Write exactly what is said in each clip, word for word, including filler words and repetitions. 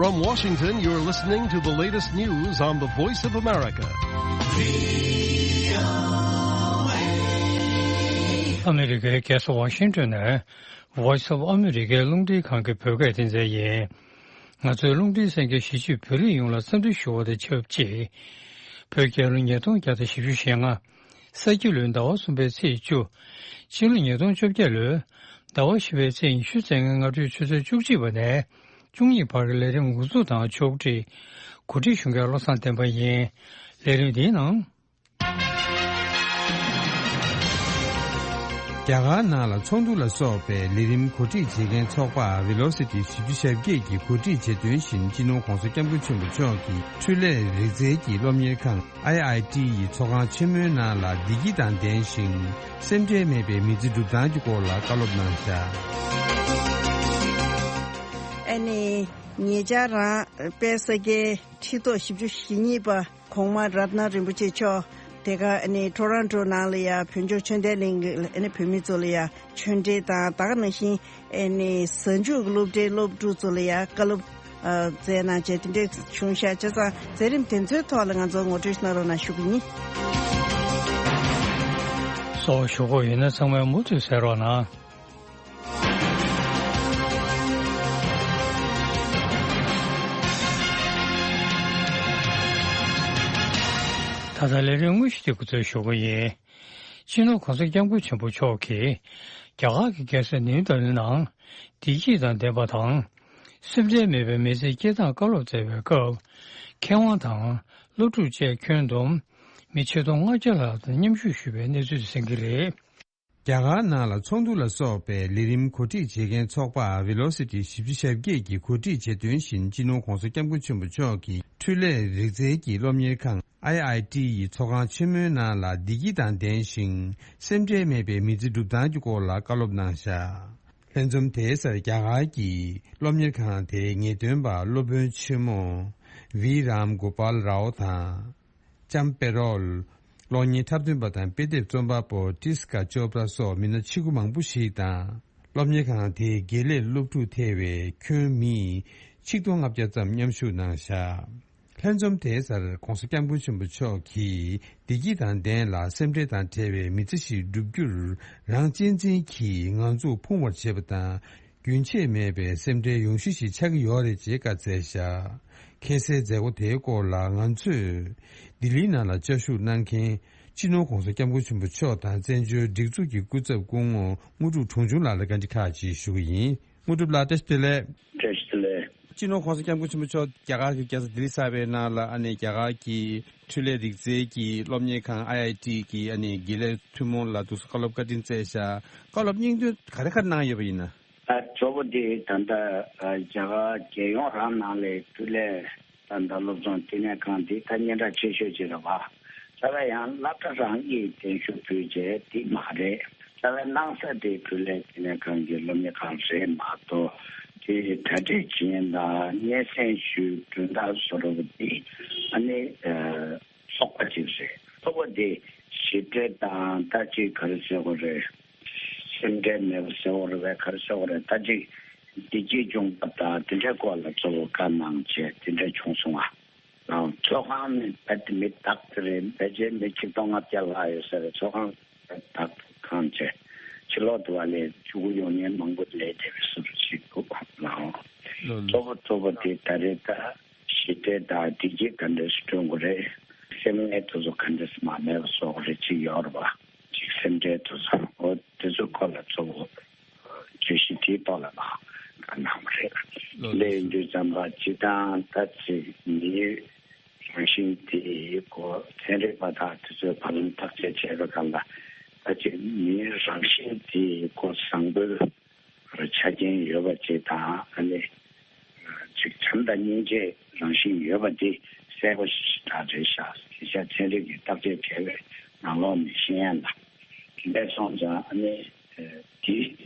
From Washington, you're listening to the latest news on the Voice of America. ཨ་མི་རི་ཀའི་རྒྱལ་ས་ཝ་ཤིང་ཏོན་ནས་Voice of America་རླུང་འཕྲིན་ཁང་གི་བོད་སྐད་སྡེ་ཚན་ཡིན། ང་ཚོའི་རླུང་འཕྲིན་གསན་མཁན་གཞིས་བྱེས་བོད་རིགས་ཡོངས་ལ་འཚམས་འདྲི་ཞུ་བ་དང་ཆབས་ཅིག་བོད་རྒྱལ་ལོ་ཉིས་སྟོང་བརྒྱ་དང་བཞི་བཅུ་ཞེ་ལྔ། ས་ཁྱི་ལོའི་ཟླ་བ་གསུམ་པའི་ཚེས་བཅུ། ཕྱི་ལོ་ཉིས་སྟོང་བཅོ་བརྒྱད་ལོའི་ཟླ་བ་བཞི་པའི་ཚེས་ཉི་ཤུ་རྩ་ལྔའི་སྔ་དྲོའི་ཆུ་ཚོད་བཅུ་གཅིག་པ་ནས་བཅུ་གཉིས་བར་གྱི་ལས་རིམ་འགོ་འཛུགས་དང་ཕྱོགས་སྒྲིག་གོ་སྒྲིག་ཞུ་མཁན་བློ་བཟང་བསྟན་པ་ཡིན། ལས་རིམ་འདིའི་ནང་། རྒྱ་གར་ནང་ལ་ཚོགས་འདུ་ལ་སོགས་པའི་ལས་རིམ་གོ་སྒྲིག་བྱེད་མཁན་ཚོགས་པ་Velocity་བཞི་བཅུ་ཞེ་བརྒྱད་ཀྱིས་གོ་སྒྲིག་བྱེད་དོན་བཞིན་སྤྱི་ནོར་༸གོང་ས་༸སྐྱབས་མགོན་ཆེན་པོ་མཆོག་གི་འཕྲུལ་ལས་རིག་རྩལ་གྱི་སློབ་གཉེར་ཁང་ཨའི་ཨའི་ཊི་ཡི་ཚོགས་ཁང་ཆེན་མོའི་ནང་ལ་བདེ་སྐྱིད་དང་ལྡན་ཞིང་སེམས་ཁྲལ་མེད་པའི་མི་ཚེ་སྒྲུབ་སྟངས་ཀྱི་སྐོར་ལ་བཀའ་སློབ་གནང་བཞག་ཨ་ནི་ཉེ་ཆར་རང་དཔལ་ས་སྐྱའི་ཁྲི་ཐོག་བཞི་བཅུ་ཞེ་གཉིས་པ་གོང་མ་རཏྣ་རིན་པོ་ཆེ་མཆོག་དེ་ག་ཨ་ནི་ཊོ་རོན་ཊོ་ནང་ལ་ཡ་བོད་ལྗོངས་ཆོས་ལྡན་གླིང་གི་ཨ་ནི་བོད་མི་ཚོ་ལ་ཡ་ཆོས་འབྲེལ་དང་ད་ག་ནང་བཞིན་ཨ་ནི་གཟའ་མཇུག་གི་སློབ་གྲྭའི་སློབ་ཕྲུག་ཚོ་ལ་ཡ་བཀའ་སློབ་ཨ་མཛད་གནང་བྱས་དེ་འདྲས་བྱུང་ཤག་བྱས་ཙང་མཛད་རིམ་དེ་ཚོའི་ཐོག་ལ་ང་ཚོ་ངོ་སྤྲོད་གནང་རོགས་གནང་ཞུ་གི་ཡིན། སོགས་ཞུ་དགོས་ཡོད་ན་ཚང་མས་མུ་མཐུད་གསན་རོགས་གནང་། ད་ལྟ་ལས་རིམ་དངོས་གཞི་དེ་འགོ་འཛུགས་ཞུ་གི་ཡིན། སྤྱི་ནོར་༸གོང་ས་༸སྐྱབས་མགོན་ཆེན་པོ་མཆོག་གིས་རྒྱ་གར་གྱི་རྒྱལ་ས་ནིའུ་ཌེ་ལི་ནང་བདེ་སྐྱིད་དང་ལྡན་པ་དང་། སེམས་ཁྲལ་མེད་པའི་མི་ཚེ་སྐྱེལ་སྟངས་བཀའ་སློབ་སྩལ་བའི་སྐབས། མཁས་དབང་དང་སློབ་ཕྲུག་བཅས་ཁྱོན་བསྡོམས་མི་ཆིག་སྟོང་ལྔ་བརྒྱ་ལྷག་དང་མཉམ་ཞུགས་ཞུས་པའི་གནས་ཚུལ་གསན་གྱི་རེད། རྒྱ་གར་ནང་ལ་ཚོགས་འདུ་ལ་སོགས་པའི་ལས་རིམ་གོ་སྒྲིག་བྱེད་མཁན་ཚོགས་པ་Velocity་བཞི་བཅུ་ཞེ་བརྒྱད་ཀྱིས་གོ་སྒྲིག་བྱེད་དོན་བཞིན་སྤྱི་ནོར་༸གོང་ས་༸སྐྱབས་མགོན་ཆེན་པོ་མཆོག་གིས་འཕྲུལ་ལས་རིག་རྩལ་གྱི་སློབ་གཉེར་ཁང་ཨའི་ཨའི་ཊི་ཡི་ཚོགས་ཁང་ཆེན་མོའི་ནང་ལ་བདེ་སྐྱིད་དང་ལྡན་ཞིང་སེམས་ཁྲལ་མེད་པའི་མི་ཚེ་སྒྲུབ་སྟངས་ཀྱི་སྐོར་ལ་བཀའ་སློབ་གནང་བཞག་ལྷན་འཛོམས་དེའི་སར་རྒྱ་གར་གྱི་སློབ་གཉེར་ཁང་དེའི་ངེས་སྟོན་པ་སློབ་དཔོན་ཆེན་མོ་V Ram Gopal Rao་དང་། ལྕམ་པེ་རོལ། གློག་བརྙན་འཁྲབ་སྟོན་པ་དང་དཔེ་དེབ་རྩོམ་པ་པོ་ཏིས་ཀ་ཅོ་པྲ་སོགས་མི་སྣ་ཆེ་ཁུ་མང་པོ་ཞིག་དང་། སློབ་གཉེར་ཁང་དེའི་དགེ་ལས་སློབ་ཕྲུག་ཐེ་བའི་ཁྱོན་མི་ཆིག་སྟོང་ལྔ་བརྒྱ་ཙམ་མཉམ་ཞུགས་གནང་བཞག་ལྷན་འཛོམས་དེའི་སར་༸གོང་ས་༸སྐྱབས་མགོན་ཆེན་པོ་མཆོག་གིས་བདེ་སྐྱིད་དང་ལྡན་ལ་སེམས་ཁྲལ་དང་བྲལ་བའི་མི་ཚེ་ཞིག་བསྒྲུབ་རྒྱུར་རང་གཅེས་འཛིན་གྱིས་ངང་ཚུགས་ཕུང་བར་བྱེད་པ་དང་། རྒྱུན་ཆད་མེད་པའི་སེམས་ཁྲལ་ཡོང་གཞི་ཞིག་ཆགས་ཀྱི་ཡོད་རེད་ཅེས་བཀའ་སྩལ་བཞག་ཁ་སའི་མཛད་སྒོ་དེའི་སྐོར་ལ་ང་ཚོས་ལྡི་ལིའི་ནང་ལ་བཅའ་བཞུགས་གནང་མཁན་སྤྱི་ནོར་༸གོང་ས་༸སྐྱབས་མགོན་ཆེན་པོ་མཆོག་དང་བཙན་བྱོལ་སྒྲིག་འཛུགས་ཀྱི་སྐུ་ཚབ་སྐུ་ངོ་དངོས་གྲུབ་དྲུང་ཆུང་ལགས་ལ་བཀའ་འདྲི་ཁག་ཅིག་ཞུ་གི་ཡིན། དངོས་གྲུབ་ལགས་བཀྲ་ཤིས་བདེ་ལེགས། བཀྲ་ཤིས་བདེ་ལེགས། སྤྱི་ནོར་༸གོང་ས་༸སྐྱབས་མགོན་ཆེན་པོ་མཆོག་རྒྱ་གར་གྱི་རྒྱལ་ས་ལྡི་ལི་གསར་པའི་ནང་ལ་ཨ་ནེ་རྒྱ་གར་གྱི་འཕྲུལ་ལས་རིག་རྩལ་གྱི་སློབ་གཉེར་ཁང་ཨའི་ཨའི་ཊི་གི་ཨ་ནེ་དགེ་ལས་ཐུན་མོང་ལ་འདུག་སེ་བཀའ་སློབ་བཀའ་དྲིན་སྩལ་བཞག་བཀའ་སློབ་སྙིང་དོན་ག་རེ་ག་རེ་གནང་ཡོད་པ་ཡིན་ན། ཨ་གཙོ་བོ་དེ་ད་ལྟ་ཨ་རྒྱ་གར་རྒྱལ་ཡོངས་རང་ནང་ལས་འཕྲུལ་ལས་ད་ལྟ་སློབ་སྦྱོང་བསྟི་གནས་ཁང་འདི་ད་སྙན་གྲགས་ཆེ་ཤོས་ཅིག་རེད་བ། རྩ་བའི་ཡང་སློབ་གྲྭ་རང་གིས་གདན་ཞུ་ཕུལ་བྱས་དེ་མ་རེད། རྩ་བའི་གནང་ས་དེ་འཕྲུལ་ལས་བསྟི་གནས་ཁང་གི་སློབ་གཉེར་ཁང་རེད་མ་གཏོགས་དེ་གྲ་སྒྲིག་བྱེད་མཁན་དང་སྙན་སེང་ཞུ་མགྲོན་བདག་བཟོ་འདྲ་བོ་འདི་ཨ་ནི་ཚོགས་པ་ཅིག་རེད། ཚོགས་པ་འདི་ཞི་བདེ་དང་ད་ཅིག་ག་རེ་ཟེར་དགོས་རེད། སེམས་ཁྲལ་མེད་པ་ཟེར་བ་རེད་པས་ག་རེ་ཟེར་བ་རེད། ད་ཅིག་བདེ་སྐྱིད་འབྱུང་བ་དང་དེ་འདྲའི་སྐོར་ལ་གཙོ་བོ་བཀའ་གནང་བྱས་དེ་འདྲ་བྱུང་སོང་ང་། ཚོགས་ཁང་ནི་རྦད་དེ་མི་དག་ཙམ་རེད། ཕལ་ཆེར་མི་ཆིག་སྟོང་ལྔ་བརྒྱ་ལྷག་ཡོད་ས་རེད། ཚོགས་ཁང་རྦད་དག་ཁང་བྱས་ཕྱི་ལོག་ཏུ་བ་ལས་ཕྲུ་གུ་ཡོང་མཁན་མང་པོ་སླེབས་བསྡད་པའི་བཟོ་འདྲ་ཞིག་འདུག་ལགས། ལོ་ལོ། གཙོ་བོ་གཙོ་བོ་དེ་ད་རེས་ད་ཞི་བདེ་དང་བདེ་སྐྱིད་ག་འདྲས་སེ་བསྐྲུན་དགོས་རེད། སེམས་ངལ་དེ་ཚོ་ག་འདྲས་སེ་མ་མེད་པ་བཟོ་དགོས་རེད་ཅིག་ཡོད་རེད་པ། ཅིག་སེམས་ཁྲལ་དེ་ཚོ་འོ་དེ་ཚོའི་སྐོར་ལ་གཙོ་བོ་བརྗོད་གཞི་དེའི་ཐོག་ལ་མར་བཀའ་གནང་བ་རེད། ལོ་ལོ། དེ་ཡིན་དུས་ཙམ་པ་སྤྱིར་བཏང་ད་ཅིག་མིའི་རང་བཞིན་དེའི་སྐོར་ཚན་རིག་པ་དང་དེ་ཚོས་བར་ལམ་བརྟག་དཔྱད་བྱས་པའི་སྒང་ལ་ད་ཅིག་མིའི་རང་བཞིན་དེའི་སྐོར་བཟང་པོའི་ཆ་རྐྱེན་ཡོད་པ་ཅིག་དང་ཨ་ནི་ཅིག་བྱམས་དང་སྙིང་རྗེའི་རང་བཞིན་ཡོད་པ་འདི་གསལ་པོ་ཞེ་དྲག་རེད་ཤག་དེ་ཤ་ཚན་རིག་གིས་བརྟག་དཔྱད་བྱས་པའི་ནང་ལོགས་ནས་ཤེས་ཡ་ལ། དེ་འདྲ་སོང་ཙང་ཨ་ནི་དེ་ད་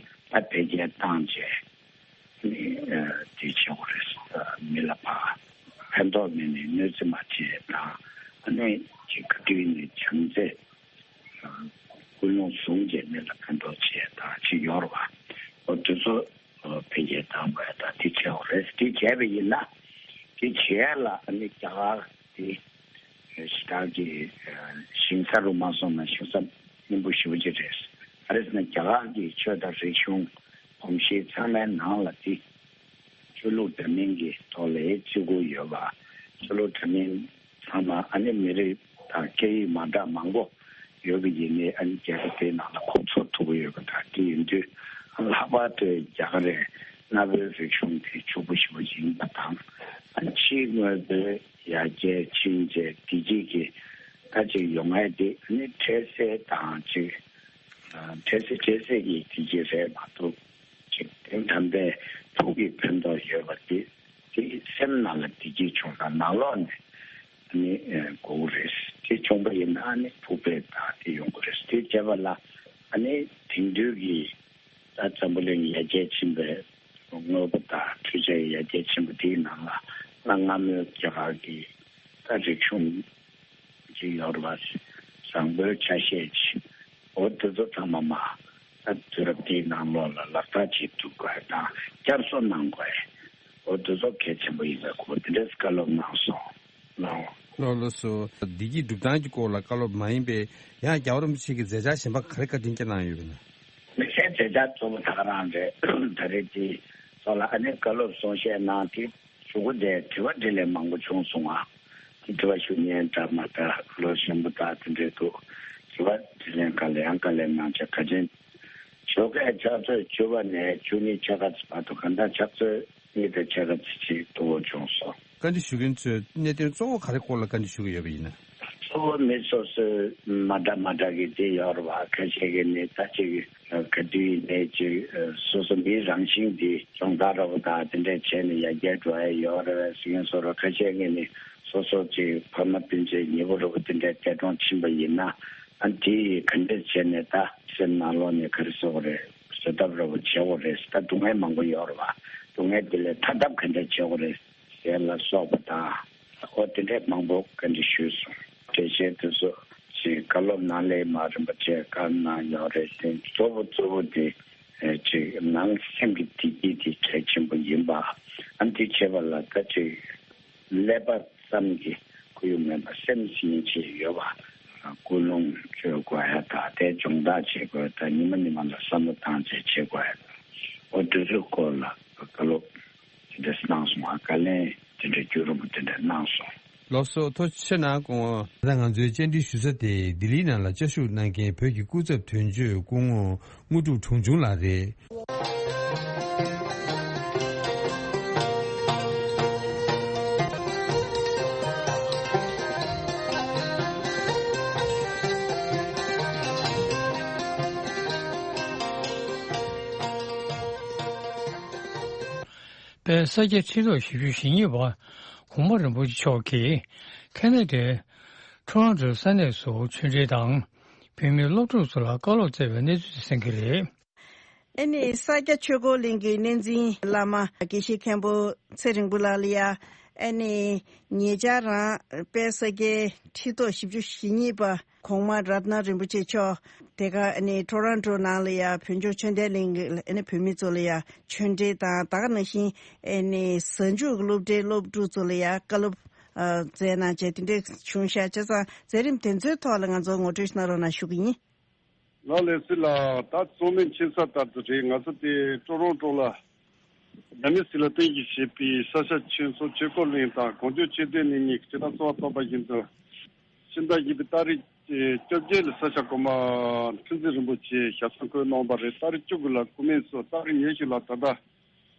འཕེལ་རྒྱས་བཏང་བྱས་ཨ་ནི་དེ་བྱེད་དགོས་རེད། མི་ལ་ཕ་ཕན་ཐོགས་མེད་ནས་གནོད་འཚེ་མ་བྱེད་དང་ཨ་ནི་ཅིག་ག་དུས་ནས་བྱམས་བརྩེ། ཀུན་སློང་བཟུང་རྗེས་མི་ལ་ཕན་ཐོགས་བྱེད་དང་ཅིག་ཡོད་རེད་བ། འོ་དེ་ཚོ་འཕེལ་རྒྱས་བཏང་དགོས་ཡ་དང་དེ་བྱས་འོ་རེད། དེ་བྱས་པ་ཡིན་ན་ དེ་བྱས་ལ་ཨ་ནི་རྒྱ་གར་དེ་ཞེ་དྲག་གི་ཞིང་ས་རུ་མ་སོང་ན་ཞིང་ས་སྙིང་པོ་ཞེ་པོ་ཅིག་རེད། ག་རེ་ཟེར་ན་རྒྱ་གར་གྱི་ཆོས་དང་རིག་གཞུང་གོམས་གཤིས་ཚང་མའི་ནང་ལ་དེ་ཆོས་ལུགས་འདྲ་མིན་གྱི་ཐོག་ལ་བརྩི་བཀུར་ཡོད་པ། ཆོས་ལུགས་འདྲ་མིན་ཚང་མ་ཨ་ནི་མི་རིགས་དང་སྐད་ཡིག་མ་འདྲ་མང་པོ་ཡོད་པ་ཡིན་ནའི་ཨ་ནི་རྒྱལ་ཁབ་དེའི་ནང་ལ་ཁོ་ཚོ་ཐུག་གི་ཡོད་པ་དང་དེ་ཡིན་དུས་ལྷག་པར་དུ་རྒྱ་གར་རེད། གནའ་བོའི་རིག་གཞུང་དེ་ཕྱུག་པོ་ཞེ་པོ་ཡིན་པ་དང་ཨ་ཕྱིའི་དངོས་པོའི་ཡར་རྒྱས་ཕྱིན་རྗེས་བདེ་སྐྱིད་ཀྱི་ད་ཅིག་ཡོང་ཡས་དེ་ཨ་ནི་འཕྲལ་སེལ་དང་ཅིག་འཕྲལ་སེལ་འཕྲལ་སེལ་གྱི་བདེ་སྐྱིད་རེད་མ་གཏོགས་ཅིག་དོན་དམ་པའི་ཕུགས་ཀྱི་ཕན་ཐོགས་ཡོད་པ་དེ་དེ་སེམས་ནང་ལ་བདེ་སྐྱིད་བྱུང་ན་ནང་ལོགས་ནས་ཨ་ནི་དགོས་ཀྱི་རེད། དེ་བྱུང་པ་ཡིན་ན་ཨ་ནི་ཕུགས་ཕན་དང་དེ་ཡོང་གི་རེད། དེ་བྱས་པ་ལ་ཨ་ནི་དེང་དུས་ཀྱི་ད་འཛམ་བུ་གླིང་ཡར་རྒྱས་ཕྱིན་པའི་དངོས་པོ་དང་འཕྲུལ་ཆས་ཡར་རྒྱས་ཕྱིན་པ་དེའི་ནང་ལ་གནའ་སྔ་མོའི་རྒྱ་གར་གྱི་ད་རིག་གཞུང་ཅིག་ཡོད་རེད་པ། བཟང་པོའི་ཆ་ཤས་ཅིག་འོ་དེ་ཚོ་ཚང་མ་མ་ད་དུས་རབས་འདིའི་ནང་ལོགས་ལ་ལག་བསྟར་བྱེད་ཐུབ་དགོས་དང་བསྐྱར་གསོ་གནང་དགོས། འོ་དེ་ཚོ་གལ་ཆེན་པོ་ཡིན་པའི་སྐོར་དེ་འདྲའི་བཀའ་སློབ་གནང་སོང་ལགས། ལགས་ལགས་སོ། བདེ་སྐྱིད་སྒྲུབ་སྟངས་ཀྱི་སྐོར་ལ་བཀའ་སློབ་མ་ཡིན་པའི་ཡང་རྒྱལ་བ་རིན་པོ་ཆེ་གི་མཛད་འཆར་གཞན་པ་ག་རེ་བཀའ་དྲིན་སྐྱོང་གནང་ཡོད་པ་ན། དམིགས་བསལ་མཛད་འཆར་གཙོ་བོ་ད་ག་རང་རེད། ད་རེས་དེ་ཚོ་ལ་ཨ་ནེ་བཀའ་སློབ་གསུང་བཤད་གནང་དེ་གཞུག་གུ་དེ་དྲི་བ་དྲིས་ལན་མང་པོ་བྱུང་སོང་ང་། དེ་དྲི་བ་ཞུ་མཁན་འདྲ་མ་འདྲ་བློ་ཞན་པོ་དག་དེ་འདྲས་འདུག་དྲི་བ་དྲིས་ལན་ག་ལེ་ཡང་ག་ལེ་གནང་བྱས་ག་ཅན་ཞོགས་ཀས་ཕྱག་ཚོད་བཅུ་པ་ནས་བཅུ་གཉིས་ཕྱེད་ཀ་ཙམ་བར་དུ་གང་ལྟར་ཕྱག་ཚོད་གཉིས་དང་ཕྱེད་ཀ་ཙམ་ཅིག་ཐུ་བོ་བྱུང་སོང་། བཀའ་འདྲི་ཞུ་མཁན་ཚོས་གནད་དོན་གཙོ་བོ་ག་རེ་སྐོར་ལ་བཀའ་འདྲི་ཞུ་གི་ཡོད་པ་ཡིན་ན། གཙོ་བོ་མི་སོ་སོའི་མ་འདྲ་མ་འདྲ་གི་དེ་ཡོད་རེད་བ། ཁ་ཤས་ཀྱི་ནི་ད་ཅིག་ག་དུས་ཡིན་ནའི་ཅིག་སོ་སོ་མིའི་རང་བཞིན་འདི་སྦྱོང་བརྡར་འདྲ་བོ་དང་དེ་འདྲས་བྱས་ནས་ཡར་རྒྱས་འགྲོ་ཡ་ཡོད་རེད་བས་ཟེར་མཁན་སོ་ར། ཁ་ཤས་ཀྱི་ནི་སོ་སོ་ཅིག་ཕ་མ་སྤུན་མཆེད་ཉེ་པོ་འདྲ་བོ་དེ་འདྲས་འདས་གྲོངས་ཕྱིན་པ་ཡིན་ན་ཨ་དེ་ཡིས་ག་འདྲས་བྱས་ནས་ད་སེམས་ནང་ལོགས་ནས་ག་རེ་ཟེར་དགོས་རེད། བཟོད་ཐབས་འདྲ་བོ་བྱེད་དགོས་རེད། ད་སྡུག་བསྔལ་མང་པོ་ཡོད་རེད་བ། སྡུག་བསྔལ་དེ་ལས་ཐར་ཐབས་ག་འདྲས་བྱེད་དགོས་རེད། ཟེར་ལ་སོགས་པ་དང་། ཨོ་དེ་འདྲས་མང་པོ་བཀའ་འདྲི་ཞུས་སོང་། འགྲེལ་བཤད་དེ་ཚོ་ཅིག་བཀའ་སློབ་ནང་ལས་མ་རིམ་པ་བཅས་བཀའ་གནང་ཡོད་རེད་དེ་གཙོ་བོ་གཙོ་བོ་དེ་ཨེ་ཅིག་ནང་སེམས་ཀྱི་བདེ་སྐྱིད་དེ་གལ་ཆེན་པོ་ཡིན་པ། ཨ་འདི་བྱེད་པ་ལ་ད་ཅིག་ཀླད་པ་ཙམ་གྱི་ཁོར་ཡུག་མེད་པ་སེམས་སྙིང་རྗེ་ཡོད་པ། ཀུན་སློང་བཅོས་དགོས་ཡ་དང་དེ་སྦྱོང་བརྡར་བྱེད་དགོས་དང་ཉི་མ་ཉི་མ་ལ་བསམ་བློ་བཏང་བྱས་བྱེད་དགོས་ཡ། ཨོ་དེ་ཚོའི་སྐོར་ལ་བཀའ་སློབ། དེ་འདྲ་གནང་སོང་ང་། བཀའ་ལན་དེ་འདྲ་རྒྱུན་རིང་པོ་དེ་འདྲ་གནང་སོང་། ལགས་སོ། ཐུགས་རྗེ་ཆེ་གནང་། ད་ང་ཚོའི་བཅར་འདྲི་ཞུ་ས་དེ་ལྡི་ལིའི་ནང་ལ་བཅའ་བཞུགས་གནང་མཁན་བོད་ཀྱི་སྐུ་ཚབ་དོན་གཅོད་སྐུ་ངོ་དངོས་གྲུབ་དྲུང་ཆུང་ལགས་རེད། དཔལ་ས་སྐྱ་ཁྲི་ཐོག་བཞི་བཅུ་ཞེ་གཉིས་པ་གོང་མ་རིན་པོ་ཆེ་མཆོག་གིས་ཁ་ན་ཌའི་ཊོ་རོན་ཊོའི་ས་གནས་སུ་ཆོས་འབྲེལ་དང་བོད་མིའི་སློབ་ཕྲུག་ཚོ་ལ་བཀའ་སློབ་སྩལ་བའི་གནས་ཚུལ་དེ་གསན་གྱི་རེད། ཨ་ནི་ས་སྐྱ་ཆོས་འཁོར་གླིང་གི་གནས་འཛིན་བླ་མ་དགེ་བཤེས་མཁན་པོ་ཚེ་རིང་པོ་ལགས་ལ་ཡ། ཨ་ནི་ཉེ་ཆར་རང་དཔལ་ས་སྐྱའི་ཁྲི་ཐོག་བཞི་བཅུ་ཞེ་གཉིས་པ་གོང་མ་རཏྣ་རིན་པོ་ཆེ་མཆོག་དེ་ག་ཨ་ནི་ཊོ་རོན་ཊོ་ནང་ལ་ཡ་བོད་ལྗོངས་ཆོས་ལྡན་གླིང་གི་ཨ་ནི་བོད་མི་ཚོ་ལ་ཡ་ཆོས་འབྲེལ་དང་ད་ག་ནང་བཞིན་ཨ་ནི་གཟའ་མཇུག་གི་སློབ་གྲྭའི་སློབ་ཕྲུག་ཚོ་ལ་ཡ་བཀའ་སློབ་ཨ་སྩལ་གནང་བྱས་དེ་འདྲས་བྱུང་ཤག་བྱས་ཙང་མཛད་རིམ་དེ་ཚོའི་ཐོག་ལ་ང་ཚོ་ངོ་སྤྲོད་གནང་རོགས་གནང་ཞུ་གི་ཡིན། ལགས་ལགས་སོ་ལགས། ད་གཙོ་མིན་ཆེ་ས་ལྟར་དུ་རེད། ང་ཚོ་དེ་ཀྲོ་རོན་ཀྲོ་ལ་རྒྱ་མི་སྲིད་ལ་བརྟེན་གྱིས་བྱས་པའི་ས་སྐྱ་ཆོས་ཚོགས་ཆོས་འཁོར་གླིང་དང་གངས་ལྗོངས་ཆོས་ལྡན་གླིང་གཉིས་ཀྱི་སྤྱི་བཏང་གཙོ་བོ་ཐོབ་པ་བཞིན་དུ། ཕྱི་ཟླ་བཞི་པའི་ཏ་རིག་བཅོ་བརྒྱད་ལ་ས་སྐྱ་གོང་མ་ཁྲི་འཛིན་རིན་པོ་ཆེ་ཞབས་སོར་འཁོད་གནང་བ་རེད། ཏ་རིག་བཅུ་དགུ་ལ་སྐུ་སྨན་སོགས་ཏ་རིག་ཉི་ཤུ་ལ་ད་ལྟ་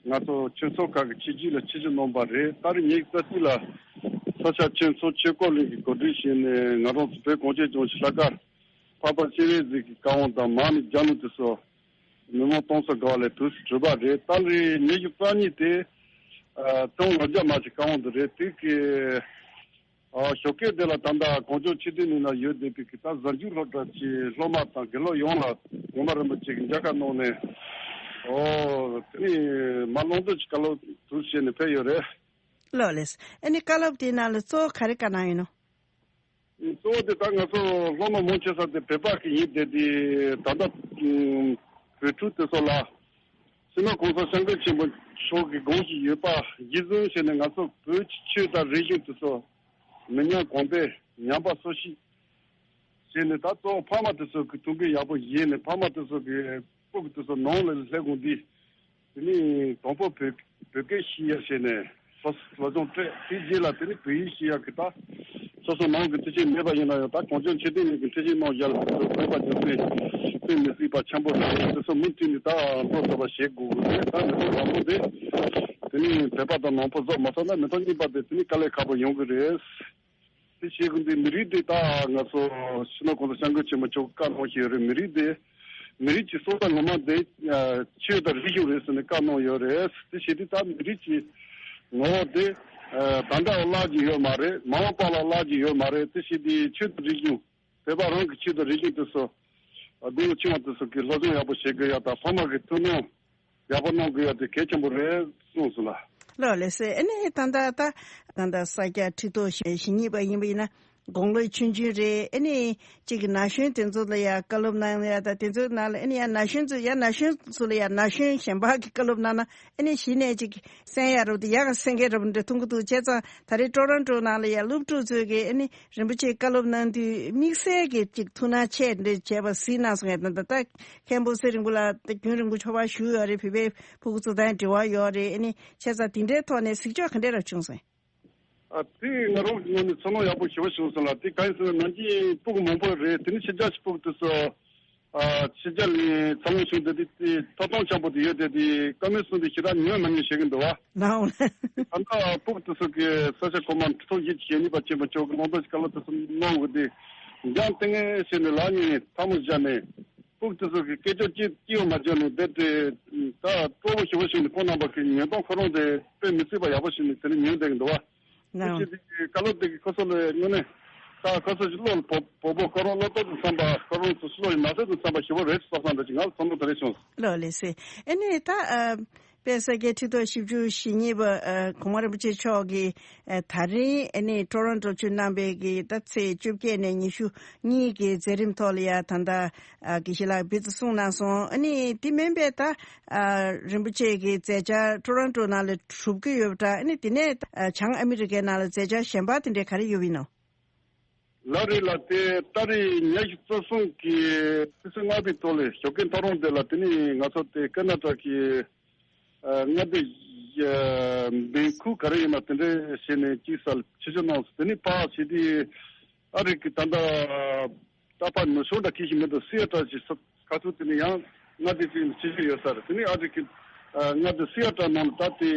ང་ཚོ་ཆོས་ཚོགས་ཁག་གི་ཆིབས་བསྒྱུར་ལ་ཆིབས་བསྒྱུར་གནང་བ་རེད། ཏ་རིག་ཉི་ཤུ་རྩ་གཅིག་ལ་ས་སྐྱ་ཆོས་ཚོགས་ཆོས་འཁོར་གླིང་གི་གོ་སྒྲིག་བྱས་ནས་ང་རང་ཚོ་བོད་གངས་ཅན་ལྗོངས་ཀྱི་ལྷ་ཁང་འཕགས་པ་སྤྱན་རས་གཟིགས་ཀྱི་བཀའ་དབང་དང་མར་མེ་རྒྱལ་གླིང་དུ་སོགས་མི་མང་སྟོང་ཚོ་བརྒལ་བ་ལས་དུས་སུ་གྲུབ་པ་རེད། ཏ་རིག་ཉི་ཤུ་རྩ་གཉིས་དེ་ཨ་ཐུན་ལོ་བརྒྱ་མ་ཞིག་བཀའ་དབང་དུ་རེད། དེ་གི་ཨ་ཞོགས་ཀས་དེ་ལ་ད་ལྟ་གངས་ལྗོངས་ཆོས་ལྡན་གླིང་ན་ཡོད་བསྡད་པའི་གི་ད་གཟའ་མཇུག་སློབ་གྲྭ་གྱི་སློབ་མ་དང་དགེ་སློབ་ཡོངས་ལ་གོང་མ་རིན་པོ་ཆེ་གི་མཇལ་ཁ་གནང་ནས་ཨོ་དེ་ནི་མ་ཀློང་རྡོལ་གྱི་བཀའ་སློབ་དུ་བྱས་ནས་ཕེབས་ཡོད་རེད། ལགས་ལགས། ཨ་ནི་བཀའ་སློབ་དེའི་ནང་ལ་གཙོ་བོ་ག་རེ་བཀའ་གནང་ཡོད་ནོ། གཙོ་བོ་དེ་ད་ང་ཚོ་སློབ་མ་མང་ཆེ་ས་དེ་བོད་པ་གི་ཡིན་བསྡད་དེ་ད་ལྟ་བོད་ཕྲུག་དེ་ཚོ་ལ་སྤྱི་ནོར་གོང་ས་སྐྱབས་མགོན་ཆེན་པོ་ ཕྱོགས་ཀྱི་དགོངས་ཞིག་ཡོད་པ་གཞི་བཟུང་བྱས་ནས། ང་ཚོ་བོད་ཀྱི་ཆོས་དང་རིག་གཞུང་དེ་ཚོ་མི་ཉམས་གོང་འཕེལ་ཉམས་པ་སོར་ཆུད་བྱས་ནས། ད་གཙོ་བོ་ཕ་མ་དེ་ཚོ་གི་ཐུགས་འགན་ཡག་པོ་བཞེས་ནས། ཕ་མ་དེ་ཚོ་གི་སྤུ་གུ་དེ་ཚོ་ནང་ལ་སླེབས་གོང་དུས། དེ་ནས་དང་པོ་བོད་བོད་སྐད་ཤེས་ཡ་བྱས་ནས་སློབ་སློབ་སྦྱོང་སྤྲད། དེའི་རྗེས་ལ་དེ་ནས་བོད་ཡིག་ཤེས་ཡ་གི་ད་སོ་སོ་ནང་གི་མཐུན་རྐྱེན་མེད་པ་ཡིན་ན་ཡང་། ད་གངས་ལྗོངས་ཆོས་ལྡན་གླིང་གི་མཐུན་རྐྱེན་ནང་ཡར་བོད་པ་རྒྱུ་མཚན་དཔེ་མི་སྲིད་པ་ཆེན་པོ་རེད། དེ་ཚོ་མུ་མཐུད་ནས་ད་འགྲོ་ཐུབ་པ་བྱེད་དགོས་ཀྱི་རེད། ད་མི་ཚེ་མང་པོ་དེ་དེ་ནས་བོད་པ་དང་ནང་པ་བཟོ་མ་ཐུབ་ན། མི་ཐོག་གཉིས་པ་དེ་དེ་ནས་དཀའ་ལས་ཁག་པོ་ཡོང་གི་རེད། དེ་བྱེད་དགོས་འདི་མི་རིགས་དེ། ད་ང་ཚོ་སྤྱི་ནོར་གོང་ས་སྐྱབས་མགོན་ཆེན་པོ་མཆོག་བཀའ་གནང་བཞིན་ཡོད་རེད། མི་རིགས་དེ། མི་རིགས་ཀྱི་སྲོག་རྩ་ངོ་མ་དེ་ཨ་ཆོས་དང་རིག་གཞུང་རེད་ཟེར་ནས་བཀའ་གནང་ཡོད་རེད། དེ་བྱེད་དུས་ད་མི་རིགས་ཀྱི་ངོ་བོ་དེ་ཨ་ད་ལྟ་བར་བརླག་གི་ཡོད་མ་རེད། མ་འོངས་པ་ལ་བརླག་གི་ཡོད་མ་རེད། དེ་བྱེད་དུས་ཆོས་དང་རིག་གཞུང་། བོད་པ་རང་གི་ཆོས་དང་རིག་གཞུང་དེ་ཚོ་ཨ་སྒོ་ཆུང་བ་དེ་ཚོ་གི་སློབ་སྦྱོང་ཡག་པོ་བྱེད་དགོས་ཡ་དང་། ཕ་མ་གི་ཐུགས་སྣང་ཡག་པོ་གནང་དགོས་ཡ་དེ་གལ་ཆེན་པོ་རེད་གསུངས་སོང་ལ། ལགས་ལགས་སེ། ཨ་ནི་ད་ལྟ་ད་ད་ལྟ་ས་སྐྱ་ཁྲི་ཐོག་ཞེ་གཉིས་པ་ཡིན་པ་ཡིན་ན། དགུང་ལོ་ཆུང་ཆུང་རེད། ཨ་ནི་གཅིག་གི་ན་གཞོན་དེ་ཚོ་ལ་ཡ་བཀའ་སློབ་གནང་ཡ་དང་། དེ་ཚོའི་ནང་ལ་ཨ་ནི་ཡ་ན་གཞོན་ཚོ་ཡ་ན་གཞོན་ཚོ་ལ་ཡ་ན་གཞོན་གཞན་པ་གི་བཀའ་སློབ་གནང་ན། ཨ་ནི་གཞི་ནས་གཅིག་གསན་ཡ་རུ་དེ་ཡག་ག་གསན་མཁན་རབ་འདྲ་མཐོང་གི་འདུག་བྱས་ཙང་ད་རེས་ཊོ་རོན་ཊོ་ནང་ལ་ཡ་སློབ་ཕྲུག་ཚོས་གི་ཨ་ནི་རིན་པོ་ཆེ་བཀའ་སློབ་གནང་དུས་དམིགས་བསལ་གྱི་ཅིག་ཐུགས་སྣང་ཆེ་འདྲ་བྱས་པ་གཟིགས་གནང་སོང་ངས། ད་ལྟ་ད་མཁན་པོ་ཚེ་རིང་པོ་ལགས་ད་རྒྱུན་རིང་པོ་ཕྱོགས་ཕག་བཞུགས་ཡོད་རེད། བོད་པའི་ཕྲུ་གུ་ཚོ་དང་འབྲེལ་བ་ཡོད་རེད། ཨ་ནི་བྱས་ཙང་དེ་འདྲའི་ཐོག་ནས་གཟིགས་ཕྱོགས་ག་འདྲ་ར་བྱུང་སོང་། ཨ་དེ་ང་རང་གི་ངོས་ནས་ཚོར་སྣང་ཡག་པོ་ཞེ་པོ་བྱུང་སོང་ལ། དེ་གང་ཡིན་ཟེར་ན་ནམ་རྒྱུན་ཕྲུ་གུ་མང་པོ་རེད། དེ་ནི་ཕྱི་རྒྱལ་གྱི་ཕྲུ་གུ་དེ་ཚོ་ཨ་ཕྱི་རྒྱལ་ནས་འཚར་ལོངས་བྱུང་བསྡད་དེ། དེ་ཐོབ་ཐང་ཆེན་པོ་དེ་ཡོད་དེ། དེ་བཀའ་མོལ་གསུངས་དེ་ཞེ་དྲག་ཉན་མ་ཉན་བྱེད་ཀྱི་འདུག་བ། ལའོ། ད་ལྟ་ཕྲུ་གུ་དེ་ཚོ་གི་ས་ཆ་གོང་མ་ཁྲི་ཐོག་བཞི་བཅུ་ཞེ་གཉིས་པ་ཆེན་པོ་མཆོག་གི་ལུང་པ་ཞིག་ག་ལ་དེ་ཚོ་གནང་དགོས་དེ། འཇང་ལྟས་ངན་བྱས་ནས་ལག་གཉིས་ཐལ་མོ་སྦྱར་ནས་ཕྲུ་གུ་དེ་ཚོ་གི་སྐད་ཅོར་གཅིག་གཅིག་ཡང་མ་བརྗོད་ནས་བསྡད་དེ། ད་སྤྲོ་པོ་ཞེ་པོ་བྱུང་ནས་ཁོང་རྣམ་པ་གི་ཉན་སྟངས་ཁོ་རང་དེ་དཔེ་མི་སྲིད་པ་ཡག་པོ་བྱུང་ནས་དེ་ནས་ཉན་བསྡད་ཀྱི་འདུག་བ། དེ་ལའོ། བྱས་དུས་བཀའ་སློབ་དེ་གི་ཁོ་ཚོ་ལ་དངོས་གནས་ད་ཁོ་ཚོ་ཞིག་བློ་ལ་བོ་བོ་བོ་ཁོ་རང་བློ་སྟོབས་ཀྱི་བསམ་པ། ཁོ་རང་ཚོ་བློ་ཡི་ན་ཚོད་ཀྱི་བསམ་པ་ཞེ་པོ་རེད་བསམ་བསམ་འདྲ་ཅིག་ང་ལ་ཚོར་སྣང་དེ་འདྲ་བྱུང་། ལགས་ལགས་སེ། ཨ་ནི་ད་ཨ་དཔལ་ས་སྐྱའི་ཁྲི་ཐོག་བཞི་བཅུ་ཞེ་གཉིས་པ་ཨ་གོང་མ་རིན་པོ་ཆེ་མཆོག་གིས་ཨ་ད་རིང་ཨ་ནི་ཊོ་རོན་ཊོ་ཆུ་གནང་བའི་གི་ད་ཚེས་བཅོ་བརྒྱད་ནས་ཉི་ཤུ་གཉིས་ཀྱི་མཛད་རིམ་ཐོག་ལ་ཡ་ད་ལྟ་ཨ་དགེ་བཤེས་ལགས་འབུལ་ཚིག་གསུངས་གནང་སོང་། ཨ་ནི་དེ་མིན་པའི་ད་ཨ་རིན་པོ་ཆེ་གི་མཛད་འཆར་ཊོ་རོན་ཊོ་ནང་ལ་གྲུབ་ཀྱི་ཡོད་པ་འདྲ། ཨ་ནི་དེ་ནས་ཨ་བྱང་ཨ་མི་རི་ཀའི་ནང་ལ་མཛད་འཆར་གཞན་པ་དེ་འདྲའི་ག་རེ་ཡོད་པ་ཡིན་ནམ། ལགས་རེད་ལགས། དེ་ཏ་རིག་ཉི་ཤུ་རྩ་གསུམ་གི་ཆུ་ཚོད་ལྔ་པའི་ཐོག་ལ་ཞོགས་ཀའི་ཐག་རིང་དེ་ལ་དེ་ནས་ང་ཚོ་དེ་ཀ་ན་ཊ་གི་ཨ་མངའ་སྡེ་ཨ་འབེང་ཁུལ་ག་རེ་ཡིན་ན་དེ་འདྲ་བྱས་ནས་ཅིག་ས་ལ་ཆིབས་བསྒྱུར་གནང་སོང་། དེ་ནས་ཕར་བྱས་དུས་ཨ་རི་གི་ད་ལྟ་ད་ཕར་ནུབ་ཕྱོགས་འདྲ་གི་ཞིག་མེད་དུ་སི་ཨེ་ཊལ་གྱི་ས་ཁ་ཐུག་དེ་ནས་ཡང་མངའ་སྡེ་ཅིག་ཆིབས་བསྒྱུར་ཡོད་ས་རེད། དེ་ནས་ཨ་རི་གི་ཨ་མངའ་སྡེ་སི་ཨེ་ཊལ་ནང་ལ་ད་དེ་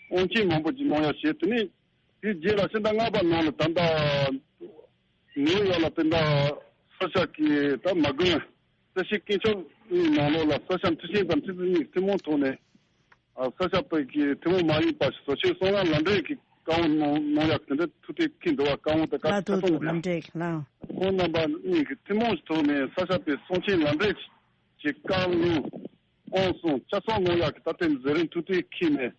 དབང་ཆེན་མང་པོ་ཅིག་གནང་ཡ་བྱས། དེ་ནས་དེའི་རྗེས་ལ་ཕྱི་ཟླ་ལྔ་པ་ནང་ལ་ད་ལྟ་ནིའུ་ཡོག་ལ་དེ་འདྲ་ས་ཆ་གི་ད་མ་དགོན་བཀྲ་ཤིས་དཀོན་མཆོག་གཉིས་ནང་ལོགས་ལ་ས་ཆ་འཁྲི་ཤིང་དང་ཁྲི་ཚོ་གཉིས་ཀྱི་ཐུན་མོང་ཐོག་ནས་ཨ་ས་ཆ་བོད་ཀྱི་ཐུན་མོང་མ་ཡིན་པ་ཞིག་བཟོ་ཆེད་སོང་ན་ལམ་འབྲས་ཀྱི་བཀའ་དབང་གནང་གནང་ཡག་དེ་འདྲ་ཐུགས་གཏན་འཁེལ་འདུག་བ། བཀའ་དབང་དེ་བཀའ་ལ་ཆ་ཐུག་ཚང་ལམ་འབྲས་ལ་ཁོང་རྣམ་པ་གཉིས་ཀྱི་ཐུན་མོང་གི་ཐོག་ནས་ས་ཆ་བོད་སྲུང་ཆེད་ལམ་འབྲས་ཀྱི་བཀའ་ལུང་དབང་གསུང་ཆ་ཚང་གནང་ཡག་གི་ད་ལྟའི་མཛད་རིམ་ཐུགས་གཏན་འཁེལ་ནས།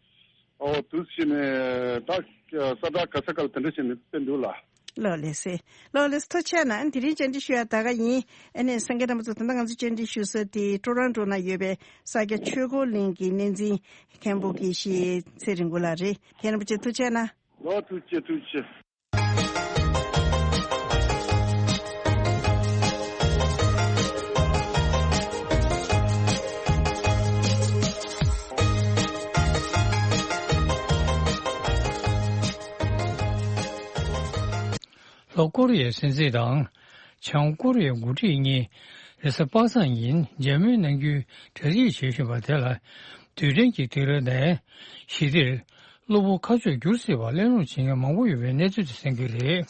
ཨོ་དུས་ཕྱིན་ནས་ད་ས་བཀྲ་ག་ས་ག་ལ་དེ་འདྲ་བྱས་ནས་དཔེ་འདུག་ལ། ལགས་ལགས་སེ། ལགས་ལགས་སེ། ཐུགས་རྗེ་གནང་། དེ་རིང་བཅར་འདྲི་ཞུ་ཡ་ད་ག་ཡིན། ཨ་ནི་གསན་མཁན་རྣམ་པ་ཚོ་ད་ལྟ་ང་ཚོ་བཅར་འདྲི་ཞུ་ས་དེ་ཊོ་རོན་ཊོ་ན་ཡོད་པའི་ས་སྐྱ་ཆོས་འཁོར་གླིང་གི་གནས་འཛིན་མཁན་པོ་དགེ་བཤེས་ཚེ་རིང་པོ་ལགས་རེད། མཁན་རིན་པོ་ཆེ་ཐུགས་རྗེ་གནང་། ལགས་ཐུགས་རྗེ་ཆེ། ཐུགས་རྗེ་ཆེ། ལྷོ་ཀོ་རི་ཡའི་སྲིད་འཛིན་དང་། བྱང་ཀོ་རི་ཡའི་འགོ་ཁྲིད་གཉིས་རེས་གཟའ་པ་སངས་ཉིན་མཇལ་མོལ་གནང་རྒྱུའི་གྲ་སྒྲིག་བྱེད་བཞིན་པ་དེ་ལ། རྡུལ་ཕྲན་གྱི་དུས་རབས་ནས་ཞི་བདེར་གློ་བུར་ཁ་ཕྱོགས་འགྱུར་སྲིད་པར་གླེང་སློང་བྱེད་མཁན་མང་པོ་ཡོད་པའི་གནས་ཚུལ་དེ་གསན་གྱི་རེད།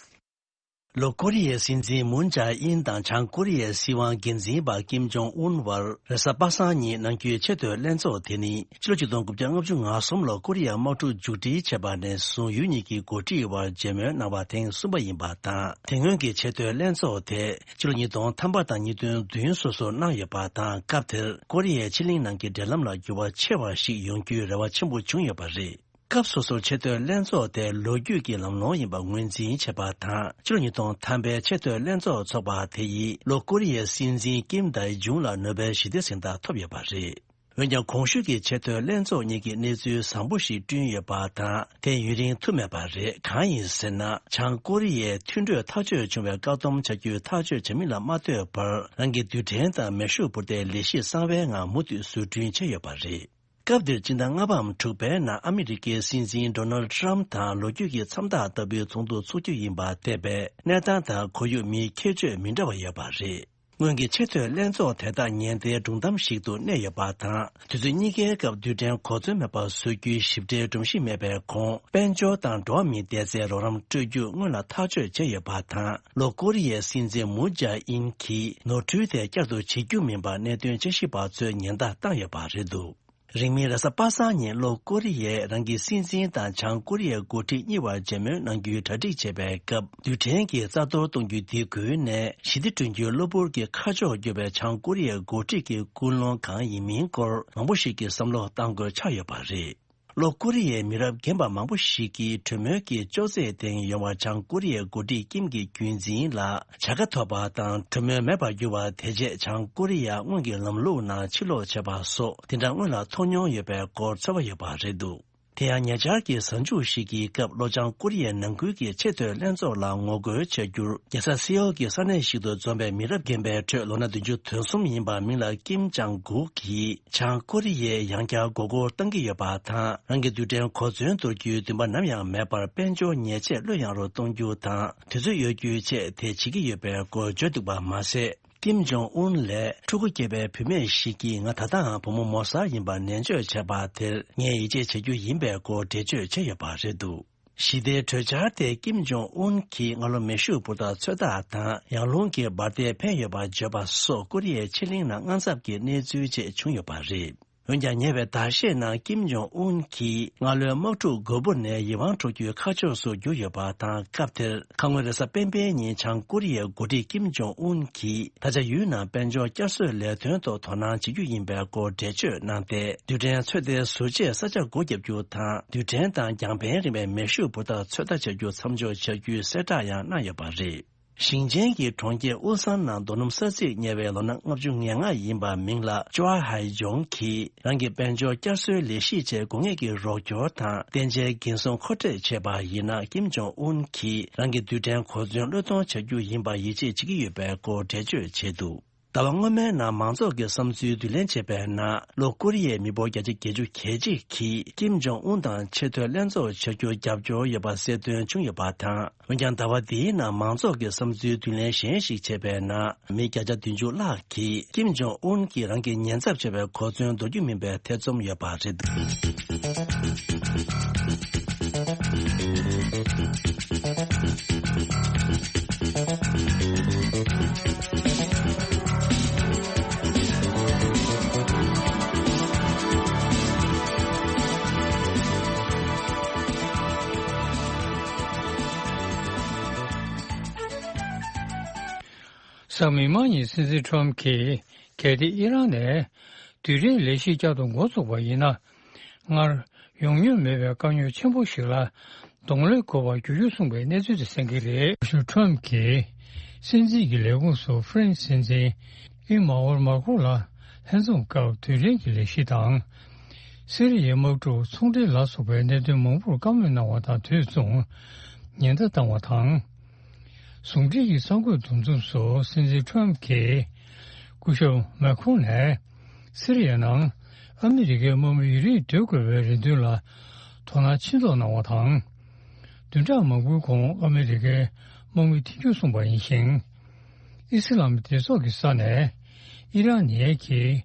ལྷོ་ཀོ་རི་ཡའི་སྲིད་འཛིན་མུན་ཇཱ་ཨིན་དང་བྱང་ཀོ་རི་ཡའི་སྲིད་དབང་འགན་འཛིན་པ་ཀིམ་ཇོང་ཨུན་བར་རེས་གཟའ་པ་སངས་ཉིན་གནང་རྒྱུའི་ཆེས་མཐོའི་ལྷན་ཚོགས་དེ་ནི་ཕྱི་ལོ་ཆིག་སྟོང་དགུ་བརྒྱ་ལྔ་བཅུ་ང་གསུམ་ལོར་ཀོ་རི་ཡ་དམག་འཁྲུག་མཇུག་སྒྲིལ་བྱས་པ་ནས་བཟུང་ཡུལ་གཉིས་ཀྱི་འགོ་ཁྲིད་དབར་མཇལ་མོལ་གནང་བ་ཐེངས་གསུམ་པ་ཡིན་པ་དང་། དེ་སྔོན་གྱི་ཆེས་མཐོའི་ལྷན་ཚོགས་དེ་ཕྱི་ལོ་ཉིས་སྟོང་ཐམ་པ་དང་ཉིས་སྟོང་བདུན་སོ་སོར་གནང་ཡོད་པ་དང་། སྐབས་དེར་ཀོ་རི་ཡའི་ཕྱེད་གླིང་ནང་གི་འབྲེལ་ལམ་ལ་འགྱུར་བ་ཆེ་བ་ཞིག་ཡོང་རྒྱུའི་རེ་བ་ཆེན་པོ་བྱུང་ཡོད་པ་རེད། སྐབས་སོ་སོར་ཆེས་མཐོའི་ལྷན་ཚོགས་དེ་ལོ་རྒྱུས་ཀྱི་ལམ་ལྷོང་ཡིན་པ་ངོས་འཛིན་བྱས་པ་དང་། ཕྱི་ལོ་ཉིས་སྟོང་ཐམ་པའི་ཆེས་མཐོའི་ལྷན་ཚོགས་འཚོགས་པ་དེ་ཡིས་ལྷོ་ཀོ་རི་ཡའི་སྲིད་འཛིན་ཀིམ་དཱི་ཇུང་ལ་ནོ་བེལ་ཞི་བདེ་གཟེངས་རྟགས་ཐོབ་ཡོད་པ་རེད། འོན་ཀྱང་། གོང་ཞུས་ཀྱི་ཆེས་མཐོའི་ལྷན་ཚོགས་གཉིས་ཀྱིས་གནས་ཚུལ་བཟང་པོ་ཞིག་བསྐྲུན་ཡོད་པ་དང་། དེ་ཡུན་རིང་ཐུབ་མེད་པ་རེད། གང་ཡིན་ཟེར་ན། བྱང་ཀོ་རི་ཡས་མཐུན་གྲོས་ཐག་གཅོད་བྱུང་བའི་བཀག་སྡོམ་བྱ་རྒྱུའི་ཐག་གཅོད་བྱ་མིན་ལ་མ་ལྟོས་པར། རང་གི་རྡུལ་ཕྲན་དང་མེ་ཤུགས་འཕུར་མདའི་ལས་གཞི་གསང་བའི་ངང་མུ་མཐུད་བཟོ་སྐྲུན་བྱས་ཡོད་པ་རེད། སྐབས་དེར་སྤྱི་ཟླ་ལྔ་པའམ་དྲུག་པའི་ནང་ཨ་མི་རི་ཀའི་སྲིད་འཛིན་ཌོ་ནལ་ཊྲམ་དང་ལོ་རྒྱུས་ཀྱི་མཚམས་རྟགས་ལྟ་བུའི་ཚོགས་འདུ་འཚོགས་རྒྱུ་ཡིན་པ་འདས་པས། གནས་སྟངས་དང་ཁོར་ཡུག་མིའི་ཁྱད་ཆོས་མི་འདྲ་བ་ཡོད་པ་རེད། སྔོན་གྱི་ཆེས་མཐོའི་ལྷན་ཚོགས་དེ་དག་ཉེན་བརྡའི་སྒྲུང་གཏམ་ཞིག་ཏུ་གནས་ཡོད་པ་དང་། དུས་ཚོད་གཉིས་ཀའི་སྐབས་རྡུལ་ཕྲན་གོ་མཚོན་མེད་པར་བཟོ་རྒྱུའི་ཞིབ་ཕྲའི་སྒྲོམ་གཞི་མེད་པའི་གོང་། དཔལ་འབྱོར་དང་འགྲོ་བ་མིའི་བདེ་རྩའི་རོགས་རམ་སྤྲོད་རྒྱུ་སྔོན་ལ་ཐག་གཅོད་བྱས་ཡོད་པ་དང་། ལྷོ་ཀོ་རི་ཡའི་སྲིད་འཛིན་མུན་ཇཱ་ཨིན་གྱིས་ནོར་འཁྲུལ་དེ་བསྐྱར་དུ་བྱེད་རྒྱུ་མིན་པར་གནད་དོན་དཔྱད་ཞིབ་པ་ཚོས་ཉེན་བརྡ་བཏང་ཡོད་པ་རེད་འདུག་རིང་མིན་རེས་གཟའ་པ་སངས་ཉིན་ལྷོ་ཀོ་རི་ཡས་རང་གི་སྲིད་འཛིན་དང་བྱང་ཀོ་རི་ཡའི་འགོ་ཁྲིད་གཉིས་བར་མཇལ་མོལ་གནང་རྒྱུའི་གྲ་སྒྲིག་བྱས་པའི་སྐབས། རྡུལ་ཕྲན་གྱིས་རྩ་གཏོར་གཏོང་རྒྱུ་དེ་བརྒྱུད་ནས་ཞི་བདེ་བསྐྲུན་རྒྱུའི་གློ་བུར་གྱི་ཁ་ཕྱོགས་བསྒྱུར་བའི་བྱང་ཀོ་རི་ཡའི་འགོ་ཁྲིད་ཀྱི་ཀུན་སློང་གང་ཡིན་མིན་སྐོར་མང་པོ་ཞིག་གིས་བསམ་བློ་གཏང་དགོས་ཆགས་ཡོད་པ་རེད། ལྷོ་ཀོ་རི་ཡའི་མི་རབས་རྒན་པ་མང་པོ་ཞིག་གིས་གྲོས་མོལ་གྱི་ཅོག་ཙེའི་སྟེང་ཡོང་བར་བྱང་ཀོ་རི་ཡའི་འགོ་ཁྲིད་ཀིམ་གྱི་རྒྱུན་འཛིན་ལ་བྱ་དགའ་ཐོབ་པ་དང་གྲོས་མོལ་མེད་པར་གྱུར་བ། དེ་རྗེས་བྱང་ཀོ་རི་ཡ་སྔོན་གྱི་ལམ་ལུགས་ནང་ཕྱིར་ལོག་བྱས་པ་སོགས་དེ་འདྲ་སྔོན་ལ་མཐོང་མྱོང་ཡོད་པའི་སྐོར་ཚོར་བ་ཡོད་པ་རེད་འདུག་དེ་ཡང་ཉེ་ཆར་གྱི་གཟའ་མཇུག་ཞིག་གི་སྐབས། ལྷོ་བྱང་ཀོ་རི་ཡའི་ནང་ཁུལ་གྱི་ཆེས་མཐོའི་ལྷན་ཚོགས་ལ་ངོ་རྒོལ་བྱ་རྒྱུར། རྒྱལ་ས་སེའོལ་གྱི་ས་གནས་ཤིག་ཏུ་འཛོམས་པའི་མི་རབས་རྒན་པའི་ཁྲོད་ལོ་ན་བདུན་ཅུ་དོན་གསུམ་ཡིན་པ་མིང་ལ་ཀིམ་ཅང་གུག་གིས། བྱང་ཀོ་རི་ཡས་ཡང་བསྐྱར་མགོ་སྐོར་བཏང་གི་ཡོད་པ་དང་། རང་གི་རྡུལ་ཕྲན་གོ་མཚོན་འདོར་རྒྱུའི་འདུན་པ་ནམ་ཡང་མེད་པར། དཔལ་འབྱོར་ཉེས་ཆད་བློས་ཡངས་རུ་གཏོང་རྒྱུ་དང་། དུས་ཚོད་གཡོལ་རྒྱུའི་ཆེད་དེ་བྱེད་ཀྱི་ཡོད་པའི་སྐོར་བརྗོད་འདུག་པ་མ་ཟད། ཀིམ་ཇོང་ཨུན་ལས་ཕྲུ་གུ་སྐྱེས་པའི་བུད་མེད་ཞིག་གིས། ང་ད་ལྟའང་བུ་མོ་མོ་གསར་ཡིན་པར་ནན་བརྗོད་བྱས་པ་དེར་ངས་ཡིད་ཆེས་བྱ་རྒྱུ་ཡིན་པའི་སྐོར་འགྲེལ་བརྗོད་བྱས་ཡོད་པ་རེད་འདུག་ཞི་བདེའི་གྲོས་འཆར་དེ་ཀིམ་ཇོང་ཨུན་གྱིས་སྔ་ལོ་མེ་ཤུགས་འཕུར་མདའ་ཚོད་ལྟ་དང་། ཡང་རླུང་གི་འབར་མདེལ་འཕེན་ཡོད་པར་བརྗོད་པ་སོགས་ཀོ་རི་ཡའི་ཕྱེད་གླིང་ནང་དངངས་འཚབ་ཀྱི་གནས་ཚུལ་བཅས་བྱུང་ཡོད་པ་རེད། འོན་ཀྱང་། ཉེ་བའི་ཟླ་ཤས་ནང་ཀིམ་ཇོང་ཨུན་གྱིས་སྔ་ལོའི་དམག་འཁྲུག་རྒོད་པོ་ནས་ཡིད་དབང་འཕྲོག་རྒྱུའི་ཁ་ཕྱོགས་སུ་བསྒྱུར་ཡོད་པ་དང་། སྐབས་དེར་ཁ་སྔོན་རེས་གཟའ་སྤེན་པའི་ཉིན་བྱང་ཀོ་རི་ཡའི་འགོ་ཁྲིད་ཀིམ་ཇོང་ཨུན་གྱིས། ད་ཆ་ཡུལ་ནང་དཔལ་འབྱོར་བསྐྱར་གསོའི་ལས་དོན་ཐོག་དོ་སྣང་བྱེད་རྒྱུ་ཡིན་པའི་སྐོར་འགྲེལ་བརྗོད་གནང་སྟེ། རྡུལ་ཕྲན་ཚོད་ལྟའི་ཟུར་བཅད་ས་ཆ་སྒོ་བརྒྱབ་རྒྱུ་དང་། རྡུལ་ཕྲན་དང་རྒྱང་འཕེན་རིང་བའི་མེ་ཤུགས་འཕུར་མདའ་ཚོད་ལྟ་བྱ་རྒྱུ་མཚམས་འཇོག་བྱ་རྒྱུའི་གསལ་བསྒྲགས་ཡང་གནང་ཡོད་པ་རེད། ཞིང་ཆེན་གྱི་གྲོང་ཁྱེར་ཨུལ་སན་ནང་རྡོ་སྣུམ་ས་ཚིགས་གཉེར་བའི་ལོ་ན་ལྔ་བཅུ་ང་ལྔ་ཡིན་པ་མིང་ལ་ཅོ་ཧའེ་ཇོང་གིས། རང་གི་དཔལ་འབྱོར་བསྐྱར་གསོའི་ལས་གཞི་བཅས་དགོས་ངེས་ཀྱི་རོགས་སྐྱོར་དང་བརྟན་ཆའི་འགན་སྲུང་མཁོ་སྤྲོད་བྱས་པ་ཡིན་ན། ཀིམ་ཇོང་ཨུན་གྱིས་རང་གི་རྡུལ་ཕྲན་གོ་མཚོན་བློས་གཏོང་བྱ་རྒྱུ་ཡིན་པར་ཡིད་ཆེས་བྱེད་ཀྱི་ཡོད་པའི་སྐོར་འགྲེལ་བརྗོད་བྱས་འདུག་ཟླ་བ་སྔོན་མའི་ནང་མང་ཚོགས་ཀྱི་བསམ་ཚུལ་བསྡུ་ལེན་བྱས་པའི་ནང་། ལྷོ་ཀོ་རི་ཡའི་མི་འབོར་བརྒྱ་ཆ་བརྒྱད་ཅུ་གྱ་གཅིག་གིས་ཀིམ་ཇོང་ཨུན་དང་ཆེས་མཐོའི་ལྷན་ཚོགས་བྱ་རྒྱུར་རྒྱབ་སྐྱོར་ཡོད་པ་གསལ་སྟོན་བྱུང་ཡོད་པ་དང་། འོན་ཀྱང་། ཟླ་བ་འདིའི་ནང་མང་ཚོགས་ཀྱི་བསམ་ཚུལ་བསྡུ་ལེན་གཞན་ཞིག་བྱས་པའི་ནང་། མི་བརྒྱ་ཆ་བདུན་ཅུ་ལྷག་གིས་ཀིམ་ཇོང་ཨུན་གྱིས་རང་གི་ཉེན་ཚབས་ཆེ་བའི་གོ་མཚོན་འདོར་རྒྱུ་མིན་པའི་ཐེ་ཚོམ་ཡོད་པ་རེད། གཟའ་མིག་དམར་ཉིན་སྲིད་འཛིན་ཁྲོམ་གྱིས། གལ་ཏེ་ཨི་རན་ནས་རྡུལ་ཕྲན་ལས་གཞི་བསྐྱར་དུ་འགོ་ཚུགས་པ་ཡིན་ན། སྔར་ཡོང་མྱོང་མེད་པའི་དཀའ་རྙོག་ཆེན་པོ་ཞིག་ལ་གདོང་ལེན་དགོས་པར་འགྱུར་རྒྱུ་གསུངས་པའི་གནས་ཚུལ་དེ་གསན་གྱི་རེད། སྐུ་ཞབས་ཁྲོམ་གྱིས་སྲིད་འཛིན་གྱི་ལས་ཁུངས་སུ་ཧྥ་རན་སི་སྲིད་འཛིན་ཨི་མཱ་ཨུལ་མཱ་ཁྲོན་ལ་ལྷན་འཛོམས་སྐབས་རྡུལ་ཕྲན་གྱི་ལས་གཞི་དང་། སི་རི་ཡའི་དམག་འཁྲུག་ཚོང་འབྲེལ་ལ་སོགས་པའི་གནད་དོན་མང་པོར་བཀའ་མོལ་གནང་བ་དང་དུས་མཚུངས་ཉེན་བརྡ་བཏང་བ་དང་། ཟུང་འབྲེལ་གྱི་གསར་འགོད་འདུ་འཛོམས་སུ་སྲིད་འཛིན་ཁྲོམ་གྱིས་སྐུ་ཞབས་མཱ་ཁྲོན་ནས་སི་རི་ཡའི་ནང་ཨ་མི་རི་ཀའི་དམག་མི་ཡུན་རིང་སྡོད་དགོས་པའི་རེ་འདུན་ལ་དོ་སྣང་ཆེ་མདོག་གནང་བ་དང་། བདུན་ཕྲག་མང་པོའི་གོང་ཨ་མི་རི་ཀའི་དམག་མི་འཐེན་འཁྱེར་སོང་པ་ཡིན་ཞིང་། ཨི་སི་ལམ་སྡེ་ཚོགས་ཀྱི་ས་ནས་ཨི་རན་ནས་ཀྱིས་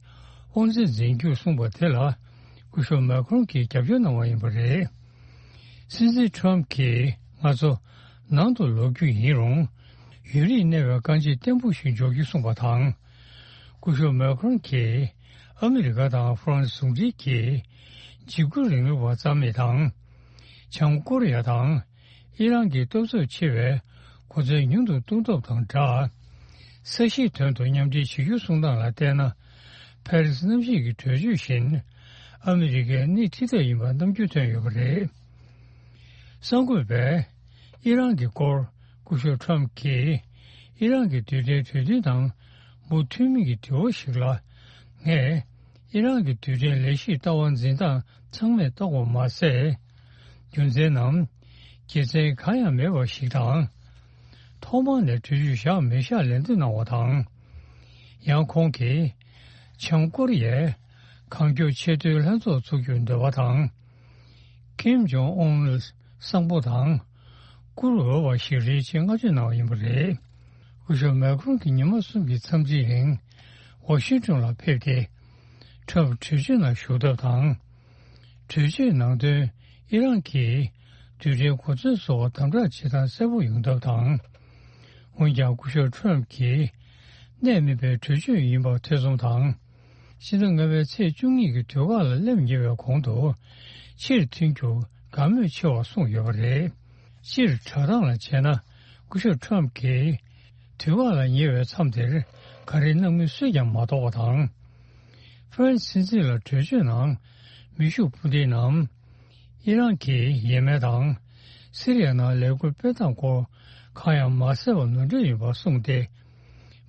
དབང་འཛིན་འཛིན་རྒྱུར་གསུངས་པ་དེ་ལ་སྐུ་ཞབས་མཱ་ཁྲོན་གྱིས་རྒྱབ་སྐྱོར་གནང་བ་ཡིན་པ་རེད། སྲིད་འཛིན་ཁྲོམ་གྱིས་ང་ཚོ་ནང་དུ་ལོག་རྒྱུ་ཡིན་རུང་། ཡུན་རིང་གནས་པའི་རྐང་རྗེས་བརྟན་པོ་ཞིག་འཇོག་རྒྱུ་གསུངས་པ་དང་། སྐུ་ཞབས་མཱ་ཁྲོན་གྱིས་ཨ་མི་རི་ཀ་དང་ཧྥ་རན་སི་ཟུང་འབྲེལ་གྱིས་འཇིགས་སྐུལ་རིང་ལུགས་པ་རྩ་མེད་དང་། བྱང་ཀོ་རི་ཡ་དང་ཨི་རན་གྱི་སྟོབས་ཚབས་ཆེ་བའི་གོ་མཚོན་ཉུང་དུ་གཏོང་ཐབས་དང་སྦྲགས། ས་གཞིའི་དོན་དུ་མཉམ་འབྲེལ་བྱེད་རྒྱུ་གསུངས་སྟངས་ལ་བལྟས་ན། ཕ་རི་སི་གནམ་གཤིས་ཀྱི་གྲོས་ཆོད་བཞིན་ཨ་མི་རི་ཀའི་སྣེ་ཁྲིད་ཐབས་ཡིན་པ་རྣམ་འགྱུར་ཐོན་ཡོད་པ་རེད། གསར་འགོད་པས་ཨི་རན་གྱི་སྐོར་སྐུ་ཞབས་ཁྲོམ་གྱིས་ཨི་རན་གྱི་རྡུལ་ཕྲན་གྲོས་མཐུན་དང་མུ་མཐུད་མིན་གྱི་དྲི་བ་ཞིག་ལ། ངས་ ཨི་རན་གྱི་རྡུལ་ཕྲན་ལས་གཞིའི་ལྟ་བ་འཛིན་སྟངས་ཚང་མས་བརྟག་པ་མ་ཟད། རྒྱུ་མཚན་ནམ། དགེ་མཚན་གང་ཡང་མེད་པ་ཞིག་དང་། ཐོག་མར་ནས་གྲོས་ཆོད་བཞག་མི་བཞག་ལན་འདེབས་གནང་བ་དང་། ཡང་ཁོང་གིས། བྱང་ཀོ་རི་ཡས་གང་མགྱོགས་ཆེས་མཐོའི་ལྷན་ཚོགས་འཛུགས་རྒྱུར་འདོད་པ་དང་། ཀིམ་ཇོང་ཨུན་གསང་པོ་དང་། བཀུར་འོས་པ་ཞིག་རེད་ཅེས་བསྔགས་བརྗོད་གནང་བ་ཡིན་པ་རེད། སྐུ་ཞབས་མེ་ཁོན་གྱིས་ཉི་མ་གསུམ་གྱི་འཚམས་གཟིགས་རིང་ཝ་ཤིང་ཏོན་ལ་ཕེབས་ཏེ། ཁྲོམ་གྲོས་ཆོད་ནང་ཞུགས་ཐབས་དང་། གྲོས་ཆོད་ནང་དོན་ཨི་རན་གྱིས་རྡུལ་ཕྲན་གོ་མཚོན་བཟོ་བར་དམ་དྲག་བྱེད་སྟངས་གསལ་པོ་ཡོང་ཐབས་དང་། འོན་ཀྱང་སྐུ་ཞབས་ཁྲོམ་གྱིས་གནད་སྨིན་པའི་གྲོས་ཆོད་ཡིན་པ་ཐེ་ཚོམ་དང་། ཕྱི་ཟླ་ལྔ་པའི་ཚེས་བཅུ་གཉིས་ཀྱི་དུས་བཀག་ལ་སླེབས་ཉེ་བའི་གོང་དུ་ཕྱིར་ཐོན་རྒྱུར་དགའ་མོས་ཆེ་བར་གསུངས་ཡོད་པ་རེད། སྤྱིར་བསྒྲགས་སྟངས་ལ་བྱས་ན་སྐུ་ཞབས་ཁྲོམ་གྱིས་དུས་བཀག་ལ་ཉེ་བའི་མཚམས་དེར་ག་རེ་གནང་མིན་སུས་ཀྱང་མ་རྟོགས་པ་དང་། ཧྥ་རན་སི་སྲིད་འཛིན་ལ་གྲོས་ཆོད་ནང་མེ་ཤུགས་འཕུར་མདེལ་ནམ། ཨི་རན་གྱི་ཡས་མས་དང་སི་རི་ཡ་ནང་ལས་འགུལ་སྤེལ་སྟངས་སྐོར་གང་ཡང་མ་གསལ་བ་ནོར་འཁྲུལ་ཡོད་པ་གསུངས་ཏེ།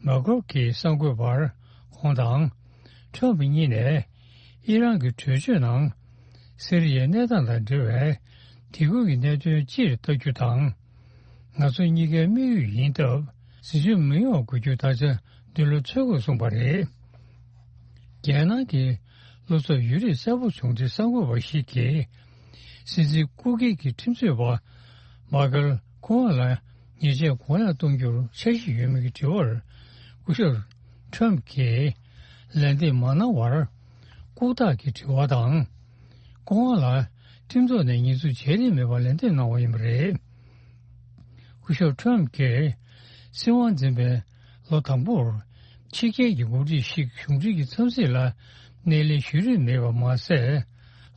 མ་ཁོབ་ཀྱིས་གསར་འགོད་པར་ཁོང་དང་ཁྲོམ་གཉིས་ནས་ཨི་རན་གྱི་གྲོས་ཆོད་ནང་སི་རི་ཡའི་གནས་སྟངས་དང་འབྲེལ་བའི་དེ་ཁུལ་གྱི་གནད་དོན་སྤྱིར་ལྟ་རྒྱུ་དང་། ང་ཚོ་གཉིས་ཀའི་དམིགས་ཡུལ་ཡིན་སྟབས་གཟི་བརྗིད་མི་ཡོང་དགོས་རྒྱུ་ད་ཆ་འདི་ལོ་ཚོད་དགོས་གསུངས་པ་རེད། རྒྱལ་ནང་གི་བློ་འཚབ་ཡོད་རིགས་གསལ་པོ་བྱུང་སྟེ་གསར་འགོད་པ་ཞིག་གིས་སྲིད་འཛིན་སྐུ་སྒེར་གྱི་ཁྲིམས་རྩོད་པ་མཱ་ཀལ་ཀོ་ཝ་ལ་ཉེས་ཆད་གུང་ཡངས་གཏོང་རྒྱུར་འཆར་གཞི་ཡོད་མེད་ཀྱི་དྲི་བར་སྐུ་ཞབས་ཁྲོམ་གྱིས་ལན་འདེབས་མ་གནང་བར་ལྐུགས་རྟགས་ཀྱི་དྲི་བ་དང་། ཀོ་ཝ་ལ་ཁྲིམས་ཐོག་ནས་ཉེས་འཛུགས་བྱས་རིན་མེད་པར་ལན་འདེབས་གནང་བ་ཡིན་པ་རེད། སྐུ་ཞབས་ཁྲོམ་གྱིས་སྲིད་དབང་འཛིན་པའི་ལོ་དང་པོར་ཕྱི་རྒྱལ་གྱི་འགོ་ཁྲིད་ཞིག་གཞུང་འབྲེལ་གྱི་འཚམས་གཟིགས་ལ་སྣེ་ལེན་ཞུས་རིན་མེད་པ་མ་ཟད།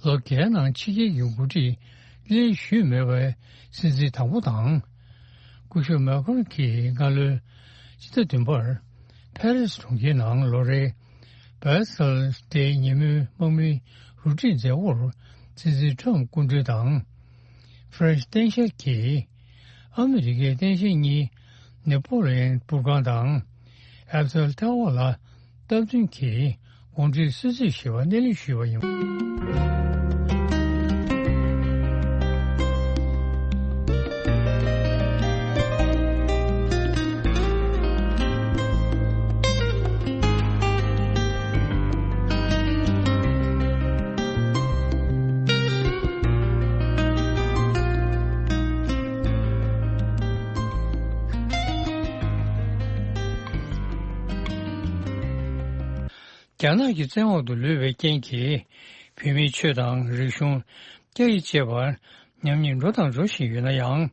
ལོ་བརྒྱད་ནང་ཕྱི་རྒྱལ་གྱི་འགོ་ཁྲིད་སྣེ་ལེན་ཞུས་མེད་པའི་སྲིད་འཛིན་དང་པོ་དང་། སྐུ་ཞབས་མེ་ཁོན་གྱིས་སྔ་ལོའི་ཕྱི་ཟླ་བདུན་པར་ཕ་རི་སི་གྲོང་ཁྱེར་ནང་ལོ་རེའི་བྷར་སེལ་ཌེ་ཉིན་མོའི་དམག་མིའི་རུ་སྒྲིག་མཛད་སྒོར་སྲིད་འཛིན་ཁྲོམ་སྐུ་མགྲོན་དང་། ཧྥ་རན་སི་སྟངས་དཔྱལ་གྱིས་ཨ་མི་རི་ཀའི་སྟངས་དཔྱལ་གཉིས་ནེ་པོ་ལི་ཡན་འབུར་ཁང་དང་ཨེ་ཕེལ་ཊ་ཝར་ལ་སྟབས་བསྟུན་གྱིས་དགོང་དྲོའི་གསོལ་ཚིགས་ཞེས་པ་སྣེ་ལེན་ཞུས་པ་ཡིན། རྒྱ་ནག་གི་བཙན་འོག་ཏུ་ལུས་པའི་རྐྱེན་གྱིས་བོད་མིའི་ཆོས་དང་རིག་གཞུང་སྐད་ཡིག་བཅས་པར་ཉམས་ཉེས་འགྲོ་དང་འགྲོ་བཞིན་ཡོད་ན་ཡང་།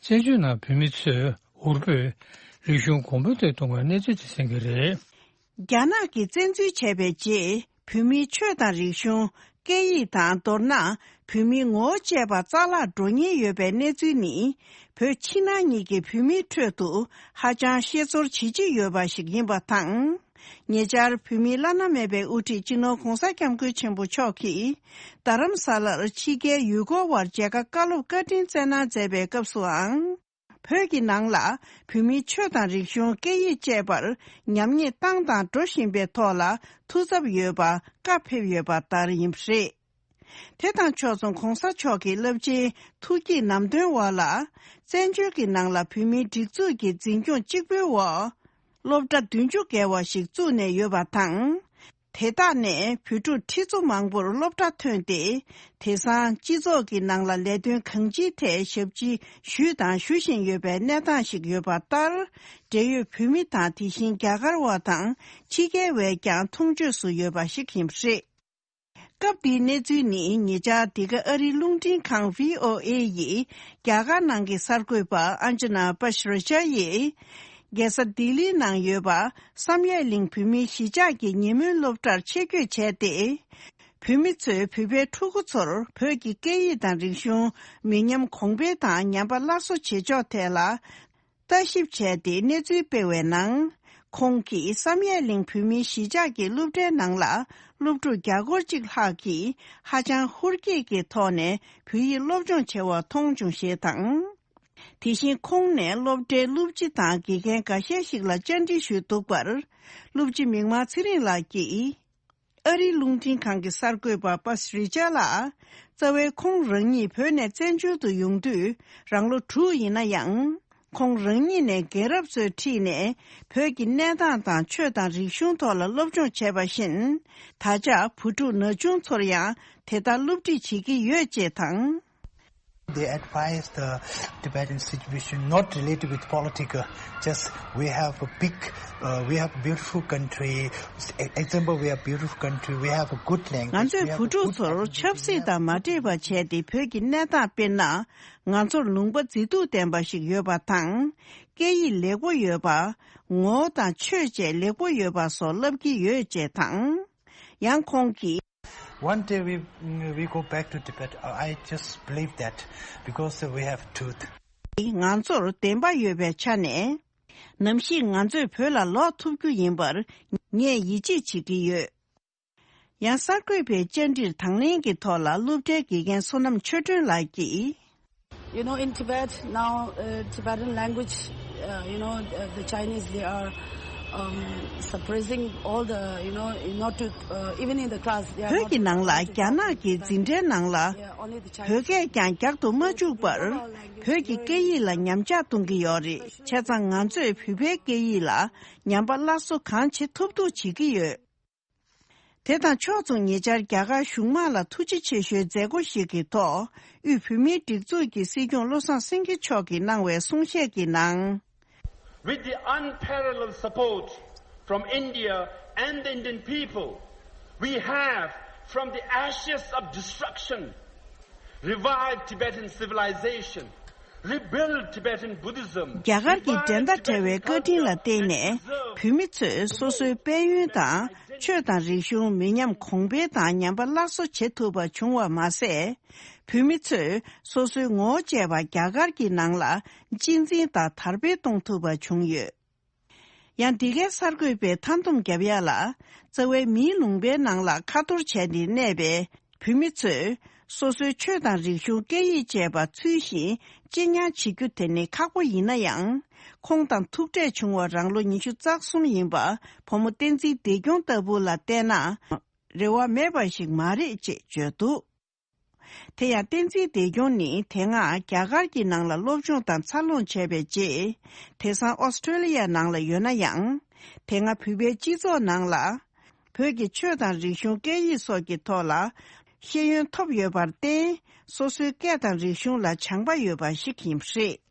བཙན་བྱོལ་ནང་བོད་མི་ཚོས་འུར་པོས་རིག་གཞུང་གོང་འཕེལ་དུ་གཏོང་བའི་གནས་ཚུལ་དེ་གསན་གྱི་རེད། རྒྱ་ནག་གིས་བཙན་འཛུལ་བྱས་པའི་རྗེས་བོད་མིའི་ཆོས་དང་རིག་གཞུང་། སྐད་ཡིག་དང་མདོར་ན་བོད་མིའི་ངོ་བོ་བཅས་པ་རྩ་བརླག་འགྲོ་ཉེན་ཡོད་པའི་གནས་ཚུལ་ནི་བོད་ཕྱི་ནང་གཉིས་ཀྱི་བོད་མིའི་ཁྲོད་དུ་ཧ་ཅང་ཤེས་ཚོར་བྱེད་ཀྱི་ཡོད་པ་ཞིག་ཡིན་པ་དང་། ཉེ་ཆར་བོད་མིའི་བླ་ན་མེད་པའི་དབུ་ཁྲིད་སྤྱི་ནོར་༸གོང་ས་༸སྐྱབས་མགོན་ཆེན་པོ་མཆོག་གིས་རྡ་རམ་ས་ལར་ཕྱི་རྒྱལ་ཡུལ་སྐོར་བར་མཇལ་ཁ་བཀའ་སློབ་བཀའ་དྲིན་སྩལ་གནང་མཛད་པའི་སྐབས་སུའང་། བོད་ཀྱི་ནང་ལ་བོད་མིའི་ཆོས་དང་རིག་གཞུང་། སྐད་ཡིག་བཅས་པར་ཉམས་ཉེས་བཏང་དང་འགྲོ་བཞིན་པའི་ཐོག་ལ་ཐུགས་འཚབ་ཡོད་པ་བཀའ་ཕེབས་ཡོད་པ་ལྟར་ཡིན་པ་རེད། དེ་དང་ཕྱོགས་མཚུངས་༸གོང་ས་མཆོག་གི་རླབས་ཆེན་ཐུགས་བསྐྱེད་ནམ་སྟོན་འོག་ལ། བཙན་བྱོལ་གྱི་ནང་ལ་བོད་མིའི་སྒྲིག་འཛུགས་ཀྱི་འཛིན་སྐྱོང་གཅིག་པུའི་འོག་སློབ་གྲྭ་བདུན་ཅུ་བརྒལ་བ་ཞིག་བཙུགས་ནས་ཡོད་པ་དང་། དེ་དག་ནས་བོད་ཕྲུག་ཁྲི་ཚོ་མང་པོར་སློབ་གྲྭ་ཐོན་ཏེ། དེང་སང་སྤྱི་ཚོགས་ཀྱི་ནང་ལ་ལས་དོན་གང་ཅིའི་ཐད་ཞབས་ཕྱི་ཞུས་དང་ཞུ་བཞིན་ཡོད་པའི་གནས་སྟངས་ཤིག་ཡོད་པ་ལྟར། འབྲེལ་ཡོད་བོད་མི་དང་དེ་བཞིན་རྒྱ་གར་བ་དང་ཕྱི་རྒྱལ་བས་ཀྱང་མཐོང་ཆོས་སུ་ཡོད་པ་ཞིག་ཡིན་པ་རེད། སྐབས་འདིའི་གནས་ཚུལ་ནི་ཉེ་ཆར་འདི་ག་ཨ་རིའི་རླུང་འཕྲིན་ཁང་བྷི་ཨོ་ཨེ་ཡིས་རྒྱ་གར་ནང་གི་གསར་འགོད་པ་ཨན་ཇི་ན་པ་ཤྲ་ཇཱ་ཡིས་རྒྱལ་ས་ལྡི་ལིའི་ནང་ཡོད་པ་བསམ་ཡས་གླིང་བོད་མིའི་གཞིས་ཆགས་ཀྱི་ཉིན་མོའི་སློབ་གྲྭར་ཆེད་བསྐྱོད་བྱས་ཏེ། བོད་མི་ཚོས་བོད་པའི་ཕྲུ་གུ་ཚོར་བོད་ཀྱི་སྐད་ཡིག་དང་རིག་གཞུང་། མི་ཉམས་གོང་འཕེལ་དང་ཉམས་པ་སླར་གསོ་བྱེད་ཕྱོགས་ཐད་ལ། ལྟ་ཞིབ་བྱས་ཏེ་གནས་ཚུལ་སྤེལ་བའི་ནང་། ཁོང་གིས་བསམ་ཡས་གླིང་བོད་མིའི་གཞིས་ཆགས་ཀྱི་སློབ་གྲྭའི་ནང་ལ་སློབ་ཕྲུག་བརྒྱ་སྐོར་གཅིག་ལྷག་གིས་ཧ་ཅང་ཧུར་སྐྱེད་ཀྱི་ཐོག་ནས་བོད་ཡིག་སློབ་སྦྱོང་བྱེད་པ་མཐོང་བྱུང་ཞེས་དང་། དེ་བཞིན་ཁོང་ནས་སློབ་གྲྭའི་སློབ་སྤྱི་དང་དགེ་རྒན་འགའ་ཤས་ཤིག་ལ་བཅར་འདྲི་ཞུས་འདུག་པར། སློབ་སྤྱི་མིག་དམར་ཚེ་རིང་ལགས་ཀྱིས། ཨ་རིའི་རླུང་འཕྲིན་ཁང་གི་གསར་འགོད་པ་པ་སི་རི་ཅཱ་ལགས། རྩ་བའི་ཁོང་རང་ཉིད་བོད་ནས་བཙན་བྱོལ་དུ་ཡོང་དུས་རང་ལོ་དྲུག་ཡིན་ན་ཡང་། ཁོང་རང་ཉིད་ནས་རྒན་རབས་ཚོའི་འཁྲིས་ནས་བོད་ཀྱི་གནས་སྟངས་དང་ཆོས་དང་རིག་གཞུང་ཐོག་ལ་སློབ་སྦྱོང་བྱས་པ་བཞིན། ད་ཆ་བུ་ཕྲུག་ན་ཆུང་ཚོར་ཡང་དེ་ལྟར་སློབ་ཁྲིད་བྱེད་ཀྱི་ཡོད་ཅེས་དང་། They advise the Tibetan situation not related with political. Just we have a big, uh, we have a beautiful country. Example, we have beautiful country. We have a good language. ང་ཚོས་བུ་ཕྲུག་ཚོར་ཆབ་སྲིད་དང་མ་འདྲེས་པ་བྱས་ཏེ་བོད་ཀྱི་གནས་སྟངས་དཔེར་ན། ང་ཚོར་ལུང་པ་མཛེས་སྡུག་ལྡན་པ་ཞིག་ཡོད་པ་དང་། སྐད་ཡིག་ལེགས་པོ་ཡོད་པ། ངོ་བོ་དང་ཆོས་བཅས་ལེགས་པོ་ཡོད་པ་སོགས་ལབ་ཀྱི་ཡོད་ཅེས་དང་། ཡང་ཁོང་གིས། One day we we go back to Tibet. I just believe that because we have truth. ང་ཚོར་བདེན་པ་ཡོད་པའི་ཆ་ནས། ནམ་ཞིག་ང་ཚོས་བོད་ལ་ལོག་ཐུབ་རྒྱུ་ཡིན་པར་ངས་ཡིད་ཆེས་བྱེད་ཀྱི་ཡོད། ཡང་གསར་འགོད་པའི་བཅར་འདྲིར་དང་ལེན་གྱི་ཐོག་ལ་སློབ་གྲྭའི་དགེ་རྒན་བསོད་ནམས་ཆོས་སྒྲོན་ལགས་ཀྱིས། You know, in Tibet now, uh, Tibetan language, uh, you know, uh, the Chinese, they are um, suppressing all the, you know, not to, uh, even in the class, they are བོད་not ཀྱི་ནང་ལ་allowed to རྒྱ་ནག་གི་འཛིན་གྲྭའི་ནང་ལ་yeah, only the Chinese. བོད་སྐད་ཀྱང་རྒྱག་ཏུ་མ་བཅུག་པར་བོད་ཀྱི་སྐད་ཡིག་ལ་ཉམས་ཆག་གཏོང་གི་ཡོད་རེད། བྱས་ཙང་ང་ཚོས་བོད་པའི་སྐད་ཡིག་ལ་ཉམས་པ་སླར་གསོ་གང་བྱེད་ཐུབ་ཐུབ་བྱེད་ཀྱི་ཡོད། དེ་དང་ཕྱོགས་མཚུངས་ཉེ་ཆར་རྒྱ་གར་གཞུང་དམངས་ལ་ཐུགས་རྗེ་ཆེ་ཞུའི་མཛད་སྒོ་ཞིག་གི་ཐོག་དབུས་བོད་མིའི་སྒྲིག་འཛུགས་ཀྱི་སྲིད་སྐྱོང་བློ་བཟང་སེང་གེ་མཆོག་གིས་གནང་བའི་གསུང་བཤད་ཀྱི་ནང་། With the unparalleled support from India and the Indian people, we have, from the ashes of destruction, revived Tibetan civilization, rebuild Tibetan Buddhism. རྒྱ་གར་གྱི་འགྲན་ཟླ་བྲལ་བའི་བཀའ་དྲིན་ལ་བརྟེན་ནས་བོད་མི་ཚོས་སོ་སོའི་དཔལ་ཡོན་དང་ཆོས་དང་རིག་གཞུང་མི་ཉམས་གོང་འཕེལ་དང་ཉམས་པ་སླར་གསོ་བྱེད་ཐུབ་པ་བྱུང་བ་མ་ཟད། བོད་མི་ཚོས་སོ་སོའི་ངོ་བོ་བཅས་པ་རྒྱ་གར་གྱི་ནང་ལ་གཅེས་འཛིན་དང་དར་སྤེལ་གཏོང་ཐུབ་པ་བྱུང་ཡོད། ཡང་འདི་གའི་གསར་འགོད་པས་མཐའ་སྡོམ་བརྒྱབ་ཡ་ལ། རྩ་བའི་མིའི་ལུང་པའི་ནང་ལ་ཁ་གཏོར་བྱས་ནས་གནས་པའི་བོད་མི་ཚོས་སོ་སོའི་ཆོས་དང་རིག་གཞུང་སྐད་ཡིག་བཅས་པ་ཚུལ་བཞིན་གཅེས་ཉར་བྱེད་རྒྱུ་དེ་ནི་ཁག་པོ་ཡིན་ན་ཡང་། ཁོང་དང་ཐུག་འཕྲད་བྱུང་བ་རང་ལོ་ཉི་ཤུ་རྩ་གསུམ་ཡིན་པ་བུ་མོ་བསྟན་འཛིན་བདེ་སྐྱོང་ལྟ་བུ་ལ་བལྟས་ན། རེ་བ་མེད་པ་ཞིག་མ་རེད་ཅེས་བརྗོད་འདུག་དེ་ཡང་བསྟན་འཛིན་བདེ་སྐྱོང་ནི་དེ་སྔ་རྒྱ་གར་གྱི་ནང་ལ་སློབ་སྦྱོང་དང་འཚར་ལོངས་བྱས་པའི་རྗེས། དེང་སང་ཨོ་སི་ཀྲོ་ལི་ཡ་ནང་ལ་ཡོད་ན་ཡང་། དེ་སྔ་བོད་པའི་སྤྱི་ཚོགས་ནང་ལ། བོད་ཀྱི་ཆོས་དང་རིག་གཞུང་སྐད་ཡིག་སོགས་ཀྱི་ཐོག་ལ་ཤེས་ཡོན་ཐོབ་ཡོད་པར་བརྟེན། སོ་སོའི་སྐད་དང་རིག་གཞུང་ལ་བྱང་པ་ཡོད་པ་ཞིག་ཡིན་པ་རེད།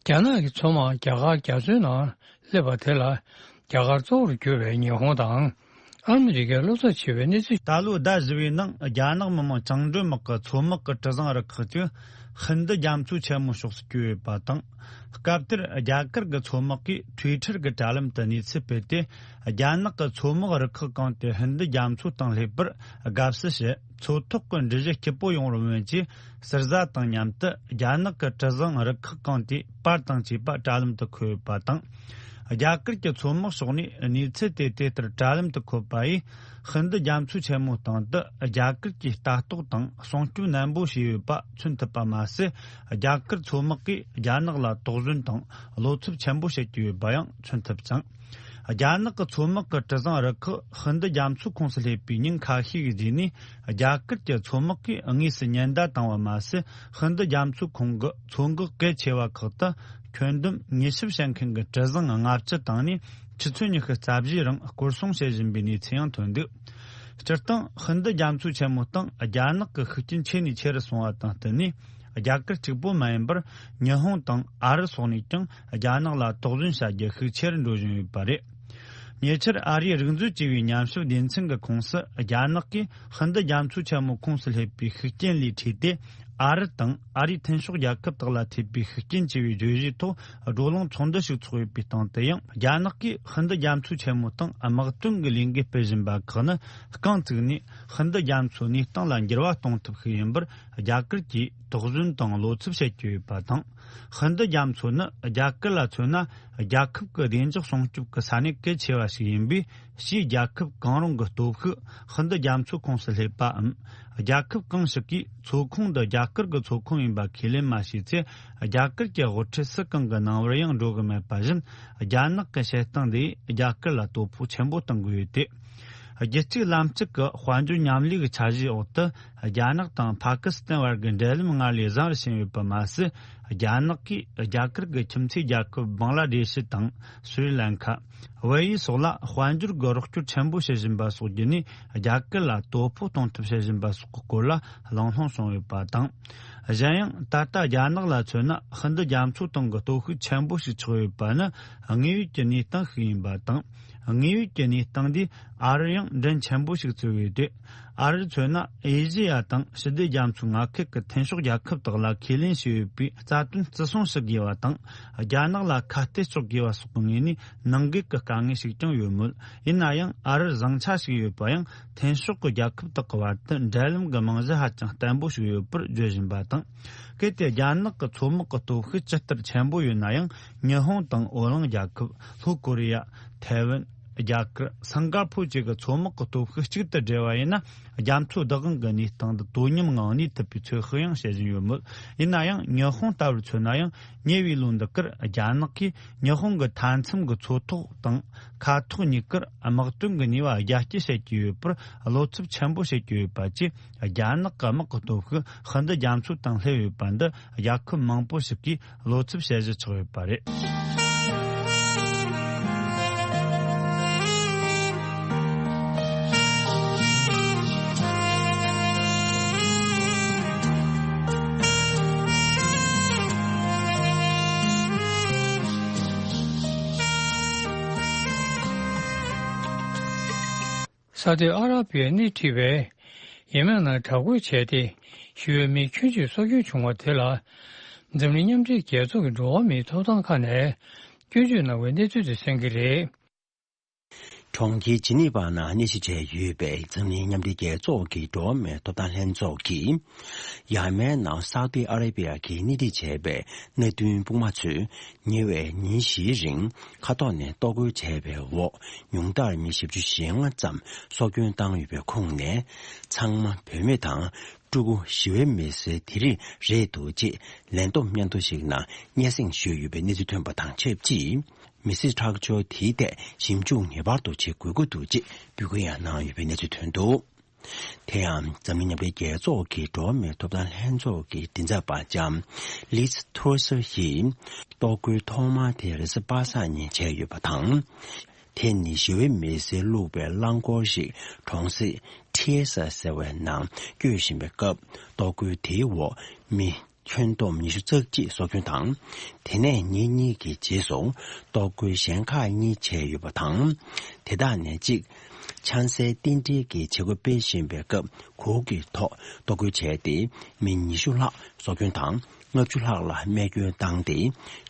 རྒྱ་ནག་གི་མཚོ་དམག་རྒྱ་གར་རྒྱ་མཚོའི་ནང་སླེབས་པ་དེ་ལ། རྒྱ་གར་གཙོ་བོར་གྱུར་བའི་ཉི་ཧོང་དང་ཨ་མི་རི་ཀས་བློ་འཚབ་ཆེ་བའི་གནས་ཚུལ། ད་ལོའི་ཟླ་བཞི་པའི་ནང་རྒྱ་ནག་མི་དམངས་བཅིངས་འགྲོལ་དམག་གི་མཚོ་དམག་གི་གྲུ་གཟིངས་རུ་ཁག་ཅིག་ཧིན་རྡུ་རྒྱ་མཚོའི་ཆེན་མོའི་ཕྱོགས་སུ་བསྐྱོད་ཡོད་པ་དང་། སྐབས་དེར་རྒྱ་གར་གྱི་མཚོ་དམག་གིས་ཊུའི་ཊར་གྱི་དྲ་ལམ་དུ་གནས་ཚུལ་སྤེལ་ཏེ། རྒྱ་ནག་གི་མཚོ་དམག་རུ་ཁག་གང་དེ་ཧིན་རྡུ་རྒྱ་མཚོ་དང་སླེབས་པར་དགའ་བསུ་བྱས། མཚོ་ཐོག་གི་འགྲུལ་བཞུད་སྐྱིད་པོ་ཡོང་བར་སྨོན་ཅེས་ཟུར་ཟ་དང་མཉམ་དུ་རྒྱ་ནག་གི་གྲུ་གཟིངས་རུ་ཁག་གང་དེའི་པར་དང་བཅས་པ་དྲ་ལམ་དུ་འཁོད་ཡོད་པ་དང་། རྒྱ་གར་གྱི་མཚོ་དམག་ཕྱོགས་ནས་གནས་ཚུལ་དེ་དེ་ལྟར་དྲ་ལམ་དུ་འཁོད་པ་ཡིས། ཧིན་རྡུ་རྒྱ་མཚོའི་ཆེན་མོའི་སྟེང་དུ་རྒྱ་གར་གྱི་ལྟ་རྟོག་དང་སྲུང་སྐྱོབ་ནན་པོ་བྱས་ཡོད་པ་མཚོན་ཐུབ་པ་མ་ཟད། རྒྱ་གར་མཚོ་དམག་གིས་རྒྱ་ནག་ལ་དོགས་ཟོན་དང་བློ་འཚབ་ཆེན་པོ་བྱེད་ཀྱི་ཡོད་པ་ཡང་མཚོན་ཐུབ་ཅིང་། རྒྱ་ནག་གི་མཚོ་དམག་གི་གྲུ་གཟིངས་རུ་ཁག་ཧིན་རྡུ་རྒྱ་མཚོའི་ཁོངས་སུ་སླེབས་པའི་ཉིན་ཁ་ཤས་ཀྱི་རྗེས་ནས། རྒྱ་གར་གྱི་མཚོ་དམག་གིས་དངོས་སུ་ཉེན་བརྡ་བཏང་བ་མ་ཟད། ཧིན་རྡུ་རྒྱ་མཚོའི་ཁོངས་ཀྱི་མཚོ་འགག་གལ་ཆེ་བ་ཁག་ཏུ་ཁྱོན་བསྡོམས་ཉི་ཤུ་བྱེད་མཁན་གྱི་གྲུ་གཟིངས་ལྔ་བཅུ་བཏང་ནས། ཆུ་ཚོད་ཉི་ཤུ་རྩ་བཞིའི་རིང་སྐོར་སྲུང་བྱེད་བཞིན་པའི་གནས་ཚུལ་ཡང་ཐོན་འདུག་སྤྱིར་བཏང་ཧིན་རྡུ་རྒྱ་མཚོའི་ཆེན་མོའི་སྟེང་རྒྱ་ནག་གི་ཤུགས་རྐྱེན་ཆེ་ནས་ཆེ་རུ་སོང་བ་དང་བསྟུན་ནས། རྒྱ་གར་གཅིག་པུ་མ་ཡིན་པར་ཉི་ཧོང་དང་ཨ་རི་སོགས་ནས་ཀྱང་རྒྱ་ནག་ལ་དོགས་ཟོན་བྱ་རྒྱུ་ཤུགས་ཆེ་རུ་འགྲོ་བཞིན་ཡོད་པ་རེད། ཉེ་ཆར་ཨ་རིའི་རིག་མཛོད་ཅེས་པའི་ཉམས་ཞིབ་སྡེ་ཚན་གྱི་ཁོངས་སུ། རྒྱ་ནག་གིས་ཧིན་རྡུ་རྒྱ་མཚོའི་ཆེན་མོའི་ཁོངས་སུ་སླེབས་པའི་ཤུགས་རྐྱེན་ལས་འཕྲོས་ཏེ། ཨ་རི་དང་ཨ་རིའི་མཐུན་ཕྱོགས་རྒྱལ་ཁབ་དག་ལ་ཐེབས་པའི་ཤུགས་རྐྱེན་ཆེ་བའི་བརྗོད་གཞིའི་ཐོག་བགྲོ་གླེང་ཚོགས་འདུ་ཞིག་ཚོགས་ཡོད་པའི་སྟེང་དུ་ཡང་། རྒྱ་ནག་གིས་ཧིན་རྡུ་རྒྱ་མཚོའི་ཆེན་མོའི་སྟེང་དམག་དོན་གྱི་ལས་འགུལ་སྤེལ་བཞིན་པ་ཁག་ནི། རྐང་བཙུགས་ནས་ཧིན་རྡུ་རྒྱ་མཚོའི་གནས་སྟངས་ལ་འགྱུར་བ་གཏོང་ཐབས་ཤིག་ཡིན་པར་རྒྱ་གར་གྱིས་དོགས་ཟོན་དང་བློ་འཚབ་བྱེད་ཀྱི་ཡོད་པ་དང་། ཧིན་རྡུ་རྒྱ་མཚོ་ནི་རྒྱ་གར་ལ་མཚོན་ན། རྒྱལ་ཁབ་ཀྱི་བདེ་འཇགས་སྲུང་སྐྱོབ་ཀྱི་ས་གནས་གལ་ཆེ་བ་ཞིག་ཡིན་པས། ཕྱིའི་རྒྱལ་ཁབ་གང་རུང་གི་སྟོབས་ཤུགས་ཧིན་རྡུ་རྒྱ་མཚོའི་ཁོངས་སུ་སླེབས་པའམ། རྒྱལ་ཁབ་གང་ཞིག་གིས་མཚོ་ཁོངས་འདི་རྒྱ་གར་གྱི་མཚོ་ཁོངས་ཡིན་པ་ཁས་ལེན་མ་བྱས་ཚེ། རྒྱ་གར་གྱི་དབུ་ཁྲིད་སུ་གང་གི་སྣང་བར་ཡང་འགྲོ་གི་མེད་པ་བཞིན། རྒྱ་ནག་གི་བྱེད་སྟངས་འདིས་རྒྱ་གར་ལ་དོ་ཕོག་ཆེན་པོ་གཏོང་གི་ཡོད་དེ། རྒྱུད་གཅིག་ལམ་གཅིག་གི་དཔལ་འབྱོར་མཉམ་ལས་ཀྱི་འཆར་གཞིའི་འོག་ཏུ། རྒྱ་ནག་དང་ཕ་ཀི་སི་ཐན་བར་གྱི་འབྲེལ་ལམ་སྔར་ལས་བཟང་རུ་ཕྱིན་ཡོད་པ་མ་ཟད། རྒྱ་ནག་གིས་རྒྱ་གར་གྱི་ཁྱིམ་མཚེས་རྒྱལ་ཁབ་བང་ལ་དེ་ཤི་དང་སུ་རི་ལན་ཁ། བལ་ཡུལ་སོགས་ལ་དཔལ་འབྱོར་གྱི་རོགས་སྐྱོར་ཆེན་པོ་བྱེད་བཞིན་པ་སོགས་བརྒྱུད་ནས། རྒྱ་གར་ལ་དོ་ཕོག་གཏོང་ཐབས་བྱེད་བཞིན་པ་སོགས་ཀྱི་སྐོར་ལ་གླེང་སློང་བྱུང་ཡོད་པ་དང་། གཞན་ཡང་། ད་ལྟ་རྒྱ་ནག་ལ་མཚོན་ན། ཧིན་རྡུ་རྒྱ་མཚོའི་སྟེང་གི་སྟོབས་ཤུགས་ཆེན་པོ་ཞིག་ཆགས་ཡོད་པ་ནི། དངོས་ཡོད་ཀྱི་གནས་སྟངས་ཤིག་ཡིན་པ་དང་། དངོས་ཡོད་ཀྱི་གནས་སྟངས་འདིས་ཨ་རིར་ཡང་འགྲན་ཆེན་པོ་ཞིག་བཙུགས་ཡོད་དེ། ཨ་རིར་མཚོན་ན། ཨེ་ཤེ་ཡ་དང་ཞི་བདེ་རྒྱ་མཚོའི་མངའ་ཁུལ་གྱི་ཐེམ་ཤོག་རྒྱལ་ཁབ་དག་ལ་ཁས་ལེན་བྱས་ཡོད་པའི་རྩ་དོན་བརྩི་སྲུང་ཞུ་དགོས་པ་དང་། རྒྱ་ནག་ལ་ཁ་གཏད་གཅོག་དགོས་པ་སོགས་ཀྱི་ངོས་ནས་ནང་འགལ་གྱི་དཀའ་ངལ་ཞིག་ཀྱང་ཡོད་མོད། ཡིན་ན་ཡང་། ཨ་རིར་བཟང་ཆ་ཞིག་ཡོད་པ་ཡང་། ཐེམ་ཤོག་གི་རྒྱལ་ཁབ་དག་གི་བར་དུ་འབྲེལ་ལམ་གྱི་རྨང་གཞི་ཧ་ཅང་བརྟན་པོ་ཞིག་ཡོད་པར་བརྗོད་བཞིན་པ་དང་། གལ་ཏེ་རྒྱ་ནག་གི་མཚོ་དམག་གི་སྟོབས་ཤུགས་ཇི་ལྟར་ཆེན་པོ་ཡོད་ན་ཡང་། ཉི་ཧོང་དང་བོད་གླིང་རྒྱལ་ཁབ། ལྷོ་ཀོ་རི་ཡ། ཐའེ་ཝན། རྒྱ་གར། སིང་ག་ཕོར་བཅས་ཀྱི་མཚོ་དམག་གི་སྟོབས་ཤུགས་གཅིག་ཏུ་སྒྲིལ་བ་ཡིན་ན། རྒྱ་མཚོ་བདག་དབང་གི་གནས་སྟངས་འདི་དོ་མཉམ་ངང་ནས་ཐུབ་པའི་ཚོད་དཔག་ཡང་བྱེད་བཞིན་ཡོད་མོད། ཡིན་ན་ཡང་། ཉི་ཧོང་ལྟ་བུར་མཚོན་ན་ཡང་། ཉེ་བའི་ལོ་འདི་གར་རྒྱ་ནག་གིས་ཉི་ཧོང་གི་མཐའ་མཚམས་ཀྱི་མཚོ་ཐོག་དང་མཁའ་ཐོག་གཉིས་ཀར་དམག་དོན་གྱི་ནུས་པ་རྒྱ་སྐྱེད་བྱེད་ཀྱི་ཡོད་པར་བློ་འཚབ་ཆེན་པོ་བྱེད་ཀྱི་ཡོད་པ་བཅས། རྒྱ་ནག་གི་དམག་གི་སྟོབས་ཤུགས་ཧིན་རྡུ་རྒྱ་མཚོ་དང་སླེབས་ཡོད་པ་འདི་རྒྱལ་ཁབ་མང་པོ་ཞིག་གིས་བློ་འཚབ་བྱེད་གཞི་ཆགས་ཡོད་པ་རེད། ས་ཨུ་དི་ཨ་ར་པི་ཡས་སྣེ་ཁྲིད་པའི་ཡེ་མེན་ནང་དྲག་རྒོལ་བྱས་ཏེ། ཞི་བའི་མི་ཁྱོན་ཆེ་སྲོག་སྐྱོན་བྱུང་བ་དེ་ལ། འཛམ་གླིང་མཉམ་འབྲེལ་རྒྱལ་ཚོགས་ཀྱི་འགྲོ་བ་མིའི་ཐོབ་ཐང་ཁག་ནས་སྐྱོན་བརྗོད་གནང་བའི་གནས་ཚུལ་དེ་གསན་གྱི་རེད། གྲོང་ཁྱེར་ཇི་ནི་ཝ་ནང་གནས་གཞི་བྱས་ཡོད་པའི་འཛམ་གླིང་མཉམ་འབྲེལ་རྒྱལ་ཚོགས་ཀྱི་འགྲོ་བ་མིའི་ཐོབ་ཐང་ལྷན་ཚོགས་ཀྱིས། ཡ་མེན་ནང་ས་ཨུ་དི་ཨ་ར་པི་ཡ་གིས་སྣེ་ཁྲིད་བྱས་པའི་མནའ་མཐུན་དཔུང་དམག་ཚོས་ཉེ་བའི་ཉིན་བཞིའི་རིང་མཁའ་ཐོག་ནས་གཏོར་རྒོལ་བྱས་པའི་འོག་ཉུང་མཐར་མི་བཞི་བཅུ་ཞེ་ལྔ་ཙམ་སྲོག་སྐྱོན་བཏང་ཡོད་པའི་ཁོངས་ནས། ཚང་མ་བུད་མེད་དང་ཕྲུ་གུ་ཞི་བའི་མི་སེར་དེ་རིགས་རེད་འདུག་ཅེས་ལན་བསྡོམས་སྙན་ཐོ་ཞིག་ནང་སྙན་སེང་ཞུས་ཡོད་པའི་གནས་ཚུལ་ཐོན་པ་དང་ཆབས་ཅིག་མི་སེར་ཁྲག་སྦྱོར་དེའི་ཐད་ཞིབ་འཇུག་ངེས་པར་དུ་བྱེད་དགོས་ཀྱི་འདུག་ཅེས་འབོད་སྐུལ་ཡང་གནང་ཡོད་པའི་གནས་ཚུལ་ཐོན་འདུག་དེ་ཡང་འཛམ་གླིང་མཉམ་འབྲེལ་རྒྱལ་ཚོགས་ཀྱི་འགྲོ་བ་མིའི་ཐོབ་ཐང་ལྷན་ཚོགས་ཀྱི་མགྲིན་ཚབ་པ་ལྕམ་ལིཛ་ཐོར་སར་ཡིས་གཏོར་རྒོལ་ཐོག་མ་དེ་རེས་གཟའ་པ་སངས་ཉིན་བྱས་ཡོད་པ་དང་། དེ་ནི་ཞི་བའི་མི་སེར་བླུགས་པའི་རླངས་འཁོར་ཞིག་གྲོང་གསེབ་ཐི་ཨེ་ས་ཟེར་བའི་ནང་སྐྱོད་བཞིན་པའི་སྐབས། གཏོར་རྒོལ་དེའི་འོག་མི་ཁྱོན་བསྡོམས་ཉི་ཤུ་རྩ་གཅིག་སྲོག་སྐྱོན་དང་། དེ་ནས་ཉིན་གཉིས་ཀྱི་རྗེས་སུ་གཏོར་རྒོལ་གཞན་ཁག་གཉིས་བྱས་ཡོད་པ་དང་། དེ་དག་ནས་གཅིག་ཆང་སའི་རྟེན་འབྲེལ་གྱི་བྱེད་སྒོ་སྤེལ་བཞིན་པའི་སྐབས་གུར་གྱི་ཐོག་གཏོར་རྒོལ་བྱས་ཏེ། མི་ཉི་ཤུ་ལྷག་སྲོག་སྐྱོན་དང་། ལྔ་བཅུ་ལྷག་ལ་རྨས་སྐྱོན་བཏང་སྟེ།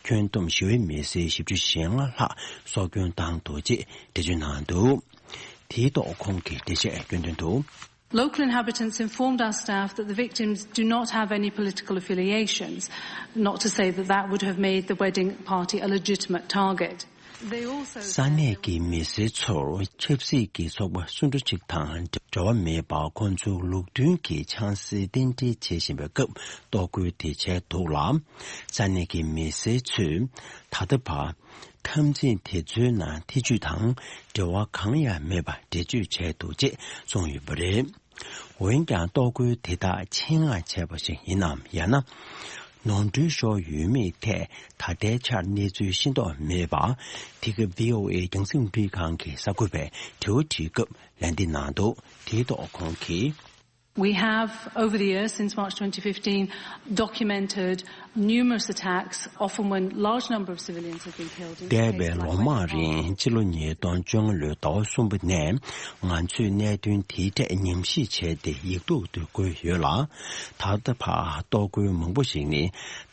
ཁྱོན་བསྡོམས་ཞི་བའི་མི་སེར་བཞི་བཅུ་ཞེ་ལྔ་ལྷག་སྲོག་སྐྱོན་བཏང་འདུག་ཅེས་འགྲེལ་བརྗོད་གནང་འདུག་དེའི་ཐོག་ཁོང་གིས་འགྲེལ་བཤད་སྐྱོན་དོན་དུ། Local inhabitants informed our staff that the victims do not have any political affiliations, not to say that that would have made the wedding party a legitimate target. They also ས་གནས་ཀྱི་མི་སེར་ཚོར་ཆབ་སྲིད་ཀྱི་ཚོགས་པ་སུ་འདྲ་ཅིག་དང་འབྲེལ་བ་མེད་པར། ཁོང་ཚོའི་ལུགས་མཐུན་གྱི་ཆང་སའི་རྟེན་འབྲེལ་བྱེད་བཞིན་པའི་སྐབས་གཏོར་རྒོལ་དེ་བྱས་འདུག་ལ། ས་གནས་ཀྱི་མི་སེར་ཚོས་ད་ལྟ་བར་འཐབ་འཛིང་དེ་ཚོའི་ནང་ཐེ་ཇུས་དང་འབྲེལ་བ་གང་ཡང་མེད་པར་འགྲེལ་བརྗོད་བྱས་འདུག་ཅེས་གསུངས་ཡོད་པ་རེད། འོན་ཀྱང་། གཏོར་རྒོལ་དེ་དག་ཆེད་མངགས་བྱས་པ་ཞིག་ཡིན་ནམ། ཡང་ན། ནོར་འཁྲུལ་ཤོར་ཡོད་མེད་ཐད་ད་ལྟའི་ཆར་གནས་ཚུལ་ཤེས་རྟོགས་མེད་པ། དེ་སྐབས་བྷི་ཨོ་ཨེ་རྒྱང་སྲིང་མུ་ཁང་གི་གསར་འགོད་པས་དྲི་བ་དྲིས་སྐབས་ལན་འདི་གནང་འདུག་དེའི་ཐོག་ཁོང་གིས། We have, over the years since March twenty fifteen, documented numerous attacks, often when large number of civilians have been killed in འདས་པའི་cases like ལོ་མང་རིང་། ཕྱི་ལོ་ཉིས་སྟོང་བཅོ་ལྔ་ལོའི་ཟླ་བ་གསུམ་པ་ནས་ང་ཚོས་གནད་དོན་དེའི་ཐད་ཉམས་ཞིབ་བྱས་ཏེ། ཡིག་ཐོག་ཏུ་བཀོད་ཡོད་ལ། ད་ལྟ་བར་གཏོར་རྒོལ་མང་པོ་ཞིག་ནི་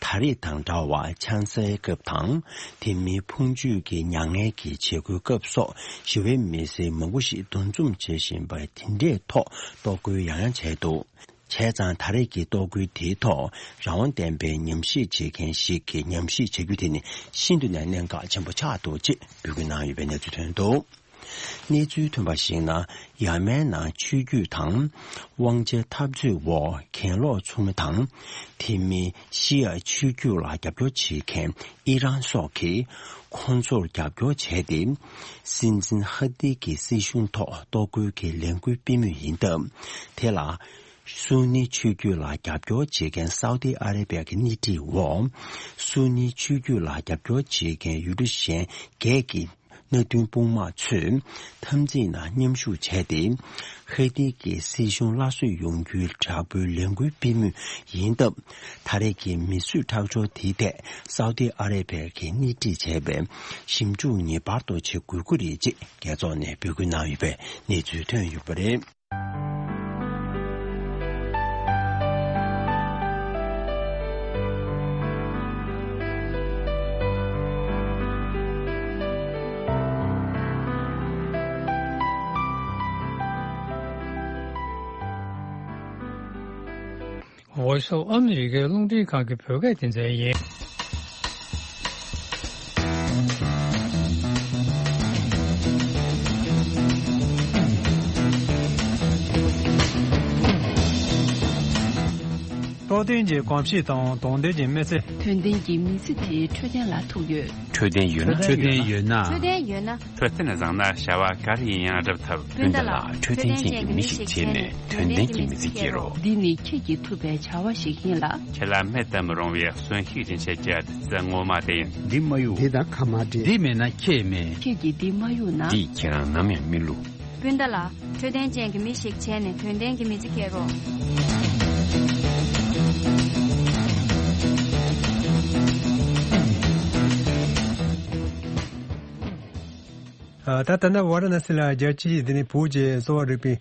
ད་རེས་དང་འདྲ་བར་ཆང་སའི་སྐབས་དང་། དེ་མིན་ཕུང་མཆོད་ཀྱི་མྱ་ངན་གྱི་བྱེད་སྒོའི་སྐབས་སོགས་ཞི་བའི་མི་སེར་མང་པོ་ཞིག་འདུ་འཛོམས་བྱེད་བཞིན་པ་དེ་འདྲའི་ཐོག་གཏོར་རྒོལ་ཡང་ཡང་བྱས་འདུག་བྱས་ཙང་ད་རེས་ཀྱི་གཏོར་རྒོལ་དེའི་ཐོག་རང་དབང་ལྡན་པའི་ཉམས་ཞིབ་བྱེད་མཁན་ཞིག་གིས་ཉམས་ཞིབ་བྱ་རྒྱུ་དེ་ནི་ཤིན་ཏུ་ནས་གནད་འགག་ཆེན་པོ་ཆགས་འདུག་ཅེས་འབོད་སྐུལ་གནང་ཡོད་པའི་གནས་ཚུལ་ཐོན་འདུག་གནས་ཚུལ་ཐོན་པར་གཞིགས་ན། ཡ་མན་ནང་ཆོས་བརྒྱུད་དང་དབང་ཆའི་འཐབ་རྩོད་འོག་གྱེན་ལོག་ཚོགས་མི་དང་། དེ་མིན་ཤི་ཡ་ཆོས་བརྒྱུད་ལ་རྒྱབ་སྐྱོར་བྱེད་མཁན་ཨི་རན་སོགས་ཀྱིས་ཁོང་ཚོར་རྒྱབ་སྐྱོར་བྱས་ཏེ། སྲིད་འཛིན་ཧ་ཏི་གི་སྲིད་གཞུང་ཐོག་གཏོར་རྒོལ་གྱི་ལས་འགུལ་སྤེལ་མུས་ཡིན་སྟབས། དེ་ལ་སུ་ནི་ཆོས་བརྒྱུད་ལ་རྒྱབ་སྐྱོར་བྱེད་མཁན་སའུ་ཏི་ཨ་རེ་བྷི་ཡ་གི་སྣེ་ཁྲིད་འོག་སུ་ནི་ཆོས་བརྒྱུད་ལ་རྒྱབ་སྐྱོར་བྱེད་མཁན་ཡུལ་གྲུ་གཞན་བརྒྱད་ཀྱི་མནའ་མཐུན་དཔུང་དམག་ཚོས་འཐབ་འཛིང་ནང་མཉམ་ཞུགས་བྱས་ཏེ། ཧེ་ཏི་གི་སྲིད་གཞུང་སླར་གསོ་ཡོང་རྒྱུའི་དྲག་པོའི་ལས་འགུལ་སྤེལ་མུས་ཡིན་སྟབས། ད་རེས་ཀྱི་མི་གསོད་ཁྲག་སྦྱོར་དེའི་ཐད་སའུ་ཏི་ཨ་རེ་བྷི་ཡ་གིས་སྣེ་ཁྲིད་བྱས་པའི་ཞིབ་འཇུག་ངེས་པར་དུ་བྱེད་དགོས་ཀྱི་རེད་ཅེས་རྒྱལ་ཚོགས་ནས་འབོད་སྐུལ་གནང་ཡོད་པའི་གནས་ཚུལ་ཐོན་ཡོད་པ་རེད། Voice of America རླུང་འཕྲིན་ཁང་གི་བོད་སྐད་སྡེ་ཚན་ཡིན། རྟོགས་ལྡན་གྱི་གོམས་གཤིས་དང་དོགས་ལྡན་གྱི་མི་ཚེ། དོན་ལྡན་གྱི་མི་ཚེ་དེའི་འཕྲོད་བསྟེན་ལ་ཐུག་ཡོད། འཕྲོད་བསྟེན་ཡོད་ན། འཕྲོད་བསྟེན་ཡོད་ན། འཕྲོད་བསྟེན་ཡོད་ན། འཕྲོད་བསྟེན་བཟང་ན་བྱ་བ་ག་རེ་ཡིན་ཡང་སྒྲུབ་ཐུབ། སྤུན་ཟླ་ལགས། འཕྲོད་བསྟེན་ཅན་གྱི་མི་ཞིག་བྱས་ནས་དོན་ལྡན་གྱི་མི་ཚེ་སྐྱེལ་རོགས། འདི་ནི་ཁྱེད་ཀྱིས་ཐུབ་པའི་བྱ་བ་ཞིག་ཡིན་ལ། ཁྱེད་ལ་མེད་དུ་མི་རུང་བའི་གསོན་ཤུགས་སྦྱིན་བྱེད་ཀྱི་བདུད་རྩི་ངོ་མ་དེ་ཡིན། འདི་མ་གཡུག་འདི་དང་ཁ་མ་འབྲལ། འདི་མེད་ན་ཁྱེད་མེད། ཁྱེད་ཀྱིས་འདི་མ་གཡུག་ན། འདིས་ཁྱེད་རང་ནམ་ཡང་མི་བསླུ། སྤུན་ཟླ་ལགས། འཕྲོད་བསྟེན་ཅན་གྱི་མི་ཞིག་བྱས་ནས་དོན་ལྡན་གྱི་མི་ཚེ་སྐྱེལ་རོགས། ཨ། ད་ལྟ་ན་ཝཱ་ར་ཎ་སི་ལ་རྒྱལ་སྤྱིའི་དེ་ནས་བོད་ཀྱི་གསོ་བ་རིག་པའི་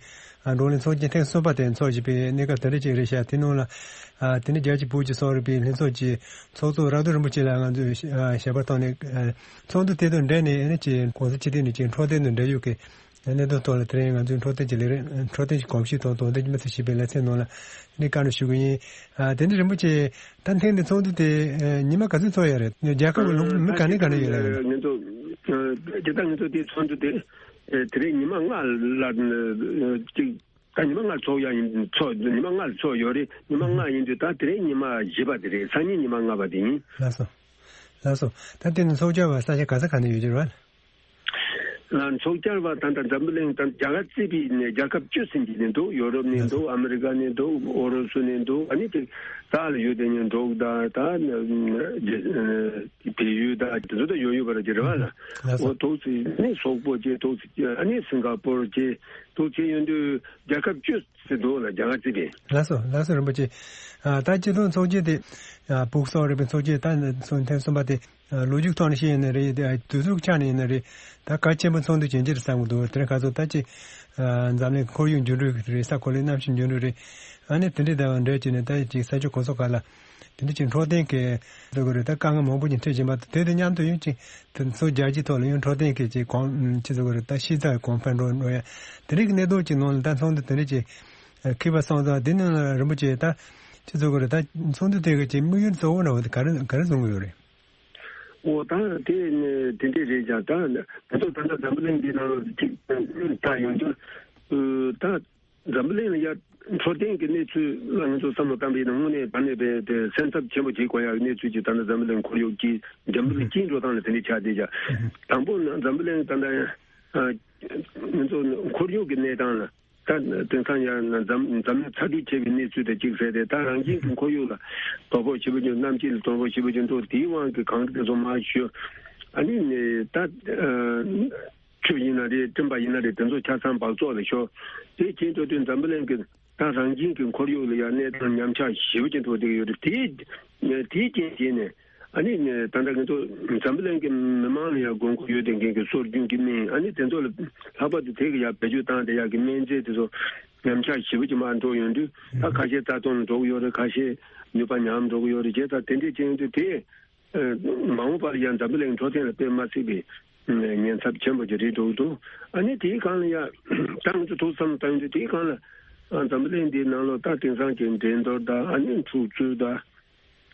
ཨ་འགྲོ་གླེང་ཚོགས་ཆེན་ཐེངས་གསུམ་པ་དེ་འཚོགས་བཞིན་པའི་གནས་སྐབས་དེ་འདྲ་ཅིག་རེད་ཤག་དེ་ནང་ལ་ཨ་དེ་ནས་རྒྱལ་སྤྱིའི་བོད་ཀྱི་གསོ་བ་རིག་པའི་ལྷན་ཚོགས་ཀྱི་ཚོགས་གཙོ་རག་རྡོར་རིན་པོ་ཆེ་ལ་ང་ཚོས་ཨ་ཞལ་པར་བཏང་ནས། ཨ་ཚོགས་འདུ་དེ་དང་འབྲེལ་ནས་ཨ་ནི་ཅིག་༸གོང་ས་སྤྱི་བདེ་ནས་ཅིག་འཕྲོད་བསྟེན་དང་འབྲེལ་ཡོད་ཀྱི་གནད་དོན་ཐོག་ལ་དེ་རིང་ང་ཚོས་འཕྲོད་བསྟེན་གྱི་ལས་རིམ། འཕྲོད་བསྟེན་གྱི་གོམས་གཤིས་དང་དོགས་ལྡན་གྱི་མི་ཚེ་ཞེས་པའི་ལེ་ཚན་ནང་ལ་ཨ་ནི་བཀའ་འདྲི་ཞུ་གི་ཡིན། ཨ་དེ་འདྲ་རིན་པོ་ཆེ། ད་ཐེངས་འདི་ཚོགས་འདུ་དེ་ཨ་ཉི་མ་ག་ཚོད་ཚོགས་ཡ་རེད། རྒྱལ་ཁབ་ཀྱི་ལུང་མི་ག་ནས་ག་ནས་ཡོད་ལ་ཡོད། ང་ཚོ་ཨ་ད་ལྟ་ང་ཚོ་དེ་ཚོགས་འདུ་དེ་ཨ་དེ་རིང་ཉི་མ་ལྔ་ལ་ཨ་ཅིག་ད་ཉི་མ་ལྔ་ཚོགས་ཡ་ཡིན། ཚོགས་ཉི་མ་ལྔ་ཚོགས་ཡོད་རེད། ཉི་མ་ལྔ་ཡིན་དུས་ད་དེ་རིང་ཉི་མ་བཞི་པ་དེ་རེད། སང་ཉིན་ཉི་མ་ལྔ་པ་དེ་ཡིན། ལགས་སོ། ལགས་སོ། ད་དེ་ནི་ཚོགས་བཅར་བ་ས་ཆ་ག་ས་ག་ནས་ཡོད་ཀྱི་རེད་བ། ལ་ཚོགས་བཅར་བ་ད་ལྟ་འཛམ་བུ་གླིང་ད་རྒྱལ་ཁབ་རྩིས་པའི་ནས་རྒྱལ་ཁབ་བཅུ་ཟིན་གྱི་ནས་འདུག་ཡོ་རོབ་ནས་འདུག་ཨ་མི་རི་ཀ་ནས་འདུག་ཨུ་རུ་སུ་ནས་འདུག་ཨ་ནི་དེ་ད་ལ་ཡོད་དེ་ནས་འབྲོག་ད་ད་བལ་ཡུལ་ད་དེ་ཚོ་ད་ཡོད་ཡོད་པ་རེད་ཀྱི་རེད་བ་ལ། ལགས་སོ། འོ་ཐུགས་སྲིད་ནི་སོག་པོ་བཅས་ཐུགས་སྲིད་ཨ་ནི་སིང་ག་པོར་བཅས་ཐུགས་སྲིད་ཡོད་དུས་རྒྱལ་ཁབ་བཅུ་ཟིན་འདུག་ལ་རྒྱལ་ཁབ་རྩིས་པའི། ལགས་སོ། ལགས་སོ་རིན་པོ་ཆེ། ཨ་ད་སྤྱི་ཚོགས་ཚོགས་ཆེན་དེ་ཨ་བོད་གསོ་བ་རིག་པའི་ཚོགས་ཆེན་ད་ཚོགས་ཐེངས་གསུམ་པ་དེ། ལོ་རྒྱུས་ཐོག་ནས་བཤད་ཡིན་ན་རེད། དུས་ཚོད་ཆ་ནས་ཡིན་ན་རེད། ད་གལ་ཆེན་པོ་ཚོགས་འདུ་ཇི་འདྲ་བསམ་གྱི་འདུག་དེ་རིང་ཁ་སང་ད་ཅིག་འཛམ་གླིང་ཁོར་ཡུག་འགྱུར་འགྲོས་རེད། ས་གོ་ལའི་གནམ་གཤིས་འགྱུར་འགྲོས་རེད། ཨ་ནི་དེ་འདྲ་དང་འབྲེལ་བྱས་ནས་ད་ཅིག་ས་ཕྱོགས་གང་སོགས་ག་ལ་དེ་འདྲ་ཅིག་འཕྲོད་བསྟེན་གྱི་ཟེར་དགོས་རེད། ད་དཀའ་ངལ་མང་པོ་ཅིག་འཕྲད་བཞིན་པ་དེ་དང་མཉམ་དུ་ཡང་ཅིག་དེ་ཚོ་རྒྱལ་སྤྱིའི་ཐོག་ལ་ཡང་འཕྲོད་བསྟེན་གྱི་ཅིག་གོང་ཅི་ཟེར་དགོས་རེད། ད་ཤེས་ཚད་གོང་འཕེལ་འགྲོ་འགྲོ་ཡ་དེ་འདྲ་གི་གནས་སྟངས་ཅིག་ནང་ལ་ད་ཚོགས་འདུ་དེ་འདྲ་ཅིག་འཁེལ་བ་སོང་ཙང་དེ་ནང་ལ་རིན་པོ་ཆེ་ད་ཅི་ཟེར་དགོས་རེད། ད་ཚོགས་འདུ་དེ་གི་ཅིག་དམིགས་ཡུལ་གཙོ་བོ་འདྲ་བོ་དེ་ག་རེ་ག་རེ་བཟུང་གི་ཡོད་རེད། འོ་ད་དེ་ནི་དེ་འདྲས་རེད་ཀྱང་ད་ང་ཚོ་ད་ལྟ་འཛམ་བུ་གླིང་འདི་ནང་ལ་ཅིག་ལྟ་ཡོང་དུས་ད་འཛམ་བུ་གླིང་ལ་ཡ་འཕྲོད་བསྟེན་གྱི་གནས་ཚུལ་ལ་ང་ཚོ་བསམ་བློ་བཏང་པ་ཡིན་ན་དངོས་གནས་ད་ནས་བས་དེ་སེམས་འཚབ་ཆེན་པོ་བྱེད་དགོས་ཡག་གནས་ཚུལ་ཅིག་ད་ལྟ་འཛམ་བུ་གླིང་ཁོར་ཡུག་གི་འགྲན་བསྡུར་ལ་སྐྱིད་འགྲོ་སྟངས་ལ་དེ་འདྲས་ཆགས་བསྡད་ཀྱང་དང་པོ་ནི་འཛམ་བུ་གླིང་ད་ལྟ་ང་ཚོ་ཁོར་ཡུག་གི་གནས་སྟངས་ལ། ད་དེང་སང་ཡང་འཛམ་འཛམ་གླིང་ཚ་དྲོད་ཆེ་བའི་གནས་ཚུལ་དེ་གཅིག་ཟེར་ཏེ་ད་རང་བཞིན་གྱི་ཁོར་ཡུག་ལ་དོ་ཕོག་ཞེ་པོ་ཅིག་གནམ་དཀྱིལ་ལ་དོ་ཕོག་ཞེ་པོ་ཅིག་འགྲོ་དེའི་དབང་གིས་གངས་དེ་ཚོ་མར་ཞོ། ཨ་ནི་ནི་ད་ཆུ་ཡིན་ན་རེད་སྤྲིན་པ་ཡིན་ན་རེད་དེ་ཚོ་ཆ་ཚང་འབག་བཙོག་ལ་ཤོར། དེ་བྱེད་འགྲོ་དུས་འཛམ་བུ་གླིང་གི་ད་རང་བཞིན་གྱི་ཁོར་ཡུག་ལ་ཡང་གནས་སྟངས་ཉམས་ཆག་ཞེ་པོ་ཅིག་འགྲོ་བསྡད་ཀྱི་ཡོད་རེད། དེའི་དེའི་རྐྱེན་བྱས་ནས། ཨ་ནི་ད་ལྟ་ང་ཚོ་འཛམ་བུ་གླིང་གི་མི་མང་ལ་ཡང་དགོས་མཁོ་ཡོད་དེ་མཁན་གྱི་སྲོལ་རྒྱུན་གྱི་སྨན་ཨ་ནི་དེ་ཚོ་ལ་ལྷག་པར་དུ་དེ་གི་ཡང་བེད་སྤྱོད་བཏང་དེ་ཡག་གི་སྨན་རྫས་དེ་ཚོ་ཉམས་ཆག་ཞེ་པོ་ཅིག་མར་འགྲོ་ཡོང་དུས་ད་ཁ་ཤས་རྩ་སྟོངས་ལ་འགྲོ་གི་ཡོད་རེད། ཁ་ཤས་ནུས་པ་ཉམས་འགྲོ་གི་ཡོད་རེད། བྱས་ཙང་དེ་འདྲས་ཅན་དུ་དེ་མ་འོངས་པར་ཡང་འཛམ་བུ་གླིང་འཕྲོད་བསྟེན་ལ་དཔེ་མ་སྲིད་པའི་ཉེན་ཚབས་ཆེན་པོ་ཅིག་རེད་འགྲོ་གི་འདུག་ཨ་ནི་དེའི་སྒང་ལ་ཡང་ད་ང་ཚོ་ཐུགས་བསམ་བཏང་དུས་དེའི་སྒང་ལ། ཨ་འཛམ་བུ་གླིང་འདིའི་ནང་ལོགས་ད་དེང་སང་གི་འགྲན་བསྡུར་དང་ཨ་ནི་འཁྲུག་རྩོད་དང་།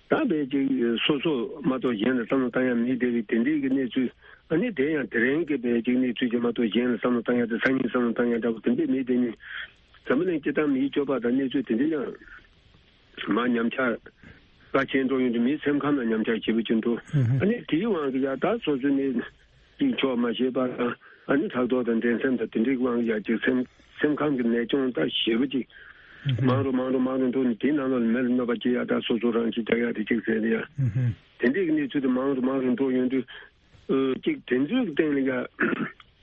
ད་བས་ཅིག་སོ་སོ་མ་གཏོགས་གཞན་ལ་བསམ་བློ་བཏང་ཡ་མེད་བསྡད་པའི་དེ་འདྲའི་གི་གནས་ཚུལ། ཨ་ནི་དེ་ཡང་དེ་རིང་གི་བས་ཅིག་གནས་ཚུལ་གྱི་མ་གཏོགས་གཞན་ལ་བསམ་བློ་བཏང་ཡ་དེ་སང་ཉིན་བསམ་བློ་བཏང་ཡ་འདྲ་པོ་དེ་འདྲས་མེད་དེ་ནི། འཛམ་བུ་གླིང་སྤྱི་བཏང་མིའི་སྤྱོད་པ་དང་གནས་ཚུལ་དེ་འདྲས་ཡང་མར་ཉམས་ཆག་ག་ཆེ་འགྲོ་ཡོང་དུས་མིའི་སེམས་ཁམས་ལ་ཉམས་ཆག་ཞེ་པོ་ཅིག་འགྲོ། ཨ་ནི་དེའི་དབང་གིས་ཡ་ད་སོ་སོ་ནི་ཅིག་ཆོག་མ་ཤེས་པ་དང་། ཨ་ནི་ཕྲག་དོག་དང་འགྲན་སེམས་དང་དེ་འདྲའི་དབང་གིས་ཡ་ཅིག་སེམས་སེམས་ཁམས་ཀྱི་ནད་གཅོང་ད་ཞེ་པོ་ཅིག་མང་རུ་མང་རུ་མང་རུ་འགྲོ་ནས་དེའི་ནང་ལོགས་ལ་མི་ལ་གནོད་པ་སྐྱེལ་ཡ་ད་སོ་སོ་རང་ཤི་རྒྱག་ཡ་དེ་ཅིག་ཟེར་ནས་ཡ། དེ་འདྲའི་གི་གནས་ཚུལ་དེ་མང་རུ་མང་རུ་འགྲོ་ཡོང་དུས། ཨོ། གཅིག་དེ་ཚོའི་སྟེང་ལ་ཡ།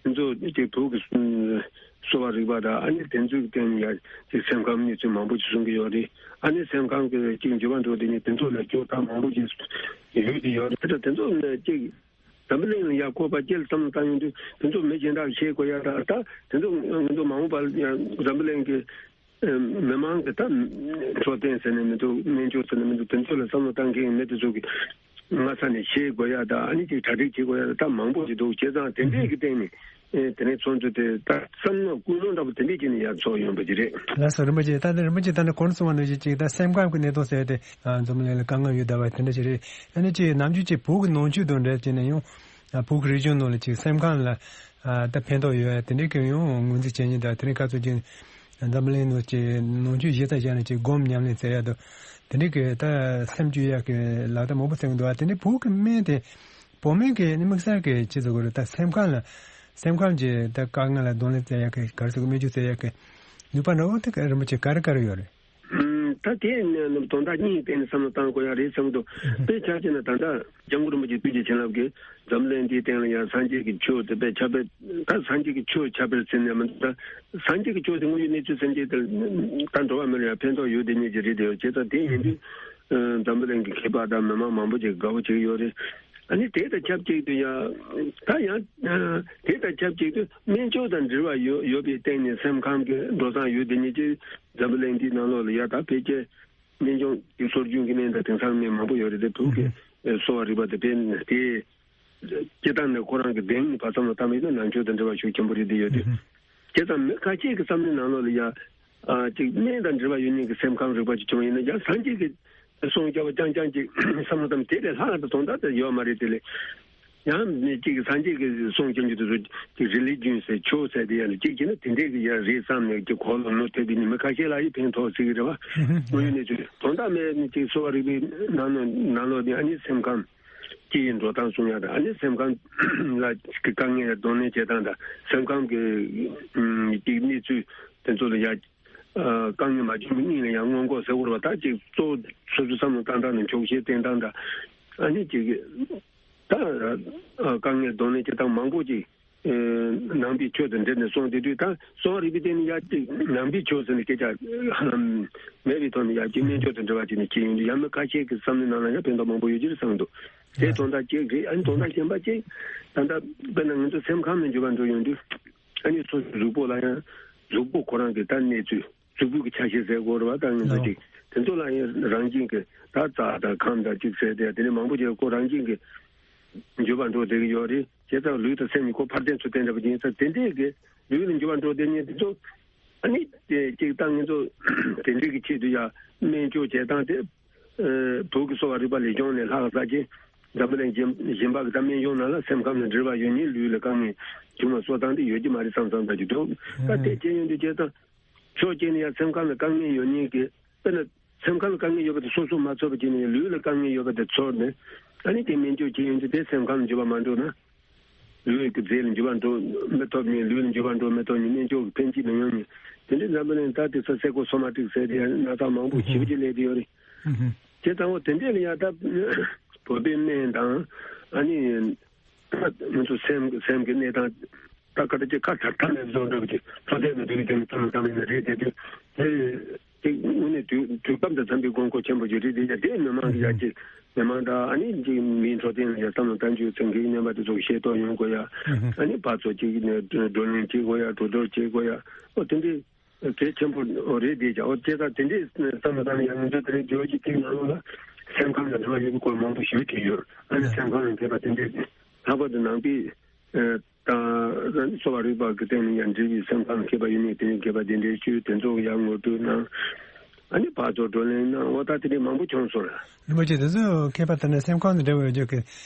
ང་ཚོ་གཅིག་བོད་ཀྱི་གསོ་བ་རིག་པ་དང་ཨ་ནི་དེ་ཚོའི་སྟེང་ལ་ཡ་གཅིག་སེམས་ཁམས་གནས་ཚུལ་མང་པོ་ཞིག་གསུང་གི་ཡོད་རེད། ཨ་ནི་སེམས་ཁམས་ཀྱི་གཅིག་འགྱུར་བ་འགྲོ་དེ་ནི་དེ་ཚོ་ལ་སྐྱོ་ཐག་མང་པོ་ཞིག་ཡོད་དེ་ཡོད་རེད། དེ་ཚོ་ནི་གཅིག་འཛམ་བུ་གླིང་ལ་ཡ་བཀོད་པ་སྐྱེལ་བསམ་བློ་བཏང་ཡོང་དུས་དེ་ཚོ་མི་གཞན་དག་ཤེས་དགོས་ཡ་ད་ད་དེ་ཚོ་ང་ཚོ་མ་འོངས་པར་ཡ་འཛམ་བུ་གླིང་གི་མི་མང་གི་ད་འཕྲོད་བསྟེན་ཟེར་ནས་མི་འདུག་སྨན་བཅོས་ཟེར་ནས་མི་འདུག་དེ་ཚོ་ལ་བསམ་བློ་བཏང་མཁན་མི་དེ་ཚོ་གི་སྔ་ས་ནས་ཤེས་དགོས་ཡ་ད་ཨ་ནི་ཅིག་གྲ་སྒྲིག་བྱེད་དགོས་ཡ་ད་མང་པོ་ཞིག་འདུག་བྱས་ཙང་དེ་འདྲས་ཀྱི་སྟེང་ནས་དེ་ནས་ཚོགས་འདུ་དེ་ད་བསམ་བློ་ཀུན་སློང་འདྲ་པོ་དེ་འདྲས་ཀྱི་ནས་ཡར་ཚོགས་ཡོང་པ་ཅིག་རེད། ལགས་སོ། རིན་པོ་ཆེ། ད་ནི་རིན་པོ་ཆེ་ད་ནི་གོང་གསུངས་པ་ནང་བཞིན་ཅིག་ད་སེམས་ཁམས་ཀྱི་གནད་དོན་ཟེར་ཏེ་འཛམ་གླིང་ལ་དཀའ་ངལ་ཡོད་བསྡད་པ་དེ་འདྲ་ཞིག་རེད། ཨ་ནི་ཅིག་ནམ་རྒྱུན་ཅིག་བོད་ཀྱི་ནང་ཆོས་དང་འབྲེལ་བྱས་ནས་ཡང་བོད་ཀྱི་རིག་གཞུང་ནང་ལ་ཅིག་སེམས་ཁམས་ལ་ད་ཕན་ཐོགས་ཡོད་དེ་འདྲའི་གི་ཡང་ངོས་འཛིན་བྱེད་མཁན་དང་དེ་རིང་ཁ་ཚོ་ཅིག་འཛམ་གླིང་ནང་ཅིག་ནང་ཆོས་གཞི་རྩ་བཞག་ནས་ཅིག་སྒོམ་ཉམས་ལེན་བྱེད་ཡ་དང་དེ་འདྲའི་གི་ད་སེམས་བཅོས་ཡ་གི་ལག་བརྡ་མང་པོ་སྟོན་གི་འདུག་ཨ་དེ་འདྲའི་བོད་ཀྱི་སྨན་དེ་བོད་སྨན་གི་ནི་དམིགས་བསལ་གི་ཅི་ཟེར་དགོས་རེད། ད་སེམས་ཁམས་ལ་སེམས་ཁམས་ཀྱི་ད་དཀའ་ངལ་ལ་གདོང་ལེན་བྱེད་ཡ་གི་ག་རེ་ཟེར་དགོས་སྨན་བཅོས་བྱེད་ཡ་གི་ནུས་པ་འདྲ་བོ་དེ་ག་རིན་པོ་ཆེ་ག་རེ་ག་རེ་ཡོད་རེད། ད་དེ་ནི་དོན་དག་གཉིས་སྟེང་ནས་བསམ་བློ་བཏང་དགོས་ཡ་རེད་བསམ་གི་འདུག་དཔེ་ཆ་བཞག་ན་ད་ལྟ་སྐྱབས་མགོན་རིན་པོ་ཆེ་ཐུགས་རྗེ་བྱིན་རླབས་ཀྱིས་འཛམ་གླིང་འདིའི་སྟེང་ལ་ཡང་སངས་རྒྱས་ཀྱི་ཆོས་དེ་དཔེ་ཁྱབ་སྤེལ། ད་སངས་རྒྱས་ཀྱི་ཆོས་ཁྱབ་སྤེལ་ཟེར་ནས་མི་འདུག་ད་སངས་རྒྱས་ཀྱི་ཆོས་དེ་དངོས་ཡོད་གནས་ཚུལ་ཟེར་མཁན་དེ་ད་འགྲོ་བ་མི་ལ་ཡང་ཕན་ཐོགས་ཡོད་དེ་ཉིད་ཀྱི་རེད་དེ་ཡོད་བྱས་ཙང་དེ་ཡིན་དུས་འཛམ་བུ་གླིང་གི་མཁས་པ་དང་མི་མང་མང་པོ་ཅིག་དགའ་བོ་བྱེད་ཀྱི་ཡོད་རེད། ཨ་ནི་དེ་དང་ཆབས་ཅིག་ཏུ་ཡང་ད་ཡང་དེ་དང་ཆབས་ཅིག་ཏུ་སྨན་བཅོས་དང་འབྲེལ་བ་ཡོད་ཡོད་པའི་སྟེང་ནས་སེམས་ཁམས་ཀྱི་འགྲོ་སྟངས་ཡོད་དེ་ཉིད་ཀྱི། འཛམ་བུ་གླིང་འདིའི་ནང་ལོགས་ལ་ཡ་ད་ཕལ་ཆེར་སྨན་ལྗོངས་ཀྱི་སྲོལ་རྒྱུན་གྱི་སྨན་དང་དེང་སང་སྨན་མང་པོ་ཡོད་རེད་དེ་བོད་ཀྱི་གསོ་བ་རིག་པ་དེ་དཔེ་དེ་སྤྱི་བཏང་ནས་ཁོ་རང་གི་གདེང་ནས་ཕར་བསམ་བློ་བཏང་བ་ཡིན་ན་ནང་ཆོས་དང་འབྲེལ་བ་ཤུགས་ཆེན་པོ་རེད་དེ་ཡོད་དེ། བྱས་ཙང་མི་ཁ་ཤས་ཀྱི་བསམ་བློའི་ནང་ལོགས་ལ་ཡ་ཨ་ཅིག་སྨན་དང་འབྲེལ་བ་ཡོད་མཁན་གྱི་སེམས་ཁམས་རིག་པ་ཅིག་བྱུང་བ་ཡིན་ན་ཡང་སངས་རྒྱས་ཀྱི་སྲུང་སྐྱོབ་རྐྱང་རྐྱང་ཅིག་བསམ་བློ་བཏང་དེ་ལས་ལྷག་ཏུ་དོན་དག་དེ་ཡོད་མ་རེད་དེ་ལས། ཡང་མི་གཅིག་གིས་སངས་རྒྱས་ཀྱི་གསུང་སྐྱོང་རྒྱུ་དེ་ཚོ་གི་རི་ལི་ཇུན་ཟེར་ཆོས་ཟེར་དེ་ཡང་གཅིག་བྱས་ན་དེ་འདྲས་ཀྱི་ཡང་རེད་བསམ་ནས་ཀྱི་གོ་ལ་ནོར་ཐེབས་པའི་ནི་མི་ཁ་ཤས་ལ་ཡི་ཕན་ཐོགས་སྲིད་ཀྱི་རེད་བ། དངོས་ཡོད་གནས་ཚུལ་དོན་དག་མེད་ནི་གཅིག་གསོ་བ་རིག་པའི་ནང་ནང་ནང་ལོགས་ནི་ཨ་ནི་སེམས་ཁམས་སྤྱི་ཡི་འགྲོ་སྟངས་གསུང་ཡ་དང་ཨ་ནི་སེམས་ཁམས་ལ་གི་དཀའ་ངལ་གདོང་ལེན་བྱེད་སྟངས་དང་སེམས་ཁམས་ཀྱི་གཅིག་གནས་ཚུལ་དེ་ཚོ་ལ་ཡ། དཀའ་ངལ་མ་བྱུང་བའི་སྙིང་ལ་ཡང་སྔོན་འགོག་ཟེར་དགོས་རེད་པ། ད་ཅིག་གཙོ་བོ་སོ་སོའི་བསམ་བློ་བཏང་སྟངས་དང་འཁྱོག་བཤད་བསྟེན་སྟངས་དང་ཨ་ནི་ཅིག་ད་དཀའ་ངལ་གདོང་ལེན་བྱེད་སྟངས་མང་པོ་ཅིག་ནང་པའི་ཆོས་དང་འབྲེལ་ནས་གསུངས་བསྡད་དུས་ད་གསོ་བ་རིག་པའི་སྟེང་ནས་ཡ་ཅིག་ནང་པའི་ཆོས་ཟེར་ནས་སྐད་ཆ་ཧ་ལམ་མེད་པའི་ཐོག་ནས་ཡ་ཅིག་སྨན་བཅོས་དང་འབྲེལ་བ་བྱས་ནས་བྱས་ཡོང་དུས་ཡ་མི་ཁ་ཤས་ཀྱི་བསམ་བློའི་ནང་ལ་ཡ་ཕན་ཐོགས་མང་པོ་ཡོད་ཀྱི་རེད་བསམ་འདུག་དེ་དོན་དག་གཅིག་རེད། ཨ་ནི་དོན་དག་གཞན་པ་གཅིག་ད་ལྟ་དཔེར་ན་ང་ཚོ་སེམས་ཁམས་ནས་འགྱུར་བ་འགྲོ་ཡོང་དུས་ཨ་ནི་སོ་སོའི་གཟུགས་པོ་ལ་ཡང་གཟུགས་པོ་ཁོ་རང་གི་ད་གནས་ཚུལ། གཟུགས་པོ་གི་ཆ་ཤས་ཟེར་དགོས་རེད་བ། ད་ངན་པ་ཅིག་དེ་ཚོ་ལ་ཡང་རང་བཞིན་གྱི་ད་རྩ་དང་ཁམས་དང་ཅིག་ཟེར་དེ་དེ་ནས་མང་པོ་ཅིག་ཁོ་རང་བཞིན་གྱི་འགྱུར་བ་འགྲོ་བསྡད་ཀྱི་ཡོད་རེད། བྱས་ཙང་ལུས་དང་སེམས་གཉིས་ཁོ་ཕར་འདྲེས་ཚུར་འདྲེས་འདྲ་པོ་ཅིག་ཡིན་ཙང་དེ་འདྲས་ཀྱི་ལུས་ལ་འགྱུར་བ་འགྲོ་བསྡད་མཁན་དེ་ཚོ་ཨ་ནི་དེ་ཅིག་ད་ངེད་ཚོ་དེ་འདྲས་ཀྱི་ཆེད་དུ་ཡང་སྨན་བཅོས་བྱེད་སྟངས་དེ་བོད་ཀྱི་གསོ་བ་རིག་པ་ལས་གཞུང་ནས་ལྷག་ས་ཅིག་འཛམ་བུ་གླིང་གཞན་གཞན་པ་གི་ད་སྨན་གཞུང་ནང་ལ་སེམས་ཁམས་ལ་འབྲེལ་བ་ཡོད་མཁན་ལུས་ལ་དཀའ་ངལ་བྱུང་བ་གསོ་སྟངས་དེ་ཡོད་ཀྱི་མ་རེད་བསམ་བསམ་ད་ཅིག་འདུག་ད་དེ་བྱས་ཡོང་དུས་བྱས་ཙང་། ཕྱོགས་གཅིག་ནས་ཡང་སེམས་ཁམས་ལ་དཀའ་ངལ་ཡོད་མཁན་གྱི་དཔེར་ན་སེམས་ཁམས་ལ་དཀའ་ངལ་ཡོད་པ་དེ་སོ་སོ་མ་ཚོར་བ་བྱས་ནས་ལུས་ལ་དཀའ་ངལ་ཡོད་པ་དེ་ཚོར་ནས་ཨ་ནི་དེ་སྨན་བཅོས་བྱེད་ཡོང་དུས་དེ་སེམས་ཁམས་ལ་འགྱུར་བ་མ་འགྲོ་ན། ལུས་ཀྱི་རྫས་ལ་འགྱུར་བ་འགྲོ་མི་ཐོབ་མཁན་ལུས་ལ་འགྱུར་བ་འགྲོ་མི་ཐོབ་མཁན་སྨན་བཅོས་ཀྱི་ཕན་ཅི་མི་ཡོང་མཁན་དེ་འདྲའི་འཛམ་བུ་གླིང་ད་དེ་ས་སེ་ཀོ་སོ་མ་ཏིག་ཟེར་དེ་ཡང་སྣ་ཚོགས་མང་པོ་ཞེ་པོ་ཅིག་སླེབས་བསྡད་ཡོད་རེད། དེ་ཚང་མ་དེ་འདྲས་ལ་ཡང་ད་བོད་པའི་སྨན་དང་ཨ་ནི། ད་ང་ཚོ་སེམས་སེམས་ཀྱི་གནས་སྟངས་ད་ག་ད་ཅིག་ཁ་ཐག་ཐག་ནས་བཟོ་འདྲ་བ་ཅིག་ཐོ་ཐལ་དུ་འདུག་ཀྱང་བསམ་བློ་བཏང་ཡིན་ན་རེད་དེ་དུས་དེ་ཅིག་དངོས་གནས་དུས་དུས་སྐབས་དང་འཚམ་པའི་དགོས་མཁོ་ཆེན་པོ་ཅིག་རེད་དེ་ཡ་དེ་མི་མང་གི་ཡ་ཅིག་མི་མང་དང་ཨ་ནི་ཅིག་མིའི་འཕྲོད་བསྟེན་ལ་ཡ་བསམ་བློ་བཏང་རྒྱུ་ཚན་གྱི་རྣམ་པ་དེ་ཚོ་ཤེས་རྟོགས་ཡོང་དགོས་ཡ། ཨ་ནི་ཕར་ཚུར་ཅིག་ནས་བགྲོ་གླེང་བྱེད་དགོས་ཡ་གྲོས་བསྡུར་བྱེད་དགོས་ཡ། ཨོ་དེ་འདྲའི་གལ་ཆེན་པོ་རེད་དེ་ཡ། ཨོ་དེ་ད་དེ་འདྲའི་བསམ་བློ་བཏང་ཡ་ང་ཚོ་དེ་རིང་བརྗོད་ཀྱི་དེའི་ནང་ལོགས་ལ་སེམས་ཁམས་ལ་འབྲེལ་བ་ཡོད་པའི་སྐོར་མང་པོ་ཞིག་བྲིས་ཡོད། ཨ་ནི་སེམས་ཁམས་ལ་འབྲེལ་བ་དེ་འདྲའི་ལྷག་པར་དུ་ནང་པའི། ཨ་དང་སོ་བ་རིག་པ་གི་སྟེང་ནས་ཡང་འབྲི་བའི་སེམས་ཁམས་མཁས་པ་ཡིན་ནའི་དེ་ནས་མཁས་པ་དེ་འདྲའི་ཤོས་དེ་ཚོ་ཡང་ངོ་སྤྲོད་གནང་། ཨ་ནི་ཕར་ཚུར་བགྲོ་གླེང་གནང་། འོ་ད་དེ་འདྲའི་མང་པོ་བྱུང་སོང་ལ། རིན་པོ་ཆེ་དེ་ཚོ་མཁས་པ་དེ་ནས་སེམས་ཁམས་དང་འབྲེལ་བའི་ཡོད་རྒྱུ་གི་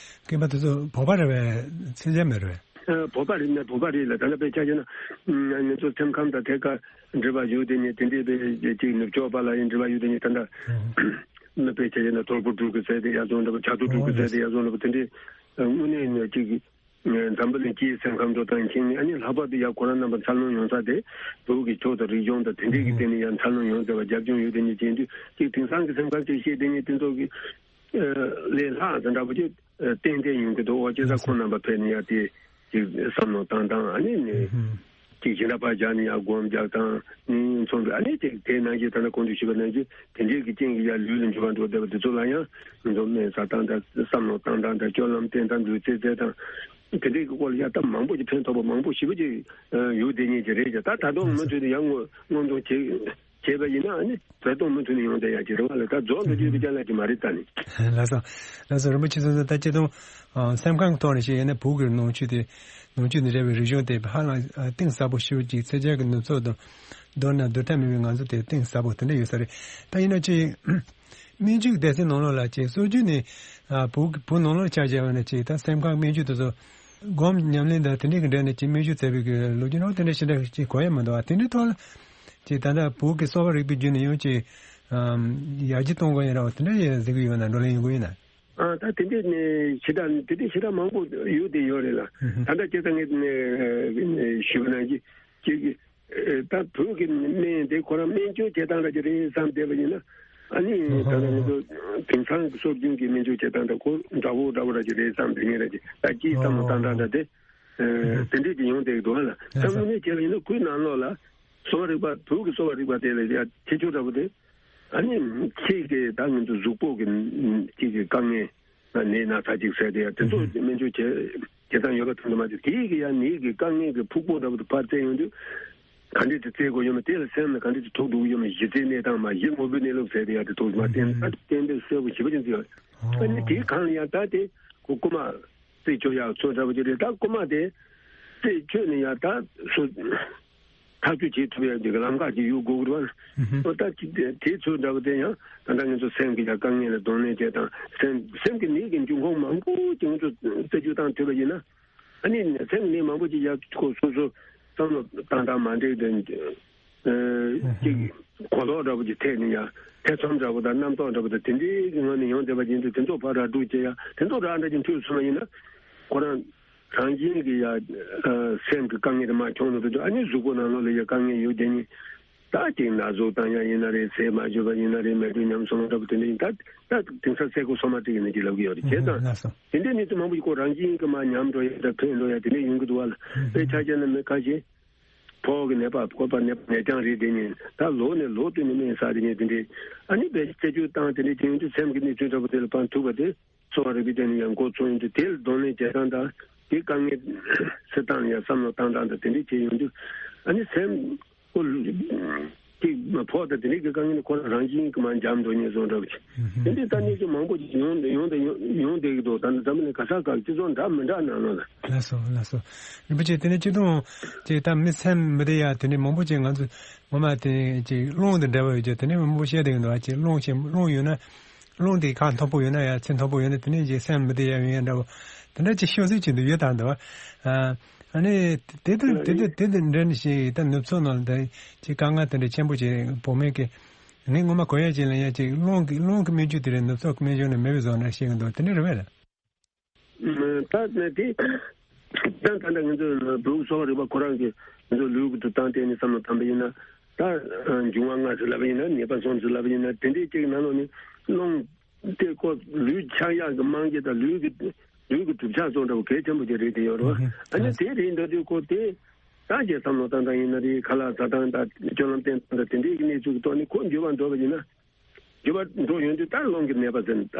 མཁས་པ་དེ་ཚོ་བོད་པ་རེད་པས། ཕྱི་རྒྱལ་མི་རེད་པས། ཨ་བོད་པ་རེད་ན་བོད་པ་རེད་ལ། ད་ལྟ་དཔེ་ཆ་བཞག་ན་ང་ཚོ་སེམས་ཁམས་དང་ཐད་ཀར་འབྲེལ་བ་ཡོད་དེ་ནས་དེ་འདྲའི་དཔེ་ཅིག་ནུབ་ཕྱོགས་པ་ལ་ཡང་འབྲེལ་བ་ཡོད་དེ་ནས་ད་ལྟ་ཨ་དཔེ་ཆ་བཞག་ན་དོལ་པོ་འབྲུག་གི་ཟེར་དེ་ཡ་བཟོ་འདྲ་པོ། བྱ་དོ་འབྲུག་གི་ཟེར་དེ་ཡ་བཟོ་འདྲ་པོ། དེ་འདྲའི་དངོས་གནས་ནས་ཅིག་འཛམ་བུ་གླིང་སྤྱིའི་སེམས་ཁམས་འགྲོ་སྟངས་མཁྱེན་ནས། ཨ་ནི་ལྷག་པར་དུ་ཡ་ཁོ་རང་རྣམ་པ་འཚར་ལོངས་ཡོང་ས་དེ་བོད་ཀྱི་ཆོས་དང་རིག་གཞུང་དང་དེ་འདྲའི་གི་སྟེང་ནས་ཡ་འཚར་ལོངས་ཡོང་བསྡད་པ། རྒྱབ་ལྗོངས་ཡོད་དེ་ནས་བྱས་དུས་ཅིག་དེང་སང་གི་སེམས་ཁམས་ཅིག་བཤད་དེ་ནས་དེ་ཚོ་གི་ལས་ལྷག་ཙམ་འདྲ་པོ་ཅིག་ཏན་ཏན་ཡོང་གི་འདུག་འོ་བྱས་ཙང་ཁོང་རྣམ་པ་ཕེབས་ནས་ཡ་དེ་ཅིག་བསམ་བློ་བཏང་སྟངས། ཨ་ནི་ནས་ཅིག་ཞིང་ར་པ་བཞག་ནས་ཡ་སྒོམ་རྒྱག་སྟངས། ནས་མཚོན་པའི་ཨ་ནི་ཅིག་དེ་ནང་བཞིན་ད་ལྟ་གོང་དུ་ཞུས་པ་ནང་བཞིན་དེ་འདྲའི་གི་རྐྱེན་གྱིས་ཡ་ལུས་ལ་འགྱུར་བ་འགྲོ་བསྡད་པ་དེ་ཚོ་ལ་ཡང་ང་ཚོ་སྨན་ཟ་སྟངས་དང་བསམ་བློ་བཏང་སྟངས་དང་སྤྱོད་ལམ་བསྟེན་སྟངས་ལུས་རྩལ་རྩེད་སྟངས་དེ་འདྲའི་གི་སྐོར་ལ་ཡ་ད་མང་པོ་ཅིག་ཕན་ཐོགས་པ་མང་པོ་ཞེ་པོ་ཅིག་ཡོད་བསྡད་མཁན་ཅིག་རེད་ཀྱང་། ད་ད་དུང་མུ་མཐུད་དུ་ཡང་སྔོན་སྔོན་འདོན་བྱེད་བྱས་པ་ཡིན་ན་ཨ་ནི་བོད་དོན་མུ་མཐུད་ནས་ཡོང་བསྡད་ཡག་ཅིག་རེད་བ་ལ། ད་རྫོགས་འགྲོ་རྒྱུ་ཡོད་པའི་རྐྱང་ལ་ཅིག་མ་རེད་ད་ནི། ལགས་སོ། ལགས་སོ། རིན་པོ་ཆེ་ཚོ་ད་སྤྱིར་བཏང་ཨ་སེམས་ཁམས་ཀྱི་ཐོག་ནས་བཤད་ཡོད་ན་བོད་ཀྱི་ནང་ཆོས་དེ་ནང་ཆོས་དང་འབྲེལ་བའི་རིག་གཞུང་དེ་ཧ་ལམ་ཨ་གཏིང་ཟབ་པོ་ཞེ་པོ་ཅིག་ཕྱི་རྒྱལ་གྱི་ནུབ་ཕྱོགས་དང་མདོར་ན་བསྡུར་ཐབས་མེད་པའི་ང་ཚོ་དེ་གཏིང་ཟབ་པོ་དེ་འདྲ་ཡོད་ས་རེད། ད་ཡིན་ན་ཅིག་སྨན་བཅོས་སྡེ་ཚན་ནང་ལོགས་ལ་ཅིག་སྲོལ་རྒྱུན་ནས་ཨ་བོད་ཀྱི་བོད་ནང་ལོགས་ཆ་བཞག་པ་ན་ཅིག་ད་སེམས་ཁམས་སྨན་བཅོས་དེ་ཚོ་སྒོམ་ཉམས་ལེན་དང་དེ་འདྲའི་གི་འབྲེལ་ནས་ཅིག་སྨན་བཅོས་མཛད་པའི་གི་ལོ་རྒྱུས་ནང་དེ་འདྲ་ཞེ་དྲག་ཅིག་གོ་ཡ་མི་འདུག་ཨ་དེ་འདྲའི་ཐོག་ལ་ཅིག་ད་ལྟ་བོད་ཀྱི་གསོ་བ་རིག་པའི་བརྒྱུད་ནས་ཡང་ཅིག་ཨམ་ཡར་རྒྱས་གཏོང་དགོས་ཡ་འདྲ་བ་དེ་འདྲ་ཡང་གཟིགས་ཀྱི་ཡོད་ན། བགྲོ་གླེང་ཡོང་གི་ཡོད་ན། ཨ་ད་དེ་འདྲའི་ནས་ཞེ་དྲག་དེ་འདྲའི་ཞེ་དྲག་མང་པོ་ཡོད་དེ་ཡོད་རེད་ལ། ཧུམ་ཧུམ། ད་ལྟ་སྤྱིར་བཏང་ངས་ཞུས་པ་ནང་བཞིན་ཅིག་ད་བོད་ཀྱི་སྨན་དེ་ཁོ་རང་སྨན་བཅོས་བྱེད་སྟངས་འདྲ་ཅིག་རེད་བསམ་བསྡད་པ་ཡིན་ན། ཨ་ནི་ད་ལྟ་ང་ཚོ་དེང་སང་གི་སྲོལ་རྒྱུན་གྱི་སྨན་བཅོས་བྱེད་སྟངས་དང་ཁོ་འདྲ་བོ་འདྲ་བོ་འདྲ་ཅིག་རེད་བསམ་བསྡད་མཁན་འདྲ་ཅིག་ད་ཅིའི་བསམ་བློ་བཏང་སྟངས་འདྲ་དེ་དེ་འདྲས་ཅིག་ཡོང་བསྡད་ཀྱི་འདུག་ཨ་ལ། ད་དངོས་གནས་བྱས་པ་ཡིན་ན་ཁོའི་ནང་ལོགས་ལ་གསོ་བ་རིག་པ། བོད་ཀྱི་གསོ་བ་རིག་པ་དེ་ལ་ཡ་ཁྱད་ཆོས་འདྲ་བོ་དེ། ཨ་ནི་ཁྱེད་ཀྱིས་ད་ང་ཚོ་གཟུགས་པོ་གི་ཁྱེད་ཀྱི་དཀའ་ངལ་ནད་ན་ཚ་ཅིག་ཟེར་དེ་ཡ་དེ་ཚོ་སྨན་བཅོས་བྱེད་བྱེད་སྟངས་ཡོད་པ་ཐོན་དུ་མ་ཅིག་དེའི་གི་ཡ་ནད་ཀྱི་དཀའ་ངལ་གྱི་ཕུག་པོ་འདྲ་པོ་དེ་ཕར་བཙལ་ཡོང་དུས་ག་འདྲས་དེ་བཙལ་དགོས་ཡོད་མེད། དེ་ལ་སེམས་ལ་ག་འདྲས་དེ་ཐུག་འདུག་ཡོད་མེད། གཞི་རྩའི་གནས་སྟངས་མ་གཞི་དངོས་པོའི་གནས་ལུགས་ཟེར་དེ་ཡ་དེ་ཐུག་མ་གཏན་ཨ་གཏན་འབེབས་གསལ་པོ་ཞེ་པོ་ཅིག་མཛད་ཡོད། ཨ་ནི་དེའི་སྒང་ལ་ཡ་ད་དེ་ཁོ་རྐུ་མ་རྩད་གཅོད་ཡག་ཚོ་འདྲ་པོ་ཅིག་རེད། ད་རྐུ་མ་དེ་རྩད་གཅོད་ནས་ཡ་ད་སོ། ཐག་གཅོད་བྱེད་ཐུབ་ཡ་ཅིག་ལམ་ཁ་ཅིག་ཡོད་དགོས་ཀྱི་རེད་བ། ཨོ་ད་ཅིག་དེ་དེ་ཚོ་འདྲ་པོ་དེ་ཡང་ད་ལྟ་ང་ཚོ་སེམས་ཀྱི་ཡ་དཀའ་ངལ་ལ་གདོང་ལེན་བྱེད་སྟངས། སེམས་སེམས་ཀྱི་ནད་ཀྱི་འབྱུང་ཁུངས་མང་པོ་ཅིག་ང་ཚོ་རྩད་གཅོད་བཏང་ཐུབ་པ་ཡིན་ན། ཨ་ནི་སེམས་ཀྱི་ནད་མང་པོ་ཅིག་ཡ་ཁོ་སོ་སོ་བསམ་བློ་བཏང་སྟངས་མ་འགྲིག་དེ་ཅིག་གོ་ལོག་འདྲ་པོ་ཅིག་ཐེབས་ནས་ཡ་ཐེ་ཚོམ་འདྲ་པོ་དང་རྣམ་རྟོག་འདྲ་པོ་དང་དེ་འདྲའི་གི་ངང་ནས་ཡོང་བསྡད་པ་ཡིན་དུས་དེ་ཚོ་ཕར་ར་སྤྲོད་བྱེད་ཡ་དེ་ཚོ་ར་འདྲ་ཅིག་འཐུས་སོང་བ་ཡིན་ན་ཁོ་རང་རང་བཞིན་གྱི་ཡ་ཨ་སེམས་ཀྱི་དཀའ་ངལ་དེ་མར་བྱུང་འགྲོ་དུས་ཨ་ནི་གཟུགས་པོ་ནང་ལོགས་ལ་ཡ་དཀའ་ངལ་ཡོད་དེ་ནི་ད་ཅིག་ན་ཟུག་བཏང་ཡ་ཡིན་ན་རེད། ཟས་མ་ཞུ་བ་ཡིན་ན་རེད། མེ་དྲོད་ཉམས་སོང་འདྲ་པོ་དེ་འདྲ་ཡིན། ད་ད་དེང་སང་ཟས་གོས་སོ་མ་ཊིག་ཡིན་ན་ཅིག་ལབ་ཀྱི་ཡོད་རེད། བྱས་ཙང་ལགས་སོ། དེ་འདྲའི་གནས་ཚུལ་མང་པོ་ཞིག་ཁོ་རང་བཞིན་གྱི་མར་ཉམས་འགྲོ་ཡ་དང་འཕེལ་འགྲོ་ཡ་དེ་འདྲ་ཡོང་གི་འདུག་བ་ལ། དཔེ་ཆ་བཞག་ན་མི་ཁ་ཤས་ཕོ་གི་ནད་པ་བཀོད་པ་ནད་པ་ནད་རྐྱང་རེད། དེ་ནི་ད་ལོ་ནས་ལོ་བསྟུད་ནས་སྨན་ཟ་དེ་ནས་དེ་འདྲའི་ཨ་ནི་དཔེ་རྩད་གཅོད་བཏང་དེ་འདྲའི་དེ་ཡོང་དུས་སེམས་ཀྱི་གནས་ཚུལ་འདྲ་པོ་དེ་ལ་ཕན་ཐོགས་པ་དེ། གསོ་བ་རིག་པའི་སྟེང་ནས་ཡང་འགོ་ཚུགས་ཡོང་དུས་དེ་ལ་གདོང་ལེན་བྱེད་སྟངས་དང་དེ་དཀའ་ངལ་སེལ་སྟངས་ལ་ཡང་བསམ་བློ་བཏང་སྟངས་དང་དེ་འདྲ་བྱས་ཡོང་དུས་ཨ་ནི་སེམས་ཁོ་ཅིག་ཕོག་དང་དེ་འདྲ་གི་དཀའ་ངལ་ཁོ་རང་རང་བཞིན་གྱིས་མར་འཇམ་འགྲོ་ཉེན་བཟོ་འདྲ་བ་ཅིག་དེ་འདྲའི་ད་གནས་ཚུལ་མང་པོ་ཅིག་ཡོང་ཡོང་དང་ཡོང་ཡོང་བསྡད་ཀྱི་འདུག་ད་ནི་འཛམ་བུ་གླིང་ག་ས་ག་སྤྱི་ཚོགས་འདྲ་མི་འདྲ་ནང་ལོགས་ལ། ལགས་སོ་ལགས་སོ། རིན་པོ་ཆེ་དེ་ནས་སྤྱི་དང་ཅིག་ད་མི་སེམས་མི་བདེ་ཡ་དེ་འདྲའི་མང་པོ་ཅིག་ང་ཚོ་ངོ་མ་དེ་ཅིག་རླུང་དང་འབྲེལ་བ་ཡོད་ཅིག་དེ་འདྲའི་མང་པོ་བཤད་བསྡད་ཀྱི་འདུག་ཅིག་རླུང་ཆེན་རླུང་ཡོད་ན། རླུང་དེ་ཁ་མཐོན་པོ་ཡོད་ན་ཡང་ཚད་མཐོན་པོ་ཡོད་ན་དེ་ནས་ཅིག་སེམས་མི་བདེ་ཡ་ཡོང་ཡ་འདྲ་བོ། དེ་འདྲ་ཅིག་ཤོད་སྲོལ་ཅིག་འདུག་ཡོད་དང་འདུག་ཨ་ནི་དེ་དང་དེ་དང་དེ་དང་འབྲེལ་ནས་ཞིག་ད་ནུབ་ཕྱོགས་ནང་ལ་ད་ཅིག་དཀའ་ངལ་དེ་འདྲ་ཆེན་པོ་ཅིག་བོད་སྨན་གྱི་ངས་ངོ་མ་གོ་ཡ་ཅིག་ལ་ཡ་ཅིག་རླུང་གི་རླུང་གི་སྨན་བཅོས་དེ་རེད། ནུབ་ཕྱོགས་ཀྱི་སྨན་གཞུང་ནས་མེད་པའི་བཟོ་འདྲ་ཞིག་འདུག་དེ་འདྲ་རེད་པས་ལ། ད་ནི་དེ་ད་ད་ལྟ་ང་ཚོ་བོད་གསོ་བ་རིག་པ་ཁོ་རང་གིས་ང་ཚོ་ལུས་ཀྱི་འགྲོ་སྟངས་བལྟས་ནས་བསམ་བློ་བཏང་པ་ཡིན་ན་ད་འབྱུང་བ་ལྔ་ཟེར་ལབ་པ་ཡིན་ན་ནད་པ་གསུམ་ཟེར་ལབ་པ་ཡིན་ན་དེ་འདྲའི་ཅིག་ནང་ལོགས་ནས་རླུང་དེ་ཁོ་ལུས་ཆགས་ཡག་གི་རྨང་གཞི་དང་ལུས་ཀྱི་ལུས་ཀྱི་གྲུབ་ཆ་སོགས་འདྲ་བོ་གལ་ཆེན་པོ་ཅིག་རེད་དེ་ཡོད་རེད་བ། ཨ་ནི་དེ་རེད་འདྲ་དུས་ཁོ་དེ་ད་ཅིག་བསམ་བློ་བཏང་སྟངས་ཡིན་ན་རེད། ཁ་ལག་ཟ་སྟངས་དང་སྤྱོད་ལམ་བསྟེན་སྟངས་དང་དེ་འདྲའི་གི་གནས་ཚུལ་གྱི་ཐོག་ནས་ཁོ་འགྱུར་བ་འགྲོ་བ་ཡིན་ན། འགྱུར་བ་འགྲོ་ཡོང་དུས་ད་རླུང་གི་ནད་པ་ཟེར་ནས་ད་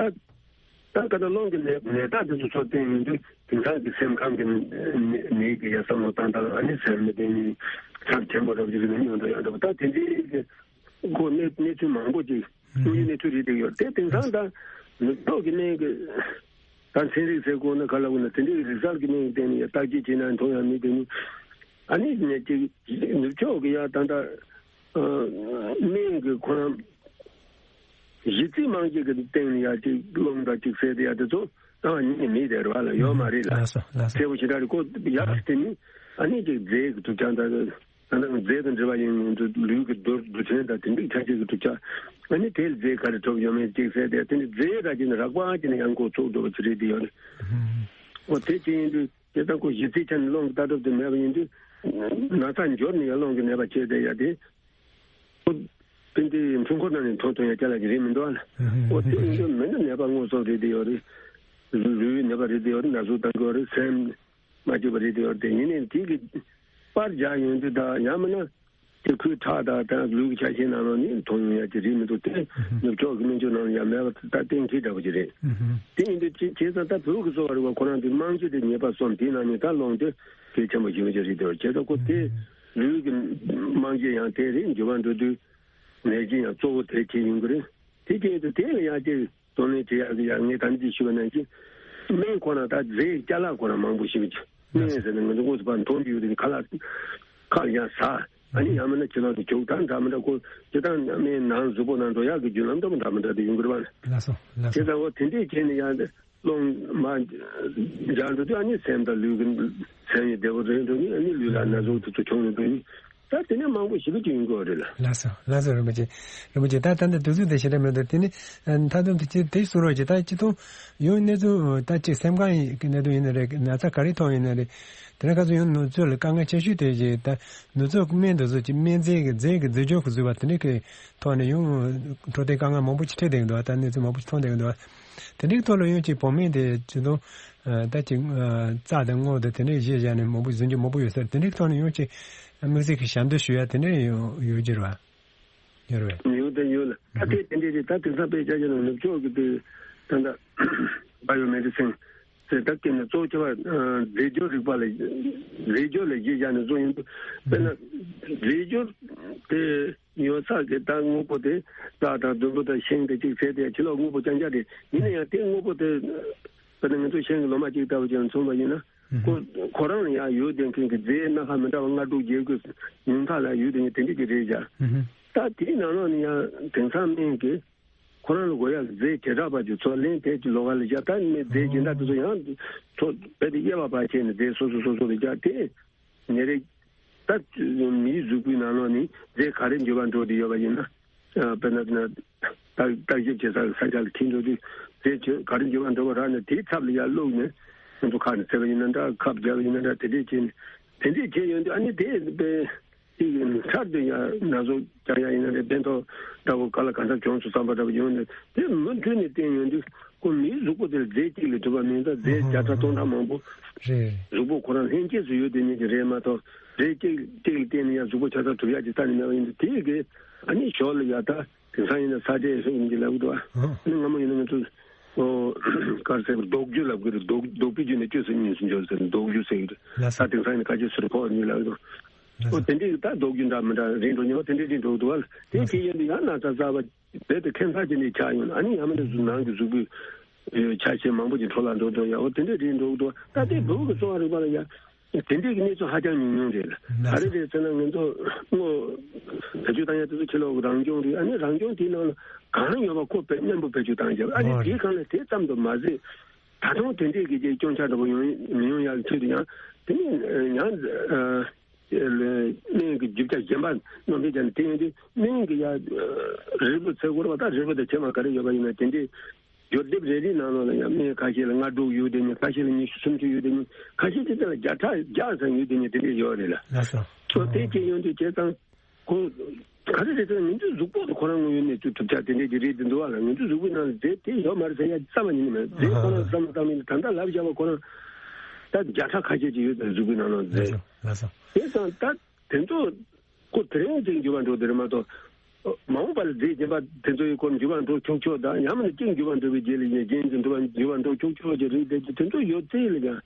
ད་ག་ད་རླུང་གི་ནད་ནད་རྟགས་དེ་ཚོ་ཚོ་བསྟན་ཡོང་དུས་དེང་སང་གི་སེམས་ཁམས་ཀྱི་ནད་ཀྱི་ཡ་བསམ་བློ་བཏང་སྟངས་ཨ་ནི་སེམས་མི་བདེ་ནི་ཚབས་ཆེན་པོ་རབ་ཅིག་གི་ནད་ཡོང་དུ་ཡོང་དུ་ད་དེ་འདྲའི་གི་ཁོ་གནས་གནས་ཚུལ་མང་པོ་ཅིག་དངོས་ཡོད་གནས་ཚུལ་རེད་དེ་ཡོད་དེ་དེང་སང་ད་ནུབ་ཕྱོགས་ཀྱི་གནས་ཀྱི་ ད་ཚན་རིག་ཟེར་དགོས་ན་ག་ལ་དགོས་ན་དེ་འདྲའི་རིག་གསར་གྱི་གནས་སྟེང་ནས་ཡང་བརྟག་དཔྱད་བྱས་ན་མཐོང་ཡང་མི་དེ་ནི་ཨ་ནི་ནས་ཅིག་ནུབ་ཕྱོགས་ཀྱི་ཡང་ད་ལྟ་སྨན་གྱི་ཁོ་རང་གཞི་རྩའི་རྨང་གཞི་གི་སྟེང་ནས་ཡང་ཅིག་སློང་དང་ཅིག་ཟེར་དེ་ཡང་དེ་ཚོ་ད་ཉིད་ནས་མེད་དེ་རེད་བ་ལ་ཡོད་མ་རེད་ལ། ལགས་སོ་ལགས་སོ། གསལ་པོ་ཞེ་དྲག་རེད་ཁོ་ཡག་ཤོས་དེ་ནི་ཨ་ནི་ཅིག་རྫས་ཀྱི་གྲུབ་ཆ་འདྲ་ད་ལྟ་རྫས་དང་འབྲེལ་བ་ཡིན་ཡོང་དུས་ལུས་ཀྱི་རྡུལ་རྡུལ་ཕྲན་དང་དེ་འདྲའི་ཆ་ཤས་ཀྱི་གྲུབ་ཆ་ཨ་ནི་དེ་ལ་རྫས་ག་རེ་གྲུབ་ཡོད་མེད་ཅིག་ཟེར་དེ་དེ་ནི་རྫས་ར་ཅིག་ནི་རགས་པ་ཅིག་ནི་ཡང་འགོ་ཚུགས་འགྲོ་བ་ཅིག་རེད་དེ་ཡོད་རེད། འོ་དེ་ཅི་ཡིན་དུས་དེ་ལྟར་ཁོ་གཞི་རྩའི་ཆ་ནས་སློང་གི་ལྟ་གྲུབ་དེ་མེད་པ་ཡིན་དུས་ན་ཚ་འབྱོར་ནས་ཡང་སློང་གི་ནད་པ་བྱས་དེ་ཡ་དེ་ཁོ་དེ་འདྲའི་འཁྲུལ་འཁོར་ནང་ནས་མཐོང་ཐུབ་ཡ་ཅ་ལག་ཅིག་རེད་མི་འདུག་ཨ་ལ། འོ་དེ་ཡིན་དུས་མི་ནི་ནད་པ་དངོས་ཟོག་རེད་དེ་ཡོད་རེད། ལུས་ནད་པ་རེད་དེ་ཡོད་རེད་ན་ཟུག་བཏང་གི་ཡོད་རེད་སེམས། མ་བཅོས་པ་རེད་དེ་ཡོད་དེ་ཡིན་ནའི་དེ་གི་པར་རྒྱག་ཡོང་དུས་ད་ཡང་མིན་ན་དེ་ཁོའི་ཁྲག་དང་ད་ལུས་ཀྱི་ཆ་ཤས་ནང་ལོགས་ནས་མཐོང་ཡོང་ཡ་དེ་རེད་མི་འདུག་དེ་ནུབ་ཕྱོགས་ཀྱི་སྨན་བཅོས་ནང་ལ་ཡང་མེད་པ་ད་གཏན་འཁེལ་འདྲ་པོ་ཅིག་རེད། དེ་ཡིན་དུས་ཅི་བྱས་ཙང་ད་བོད་ཀྱི་གསོ་བ་རིག་པ་ཁོ་རང་དེ་རྨང་གཞི་དེ་ཉེས་པ་གསུམ་དེའི་ནང་ནས་ད་སློང་དེ་གལ་ཆེན་པོ་ཞིག་ཡོད་ཀྱི་རེད་དེ་བྱས་ཙང་ཁོ་དེ་ལུས་ཀྱི་རྨང་གཞི་ཡང་དེ་རེད་འགྱུར་བ་འགྲོ་དུས་ནད་གཞི་ཡང་གཙོ་བོ་དེ་བྱེད་ཡོང་གི་རེད། དེ་བྱས་དུས་དེ་ལ་ཡང་དེ། གདོང་ལེན་བྱེད་ཡག་གི་ཡང་ངས་ད་ནི་ཅིག་ཞུས་པ་ནང་བཞིན། སྨན་ཁོ་རང་ད་རྫས་ཅ་ལག་ཁོ་རང་མང་པོ་ཞིག་ཅིག་སྨན་ཟེར་ན་ང་ཚོ་དངོས་སུ་ཕར་མཐོང་རྒྱུ་ཡོད་དེ་ཁ་ལག་ཁ་ལ་ཡང་ཟ། ཨ་ནི་ཡང་མིན་ན་ཕྱི་ལོགས་དུ་བྱུག་ད་འདྲ་མི་འདྲ་ཁོ་སྤྱི་བཏང་སྨན་ནང་གཟུགས་པོ་ནང་འགྲོ་ཡག་གི་རྒྱུ་ལམ་འདྲ་མི་འདྲ་མི་འདྲ་དེ་ཡོང་གི་རེད་བ། ལགས་སོ་ལགས་སོ། དེ་ལྟ་བུ་དེ་འདྲས་བྱས་ནས་ཡང་སློང་མ་སྦྱར་འགྲོ་དུས་ཨ་ནི་སེམས་དང་ལུས་ཀྱི་སེམས་ཡི་བདེ་བོ་རེད་འགྲོ་ནི་ཨ་ནི་ལུས་ལ་ན་ཟུག་དེ་ཚོ་བྱུང་ཡོང་འགྲོ་ནི། ད་དེ་ནས་མང་པོ་ཞིག་ལ་ཅིག་ཡོང་གི་རེད་ལ། ལགས་སོ་ལགས་སོ་རིན་པོ་ཆེ། རིན་པོ་ཆེ་ད་ད་ལྟ་དུས་ཚོད་དེ་ཞེ་དྲག་མེད་འདུག་དེ་ནི་མཐའ་དོན་དུ་ཅི་དེ་གསུང་རོགས་ཀྱི་ད་སྤྱི་ཚོགས་ཡོང་གནས་ཚུལ་ད་ཅིག་སེམས་ཁམས་ཀྱི་གནད་དོན་ཡིན་ན་རེད་ན་ཚ་ག་རེ་ཐོན་ཡིན་ན་རེད། དེ་ནས་ཁ་སང་ཡང་ནུབ་ཕྱོགས་ལ་དཀའ་ངལ་ཆེ་ཤོས་དེ་ཅིག་ད་ནུབ་ཕྱོགས་ཀྱི་སྨན་དེ་ཚོ་ཅིག་སྨན་རྫས་ཀྱི་རྫས་ཀྱི་རྫས་སྦྱོར་གྱི་བཟོས་པ་དེ་འདྲ་གི་ཐོག་ནས་ཡང་འཕྲོད་བསྟེན་དཀའ་ངལ་མང་པོ་ཅིག་འཕྲད་བསྡད་ཀྱི་འདུག་ད་གནས་ཚུལ་མང་པོ་ཅིག་མཐོང་བསྡད་ཀྱི་འདུག་དེ་འདྲའི་ཐོག་ལ་ཡང་ཅིག་བོད་སྨན་དེ་ཅིག་ཏུ་ད་ཅིག་རྩྭ་དང་སྔོ་དང་དེ་འདྲའི་བཞེས་བཞག་ནས་མང་པོ་ཟིན་རྒྱུ་མང་པོ་ཡོད་ས་རེད། དེ་འདྲའི་ཐོག་ནས་ཡང་ཅིག་དམིགས་བསལ་གྱི་ཞབས་འདེགས་ཞུ་ཡ་དེ་འདྲ་ཡོད་ཡོད་ཀྱི་རེད་བ། ཡོད་རེད་བས། ཡོད་དང་ཡོད་ལ་ད་ལྟའི་དེ་འདྲའི་རེད། ད་དེང་སང་དཔེ་ཆ་བཞག་ན་ནུབ་ཕྱོགས་ཀྱི་དེ་ད་ལྟ་བ་ཡོ་མེ་ཌི་སིན་ཟེར་ད་སྐད་ནས་གཙོ་ཆེ་བ་རྫས་སྦྱོར་རིག་པ་ལ་རྫས་སྦྱོར་ལ་གཞི་བཞག་ནས་བཟོ་ཡོང་དུས་དཔེར་ན་རྫས་སྦྱོར་དེ། ཡོད་ཚད་ཀྱི་ད་དངོས་པོ་དེ་རྩྭ་དང་ལྡུམ་བུ་དང་ཤིང་དེ་གཅིག་བྱས་ཏེ་ཕྱི་ལོགས་དངོས་པོ་རྐྱང་རྐྱང་རེད། ཡིན་ན་ཡང་དེ་དངོས་པོ་དེ་དཔེར་ན་ང་ཚོ་ཤིང་གི་ལོ་མ་གཅིག་ལྟ་བུ་ཅིག་མཚོན་པ་ཡིན་ན་ཁོ་ཁོ་རང་ལ་ཡང་ཡོད་བསྡད་མཁན་གྱི་རྫས་སྣ་ཁ་མི་འདྲ་བ་ལྔ་དྲུག་བརྒྱད་དགུ་ཉུང་མཐའ་ལ་ཡོད་བསྡད་མཁན་དེ་འདྲ་ཅིག་རེད་ཀྱང་། ད་དེའི་ནང་ལོགས་ནས་ཡང་དེང་སང་སྨན་གྱི་ཁོ་རང་ལ་དགོས་ཡག་རྫས་བྱེ་བྲག་པ་ཅིག་ཚོ་ལེན་དེ་ཅིག་ལོགས་ཀ་ལ་བཞག་ད་ནི་རྫས་སྦྱིན་བདག་དེ་ཚོ་ཡང་ཚོ་རྦད་དེ་དབྱེ་བ་ཕར་ཕྱེ་ནས་རྫས་སོ་སོ་སོ་སོ་ལ་བཞག་དེ། ཉེ་རེ། ད་མིའི་གཟུགས་པོའི་ནང་ལོགས་ནས་རྫས་ག་རེ་འགྱུར་བ་འགྲོ་བསྡད་ཡོད་པ་ཡིན་ན། དཔེར་ན་དཔེར་ན་བརྟག་བརྟག་ཞིབ་བྱེད་ས་ས་ཆ་ལ་ཁྱེར་འགྲོ་དུས་རྫས་ག་རེ་འགྱུར་བ་འགྲོ་བ་རག་ནས་དེའི་ཚབ་ལ་ཡར་བླུགས་ནས་ང་ཚོ་ཁ་ནས་བཙལ་བ་ཡིན་ན་འདྲ་ཁབ་བརྒྱབ་པ་ཡིན་ན་འདྲ་དེ་འདྲས་བྱས་ནས་དེ་འདྲས་བྱས་ཡོང་དུས་ཨ་ནི་དེ་དཔེ་གཅིག་གི་ཚར་དུ་ཡང་ན་ཟུག་རྒྱག་ཡ་ཡིན་ན་རེད་ཕན་ཐོགས་འདྲ་བོ་ག་ལ་ག་འདྲ་བྱུང་སོང་བསམ་པ་འདྲ་བོ་ཡོང་ནས་དེ་མུ་མཐུད་ནས་བསྟན་ཡོང་དུས། ཁོ་མིའི་གཟུགས་པོ་དེར་རྫས་གཅིག་ལས་གྲུབ་པ་མིན་ཙང་རྫས་བརྒྱ་ཕྲག་སྟོང་ཕྲག་མང་པོ། རེད། གཟུགས་པོ་ཁོ་རང་ལྷན་སྐྱེས་སུ་ཡོད་དེ་ཉིད་ཀྱི་རེད་མ་གཏོགས་རྫས་གཅིག་གཅིག་ལ་བརྟེན་ནས་ཡང་གཟུགས་པོ་ཆ་ཚང་གྲུབ་ཡག་ཅིག་རྩ་ནས་མེད་པ་ཡིན་དུས་དེ་གི་ཨ་ནི་ཞོར་ལ་ཡ་ད་དེང་སང་ཡིན་ན་ས་ཏྲས་ཧེ་ཡིན་གྱི་ལབ་གི་འདུག་ཨ། ཨ་ནི་སྔ་མོ་ཡིན་ན་ང་ཚོ་ཨོ་གར་ཟེར་བ་རྡོག་རྒྱུ་ལབ་གི་རེད། རྡོག་རྡོག་པའི་རྒྱུ་ནས་བཅོས་སུ་གཉིས་སུ་འབྱོར་ཟེར་རྡོག་རྒྱུ་ཟེར་གི་རེད། ལགས་སོ། ད་དེང་སང་ཡིན་ན་ཁ་ཆེ་སུ་རེ་ཕོག་གཉིས་ལབ་གི་འདུག་ལགས་ཨོ་སོ། དེ་འདྲའི་ད་རྡོག་རྒྱུ་འདྲ་མི་འདྲ་རིང་འགྲོ་ཉོ་དེ་འདྲའི་རིང་འགྲོ་གི་འདུག་ཨ། དེ་ལགས་སོ། ཁྱེད་ཡིན་དུས་ཡང་ན་ཚ་ཚ་བ། རྦད་དེ་ཁྱད་མཚར་ཅན་ནས་ཆགས་ཡོང་ཨ་ནི་ཡང་མིན་ན་གཟུགས་ནང་གི་གཟུགས་པོའི་ཆ་ཤས་མང་པོ་ཅིག་འཕྲོ་བརླག་འགྲོ་འགྲོ་ཡ་འོ་དེ་འདྲས་རེད་འགྲོ་གི་འདུག་ད་ལྟའི་བོད་ཀྱི་གསོ་བ་རིག་པ་ལ་ཡ་དེ་འདྲས་ཀྱི་གནས་ཚུལ་ཧ་ཅང་ཉུང་ཉུང་རེད་ལ། ག་རེ་རེད་ཟེར་ན་ང་ཚོ་སྔོ་བེད་སྤྱོད་བཏང་ཡ་དེ་ཚོ་ཕྱི་ལོགས་ཀྱི་རང་སྐྱོང་རེད། ཨ་ནི་རང་སྐྱོང་དེའི་ནང་ལ་གང་ཡོད་པ་ཁོ་བེད་མཉམ་པོ་བེད་སྤྱོད་བཏང་བྱས་ཨ་ནི་དེའི་སྒང་ལ་དེ་ཙམ་དུ་མ་ཟད་ད་དུང་དེ་འདྲས་ཀྱི་ཅིག་སྐྱོན་ཆ་འདྲ་པོ་ཡོང་མི་ཡོང་ཡ་གི་ཆེད་དུ་ཡང་དེ་ནི་ཡང་། སྨན་གྱི་རྒྱུ་ཆ་གཞན་པ་སྣོན་པའི་ཆ་ནས་དེ་ཡིན་དུས་སྨན་གྱི་ཡ་རིལ་བུ་ཟེར་དགོས་རེད་པ། ད་རིལ་བུ་དང་ཕྱེ་མ་ག་རེ་ཡོད་པ་ཡིན་ན་དེ་འདྲའི་སྦྱོར་སྡེབ་རེ་རེའི་ནང་ལོགས་ལ་ཡང་སྨན་ཁ་ཤས་ལ་ལྔ་དྲུག་ཡོད་དེ་ནི་ཁ་ཤས་ལ་ཉི་ཤུ་སུམ་ཅུ་ཡོད་དེ་ནི་ཁ་ཤས་ཅིག་ལ་བརྒྱ་ཕྲག་བརྒྱ་ཙམ་ཡོད་དེ་ནི་དེ་འདྲའི་ཡོད་རེད་ལ། ལགས་སོ། ཚོ་དེ་སྐྱེ་ཡོང་དུས་བྱས་ཙང་ཁོ་ག་རེ་རེད་ཟེར་ན་ང་ཚོའི་གཟུགས་པོ་དང་ཁོ་རང་དངོས་ཡོད་གནས་ཚུལ་གྲུབ་ཆ་དེ་འདྲའི་ཅིག་རེད་དེ་འདུག་བ་ལ། ང་ཚོའི་གཟུགས་པོའི་ནང་ལ་རྫས་དེ་ཡོད་མ་རེད་ཟེར་ཡ་རྩ་བ་ཉིད་ནས་མེད། རྫས་ཁོ་རང་བསམ་བློ་བཏང་མིན་ད་ལྟ་ལབ་བཞག་པ་ཁོ་རང་ད་བརྒྱ་ཕྲག་ཁ་ཤས་ཅིག་ཡོད་དེ་གཟུགས་པོའི་ནང་ལ་རྫས། ལགས་སོ། དེ་ཙང་ད་དེ་ཚོ་ཁོ་དེ་རིང་ཅིག་འགྱུར་བ་འགྲོ་དེ་རེད་མ་གཏོགས། མ་འོངས་པ་ལ་རྫས་གཞན་པ་དེ་ཚོའི་སྐོར་འགྱུར་བ་འགྲོ་ཆོག་ཆོག་དང་ཡང་མིན་ན་གཅིག་འགྱུར་བ་འགྲོ་བའི་རྗེས་ལ་ཡང་གཞན་གྱི་འགྱུར་བ་འགྱུར་བ་འགྲོ་ཆོག་ཆོག་ཅིག་རེད་དེ་དེ་ཚོ་ཡོད་ཚད་ལ་ཀྱང་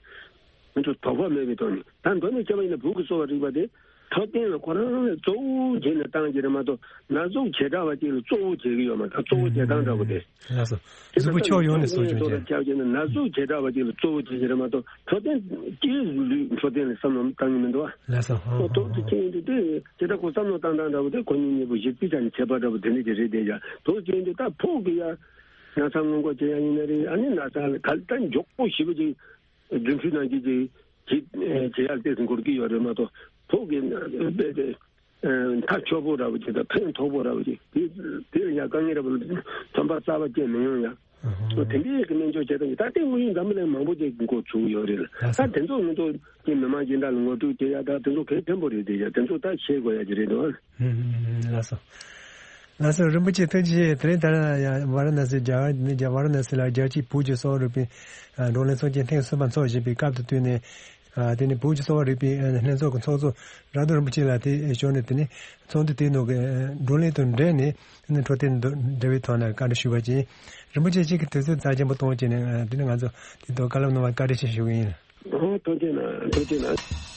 ང་ཚོ་དོགས་པ་མེད་པའི་ཐོག་ནས་ད་མདོར་ན་བཤད་པ་ཡིན་ན་བོད་ཀྱི་གསོ་བ་རིག་པ་དེ་ འཕྲོད་བསྟེན་ལ་ཁོ་རང་ལ་གཙོ་བོ་བྱས་ནས་བཏང་གི་རེད་མ་གཏོགས། ན་ཟུག་བྱེ་བྲག་པ་གཅིག་ལ་གཙོ་བོ་བྱེད་ཀྱི་ཡོད་མ་རེད། གཙོ་བོ་བྱེད་སྟངས་འདྲ་པོ་དེ། ལགས་སོ། གཟུགས་པོ་ཕྱོགས་ཡོངས་ནས་གསོ་སྐྱོང་བྱེད། ཐོག་ལ་བྱས་ན་ན་ཟུག་བྱེ་བྲག་པ་གཅིག་ལ་གཙོ་བོ་བྱེད་ཀྱི་རེད་མ་གཏོགས། འཕྲོད་བསྟེན་སྤྱིའི་ལུས་འཕྲོད་བསྟེན་ལ་བསམ་བློ་བཏང་གི་མི་འདུག་ཨ། ལགས་སོ། ཧོ་ཧོ་ཐོག་ཏུ་ཧོ། ཁྱེད་ཀྱིས་དེ་བྱེ་བྲག་ཁོ་བསམ་བློ་བཏང་སྟངས་འདྲ་པོ་དེ་ཁོ་གཉིས་གཉིས་པོ་གཞི་རྩའི་ཆ་ནས་ཁྱད་པར་འདྲ་པོ་དེ་འདྲ་ཅིག་རེད་དེ། ཡ་ཐོག་ཅན་དུ་ད་ཕོག་གི་ཡ། ན་ཚ་སྔོན་འགོག་བྱེད་ཡ་ཡིན་ན་རེད། ཨ་ནི་ན་ཚ་ག་ད་མགྱོགས་པོ་ཞེ་པོ་ཅིག་རྫུ་འཕྲུལ་ནང་བཞིན་ཅིག་བྱེད་བྱེད་ཡ་ལྟས་སུ་འགོར་གྱི་ཡོད་རེད་མ་གཏོགས། ཕོག་གི་ན་དཔེ་དེ་མཐའ་འཁྱོལ་པོ་འདྲ་པོ་ཅིག་དང་ཕན་ཐོགས་པོ་འདྲ་པོ་ཅིག་དེ་དེ་ཡང་དཀའ་ངལ་འདྲ་པོ་ལ་ཐོན་པ་གསར་པ་སྐྱེ་མི་ཡོང་ཡ། དེ་འདྲའི་གི་སྨན་བཅོས་བྱེད་སྟངས་ཀྱི་ད་ལྟའི་དངོས་ཡོད་འཛམ་བུ་གླིང་མང་པོ་ཅིག་འགོ་ཚུགས་ཡོད་རེད། ལགས་སོ། ད་དེ་ཚོ་ང་ཚོ་གི་མི་མང་སྦྱིན་བདག་ལ་ངོ་སྤྲོད་བྱེད་ཡ་ད་དེ་ཚོ་གལ་ཆེན་པོ་རེད་དེ་ཡ། དེ་ཚོ་ད་ཤེས་དགོས་ཡ་གི་རེད་འདུག། ཧུམ་ཧུམ་ཧུམ། ལགས་སོ། ལགས་སོ། རིན་པོ་ཆེ་ཐུགས་རྗེ་ཆེ། དེ་རིང་ད་ལྟ་ཡ་ཝཱ་ར་ཎ་སི་རྒྱ་གར་ནས་རྒྱ་ཝཱ་ར་ཎ་སི་ལ་རྒྱལ་སྤྱིའི་བོད་ཀྱི་གསོ་བ་རིག་པའི་ཨ་བགྲོ་གླེང་ཚོགས་ཆེན་ཐེངས་གསུམ་པ་འཚོགས་བཞིན་པའི་སྐབས་དེ་དུས་ནས། ཨ་དེ་ནས་བོད་ཀྱི་གསོ་བ་རིག་པའི་ཨ་ལྷན་ཚོགས་ཀྱི་ཚོགས་གཙོ་རབ་ཏུ་རིན་པོ་ཆེ་ལགས་དེ་ཞུས་ནས། དེ་ནས་ཚོགས་འདུ་དེའི་ནང་གི་ཨ་བགྲོ་གླེང་དང་འབྲེལ་ནས། དེ་ནས་འཕྲོད་བསྟེན་དང་འབྲེལ་བའི་ཐོག་ནས་བཀའ་འདྲི་ཞུས་པ་ཅིག། རིན་པོ་ཆེ་ཁྱེད་ཀྱི་དུས་ཚོད་རྩ་ཆེན་པོ་གཏོང་བྱས་ནས། ཨ་དེ་ནས་ང་ཚོ་དེ་ཐོག་བཀའ་སློབ་གནང་བར་བཀའ་དྲིན་ཆེ་ཞུ་གི་ཡིན། ཨོ་ཐུགས་རྗེ་གནང་། ཐུགས་རྗེ་གནང་།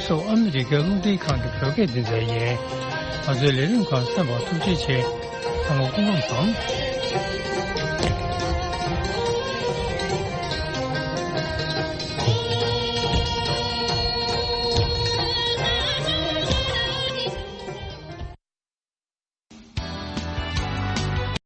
སོགས་ཨ་མི་རི་ཀའི་རླུང་འཕྲིན་ཁང་གི་བོད་སྐད་སྡེ་ཚན་ཡིན། ང་ཚོའི་ལས་རིམ་ཁག་གསན་པར་ཐུགས་རྗེ་ཆེ། ཚང་མ་སྐུ་ཁམས་བཟང་།